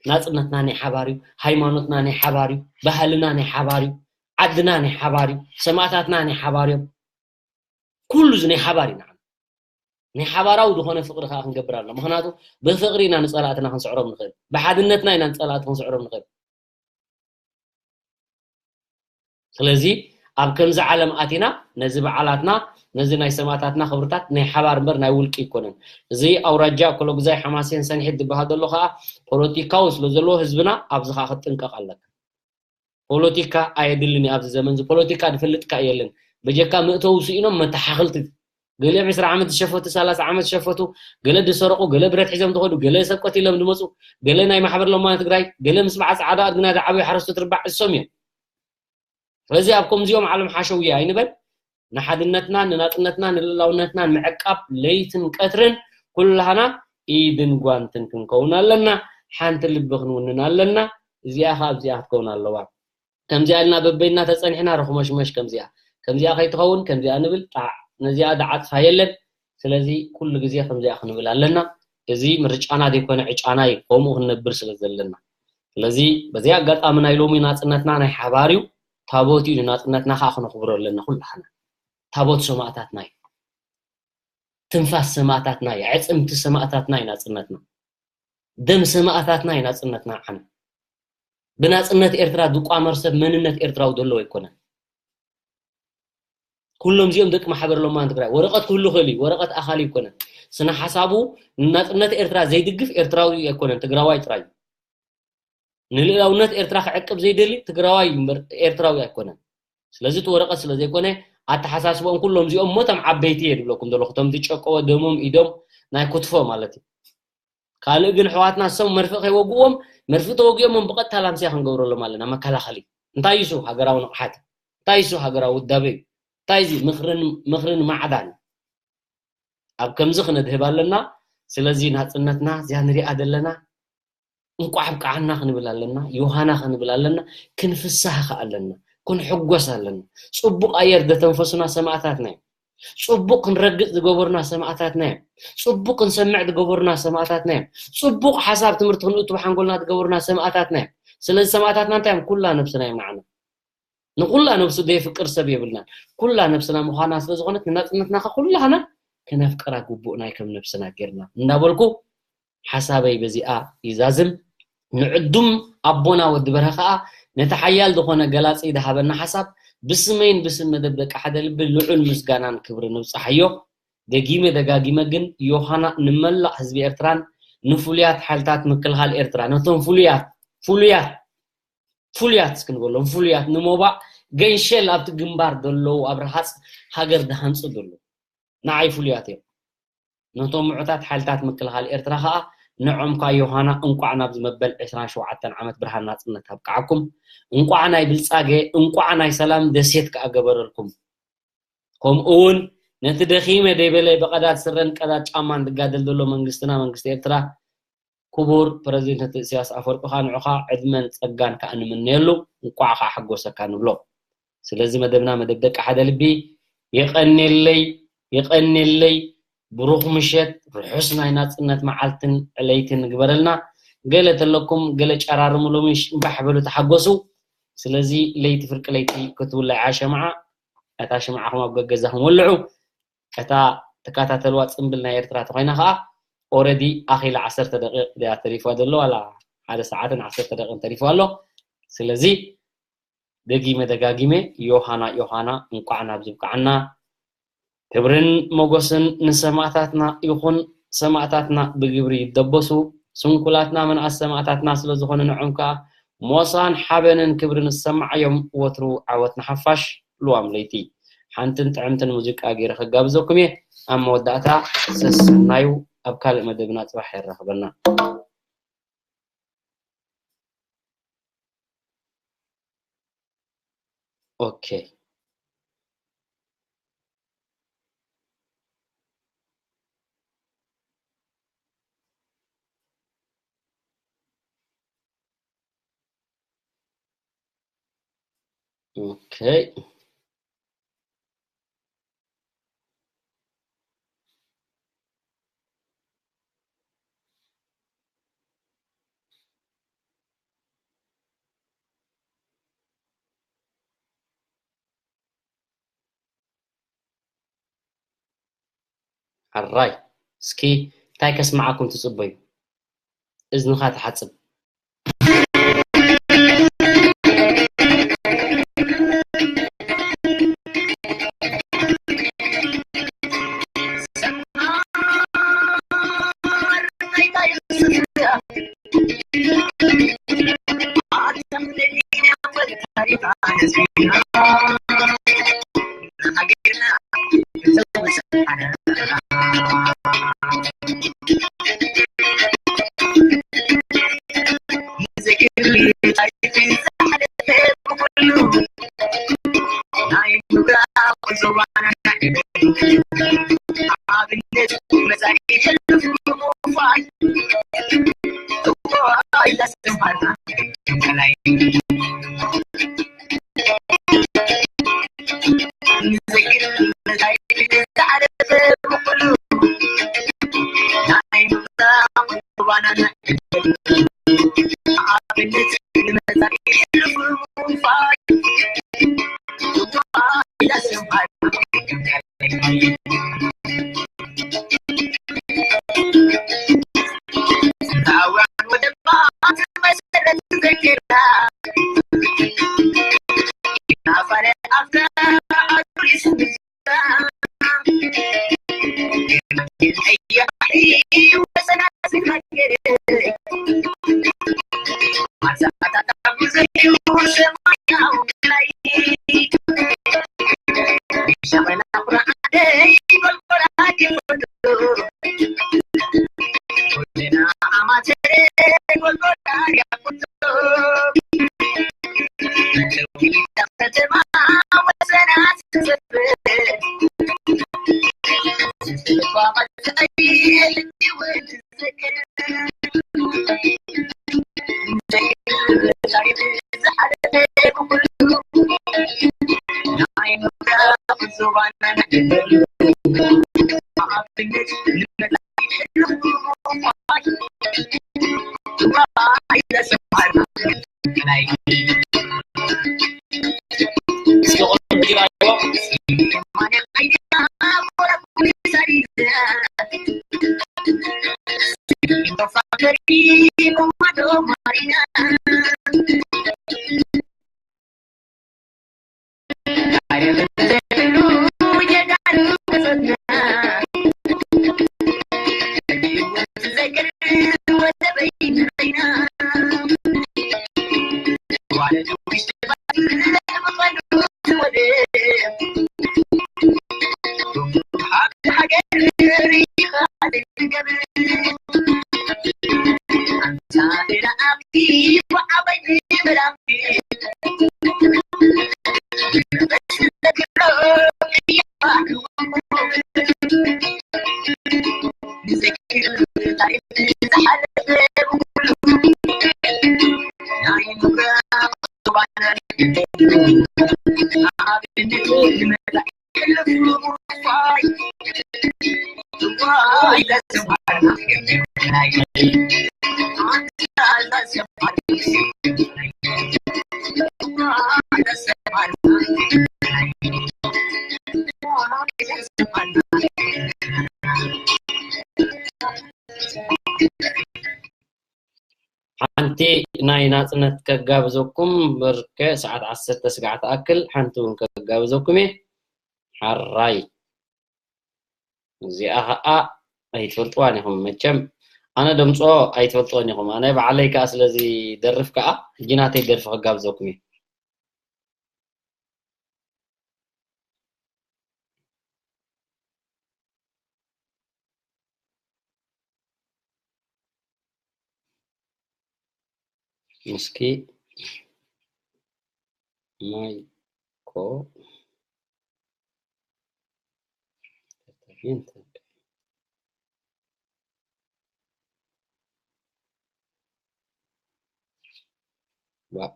ናጽነትና ናይ ሓባር እዩ፣ ሃይማኖትና ናይ ሓባር እዩ፣ ባህልና ናይ ሓባር እዩ፣ ዓድና ናይ ሓባር እዩ፣ ሰማእታትና ናይ ሓባር እዮም። ኩሉ እዚ ናይ ሓባር እዩ ንዓና። ናይ ሓባራዊ ዝኾነ ፍቕሪ ከኣ ክንገብር ኣለና። ምኽንያቱ ብፍቕሪ ኢና ንጸላእትና ክንስዕሮም ንኽእል። ብሓድነትና ኢና ንጸላእቲ ክንስዕሮም ንኽእል። ስለዚ ኣብ ከምዚ ዓለም ኣቲና ነዚ በዓላትና፣ ነዚ ናይ ሰማእታትና ክብርታት ናይ ሓባር እምበር ናይ ውልቂ ኣይኮነን። እዚ ኣውራጃ ኮሎግዛይ ሓማሴን ሰንሒት ዝበሃል ዘሎ ከኣ ፖለቲካዊ ስለ ዘለዎ ህዝብና ኣብዚ ከኣ ክትጥንቀቕ ኣለካ። ፖለቲካ ኣየድልን እዩ ኣብዚ ዘመን እዚ። ፖለቲካ ዝፈልጥ ከኣ የለን። በጀካ መእተዊ ስኢኖም መተሓኽልቲ። ገለ ዕስራ ዓመት ዝሸፈቱ፣ ሰላሳ ዓመት ዝሸፈቱ፣ ገለ ዝሰረቑ፣ ገለ ብረት ሒዞም ዝኸዱ፣ ገለ ሰብ ቀቲሎም ዝመጹ፣ ገለ ናይ ማሕበር ለማኒ ትግራይ፣ ገለ ምስ በዓል ጻዕዳ ኣድግና ዝዓበዩ ሓረስቶት ርባዕ እሶም እዮም። ስለዚ ኣብ ከምዚኦም ዓለም ሓሸውያ ኣይንበል። ንሓድነትና፣ ንናጽነትና፣ ንልእላውነትና ንምዕቃብ ለይትን ቀትርን ኩላህና ኢድን ጓንትን ክንከውን ኣለና። ሓንቲ ልቢ ክንውንን ኣለና። እዚኣ ከኣ ኣብዚኣ ክትከውን ኣለዋ። ከምዚኣ ኢልና በበይና ተጸኒሕና ረኽመሽመሽ ከምዚኣ፣ ከምዚኣ ከይትኸውን፣ ከምዚኣ ንብል፣ ጣዕ፣ ነዚኣ ዝዓጽፋ የለን። ስለዚ ኩሉ ግዜ ከምዚኣ ክንብል ኣለና። እዚ ምርጫና ዘይኮነ ዕጫና እዩ፣ ከምኡ ክንነብር ስለ ዘለና። ስለዚ በዚ ኣጋጣሚ ናይ ሎሚ ናጽነትና ናይ ሓባር እዩ፣ ታቦት እዩ፣ ንናጽነትና ከኣ ክነኽብሮ ኣለና ኩላህና። ታቦት ሰማእታትና እዩ፣ ትንፋስ ሰማእታትና እዩ፣ ኣዕጽምቲ ሰማእታትና እዩ ናጽነትና፣ ደም ሰማእታትና እዩ ናጽነትና። ዓነ ብናጽነት ኤርትራ ዝቋመር ሰብ መንነት ኤርትራዊ ዘለዎ ኣይኮነን። ኩሎም እዚኦም ደቂ ማሕበር ለማኒ ትግራይ። ወረቐት ክህሉ ይኽእል እዩ፣ ወረቐት ኣኻሊ ኣይኮነን። ስነ ሓሳቡ ንናጽነት ኤርትራ ዘይድግፍ ኤርትራዊ ኣይኮነን፣ ትግራዋይ ጥራይ እዩ። ንልእላውነት ኤርትራ ክዕቅብ ዘይደሊ ትግራዋይ እምበር ኤርትራዊ ኣይኮነን። ስለዚ እቲ ወረቐት ስለ ዘይኮነ ኣተሓሳስቦም ኩሎም እዚኦም እሞ እቶም ዓበይቲ እየ ዝብለኩም ዘለኹ፣ እቶም ዝጨቀወ ደሞም ኢዶም ናይ ክትፎ ማለት እዩ። ካልእ ግን ኣሕዋትና እሶም መርፍእ ከይወግእዎም፣ መርፍእ ተወጊኦሞም ብቐጥታ ላምስያ ክንገብረሎም ኣለና፣ መከላኸሊ። እንታይ እዩ እሱ ሃገራዊ ንቕሓት? እንታይ እዩ እሱ ሃገራዊ ውዳበ እዩ? እንታይ እዚ ምኽርን፣ ምኽርን ማዕዳን? ኣብ ከምዚ ክነድህብ ኣለና። ስለዚ ናጽነትና እዚኣ ንሪኣ ዘለና እንቋዕ ኣብቅዓና ክንብል ኣለና፣ ዮሃና ክንብል ኣለና፣ ክንፍሳህ ከኣ ኣለና፣ ክንሕጎስ ኣለና። ጽቡቕ ኣየር ዘተንፈሱና ሰማእታትና እዮም። ጽቡቕ ክንረግጽ ዝገበሩና ሰማእታትና እዮም። ጽቡቕ ክንሰምዕ ዝገበሩና ሰማእታትና እዮም። ጽቡቕ ሓሳብ ትምህርቲ ክንእቱ ብሓንጎልና ዝገበሩና ሰማእታትና እዮም። ስለዚ ሰማእታትና እንታይ እዮም? ኩላ ነብስና እዮም ንዓና። ንኩላ ነብሱ ዘየፍቅር ሰብ የብልናን። ኩላ ነብስና ምዃና ስለ ዝኾነት ንናጽነትና ከ ኩላህና ክነፍቅራ ግቡእና ከም ነብስና ጌርና እንዳበልኩ ሓሳበይ በዚኣ ይዛዝም። ንዕዱም ኣቦና ወዲ በርሀ ከኣ ነቲ ሓያል ዝኾነ ገላጺ ዝሃበና ሓሳብ ብስመይን ብስም መደብ ደቂ ሓደ ልቢ ልዑል ምስጋናን ክብሪ ንብጻሓዮ። ደጊመ ደጋጊመ ግን ዮሃና ንመላእ ህዝቢ ኤርትራን ንፍሉያት ሓይልታት ምክልኻል ኤርትራ፣ ነቶም ፍሉያት ፍሉያት ፍሉያት እስኪ ንበሎም ፍሉያት ንሞባእ ገንሸል ኣብቲ ግንባር ዘለዉ ኣብ ረሃጽ ሃገር ዝሃንጹ ዘለዉ ንዓይ ፍሉያት እዮም። ነቶም ምዑታት ሓይልታት ምክልኻል ኤርትራ ኸኣ ንዖም ከኣ ዮሃና እንቋዕ ናብዚ መበል ዕስራን ሸውዓተን ዓመት ብርሃን ናጽነት ኣብቅዓኩም። እንቋዕ ናይ ብልጻጌ እንቋዕ ናይ ሰላም ደሴት ከኣ ገበረልኩም። ከምኡ እውን ነቲ ደኺመ ደይበለ ብቐዳድ ስረን ቀዳድ ጫማን ዝጋደል ዘሎ መንግስትና መንግስቲ ኤርትራ ክቡር ፕረዚደንት ኢሳያስ ኣፈወርቂ ከኣ ንዑኻ ዕድመን ጸጋን ከኣ ንምነየሉ እንቋዕ ከኣ ሓጎሰካ ንብሎ። ስለዚ መደብና መደብ ደቂ ሓደ ልቢ የቐንየለይ የቐንየለይ። ብሩኽ ምሸት ርሑስ ናይ ናጽነት መዓልትን ዕለይትን ንግበረልና። ገለ ተለኩም ገለ ጨራርሙ ሎሚ እምባሕ በሉ ተሓጎሱ። ስለዚ ለይቲ ፍርቂ ለይቲ ክትውላዕ እያ ሸምዓ። እታ ሽምዓኹም ኣብ ገገዛኹም ወልዑ። እታ ትከታተልዋ ጽምብል ናይ ኤርትራ ተኾይና ኸኣ ኦረዲ ኣኺላ ዓሰርተ ደቂቕ ድያ ተሪፍዋ ዘሎ ዋላ ሓደ ሰዓትን ዓሰርተ ደቂቕን ተሪፍዋ ኣሎ። ስለዚ ደጊመ ደጋጊመ ዮሃና ዮሃና እንቋዕ ናብዚ ብቅዓና። ክብርን ሞጎስን ንሰማእታትና ይኹን። ሰማእታትና ብግብሪ ይደበሱ። ስንኩላትና መናእስ ሰማእታትና ስለ ዝኾኑ ንዖም ከኣ ሞሳን ሓበንን ክብርን ዝሰማዓዮም ወትሩ ዓወት ንሓፋሽ። ልዋም ለይቲ ሓንትን ጥዕምትን ሙዚቃ ገይረ ከጋብዘኩም እየ። ኣብ መወዳእታ ሰሰናዩ ኣብ ካልእ መደብና ጽባሕ የራኽበና። ኦኬ። ኦኬ። ሕራይ። እስኪ እንታይ ከስምዓኩም ትጽበዩ? እዝንኻ ትሓጽብ። ሓንቲ ናይ ናጽነት ከጋብዘኩም፣ ብርክ ሰዓት ዓሰርተ ስጋዕ ትኣክል ሓንቲ እውን ከጋብዘኩም እየ። ሓራይ፣ እዚኣ ኸኣ ኣይትፈልጥዋን ኢኹም መቸም። ኣነ ደምጾ ኣይትፈልጥዎን ኢኹም። ኣነ ባዕለይ ከኣ ስለዚ ደርፍ ከኣ ሕጂ ናተይ ደርፊ ከጋብዘኩም እየ። እስኪ ማይኮ ዋ።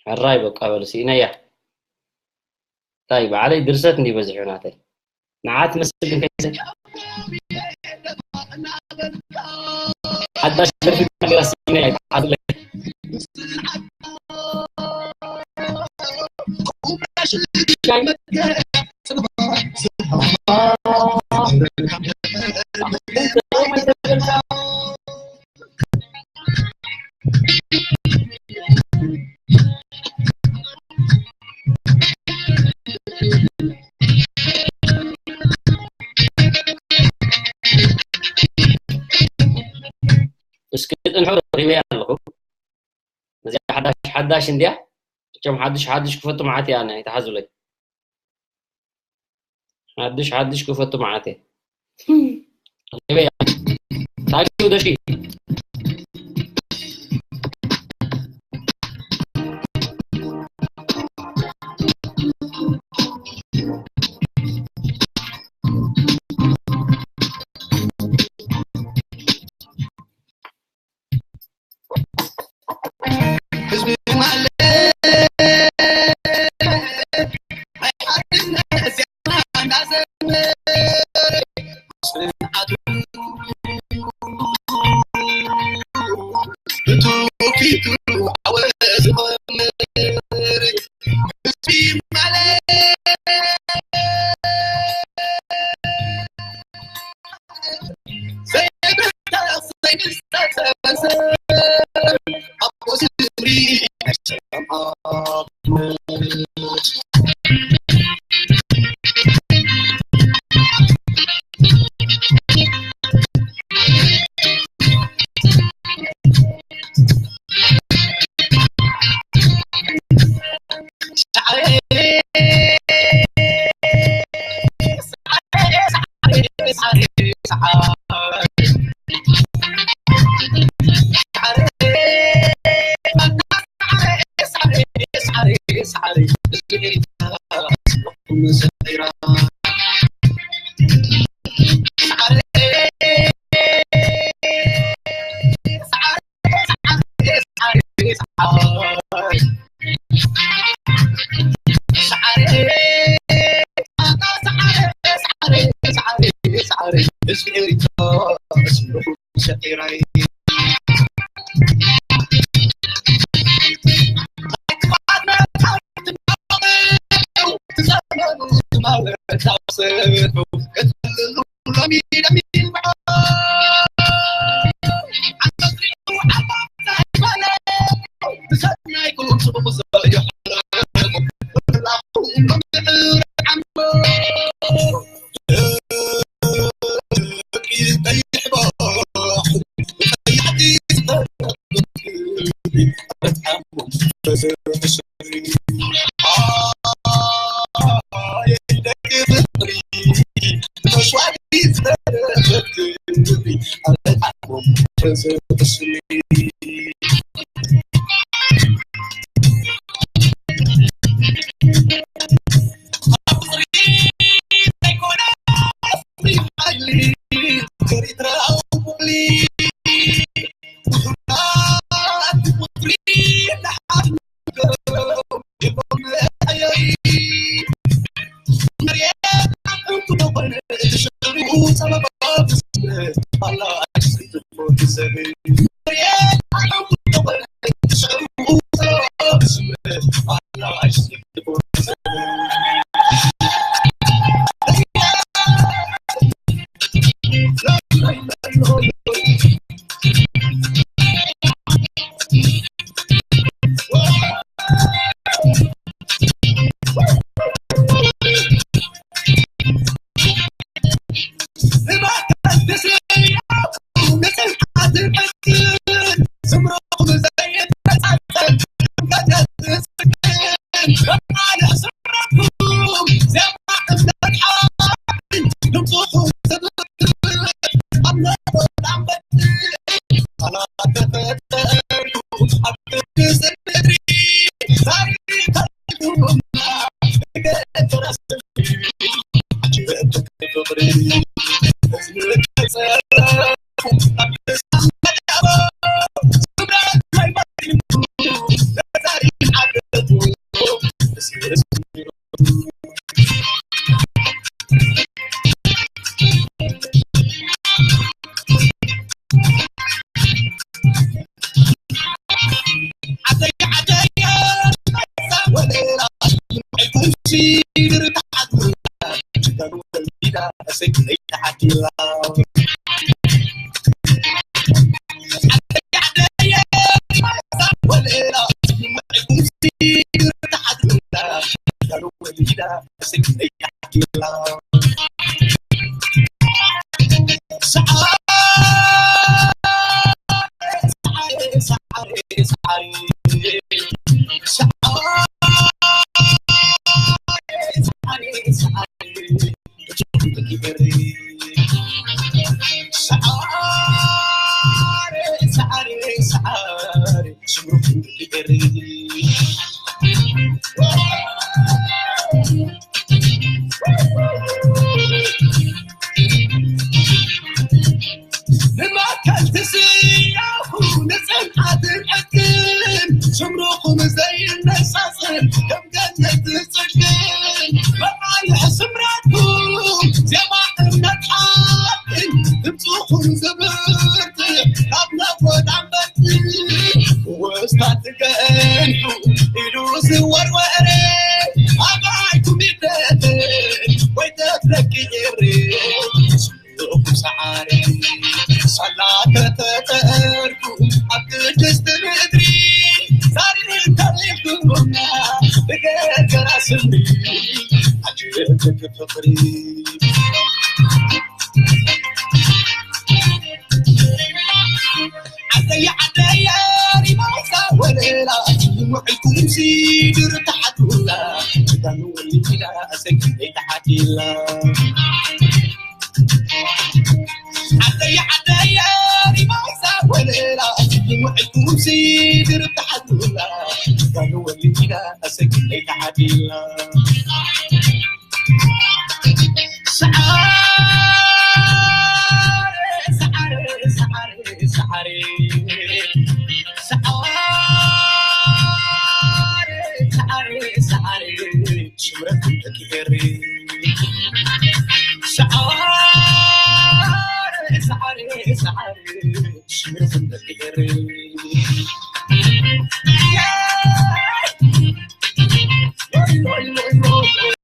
ሕራይ በቃ በሉ፣ ስኢነያ። እንታይ ባዕለይ ድርሰት እንዲ በዚሑ ናተይ። ንዓት መስል እንከይሰ ሓዳሽ ደርፊ ነገር ስኢነያ ይተሓዝለይ። እስኪ ጽንሑ፣ ረኺበያ ኣለኹ። እዚኣ ሓዳሽ ሓዳሽ እንድያ። እቶም ሓድሽ ሓድሽ ክፈቱ መዓት እያ፣ ኣይትሓዙለይ። ሓድሽ ሓድሽ ክፈቱ መዓት እየ። ረኺበያ። ታንኪዩ ደሺ። ደቂራይ። ርዝም ደቂ ኤሪ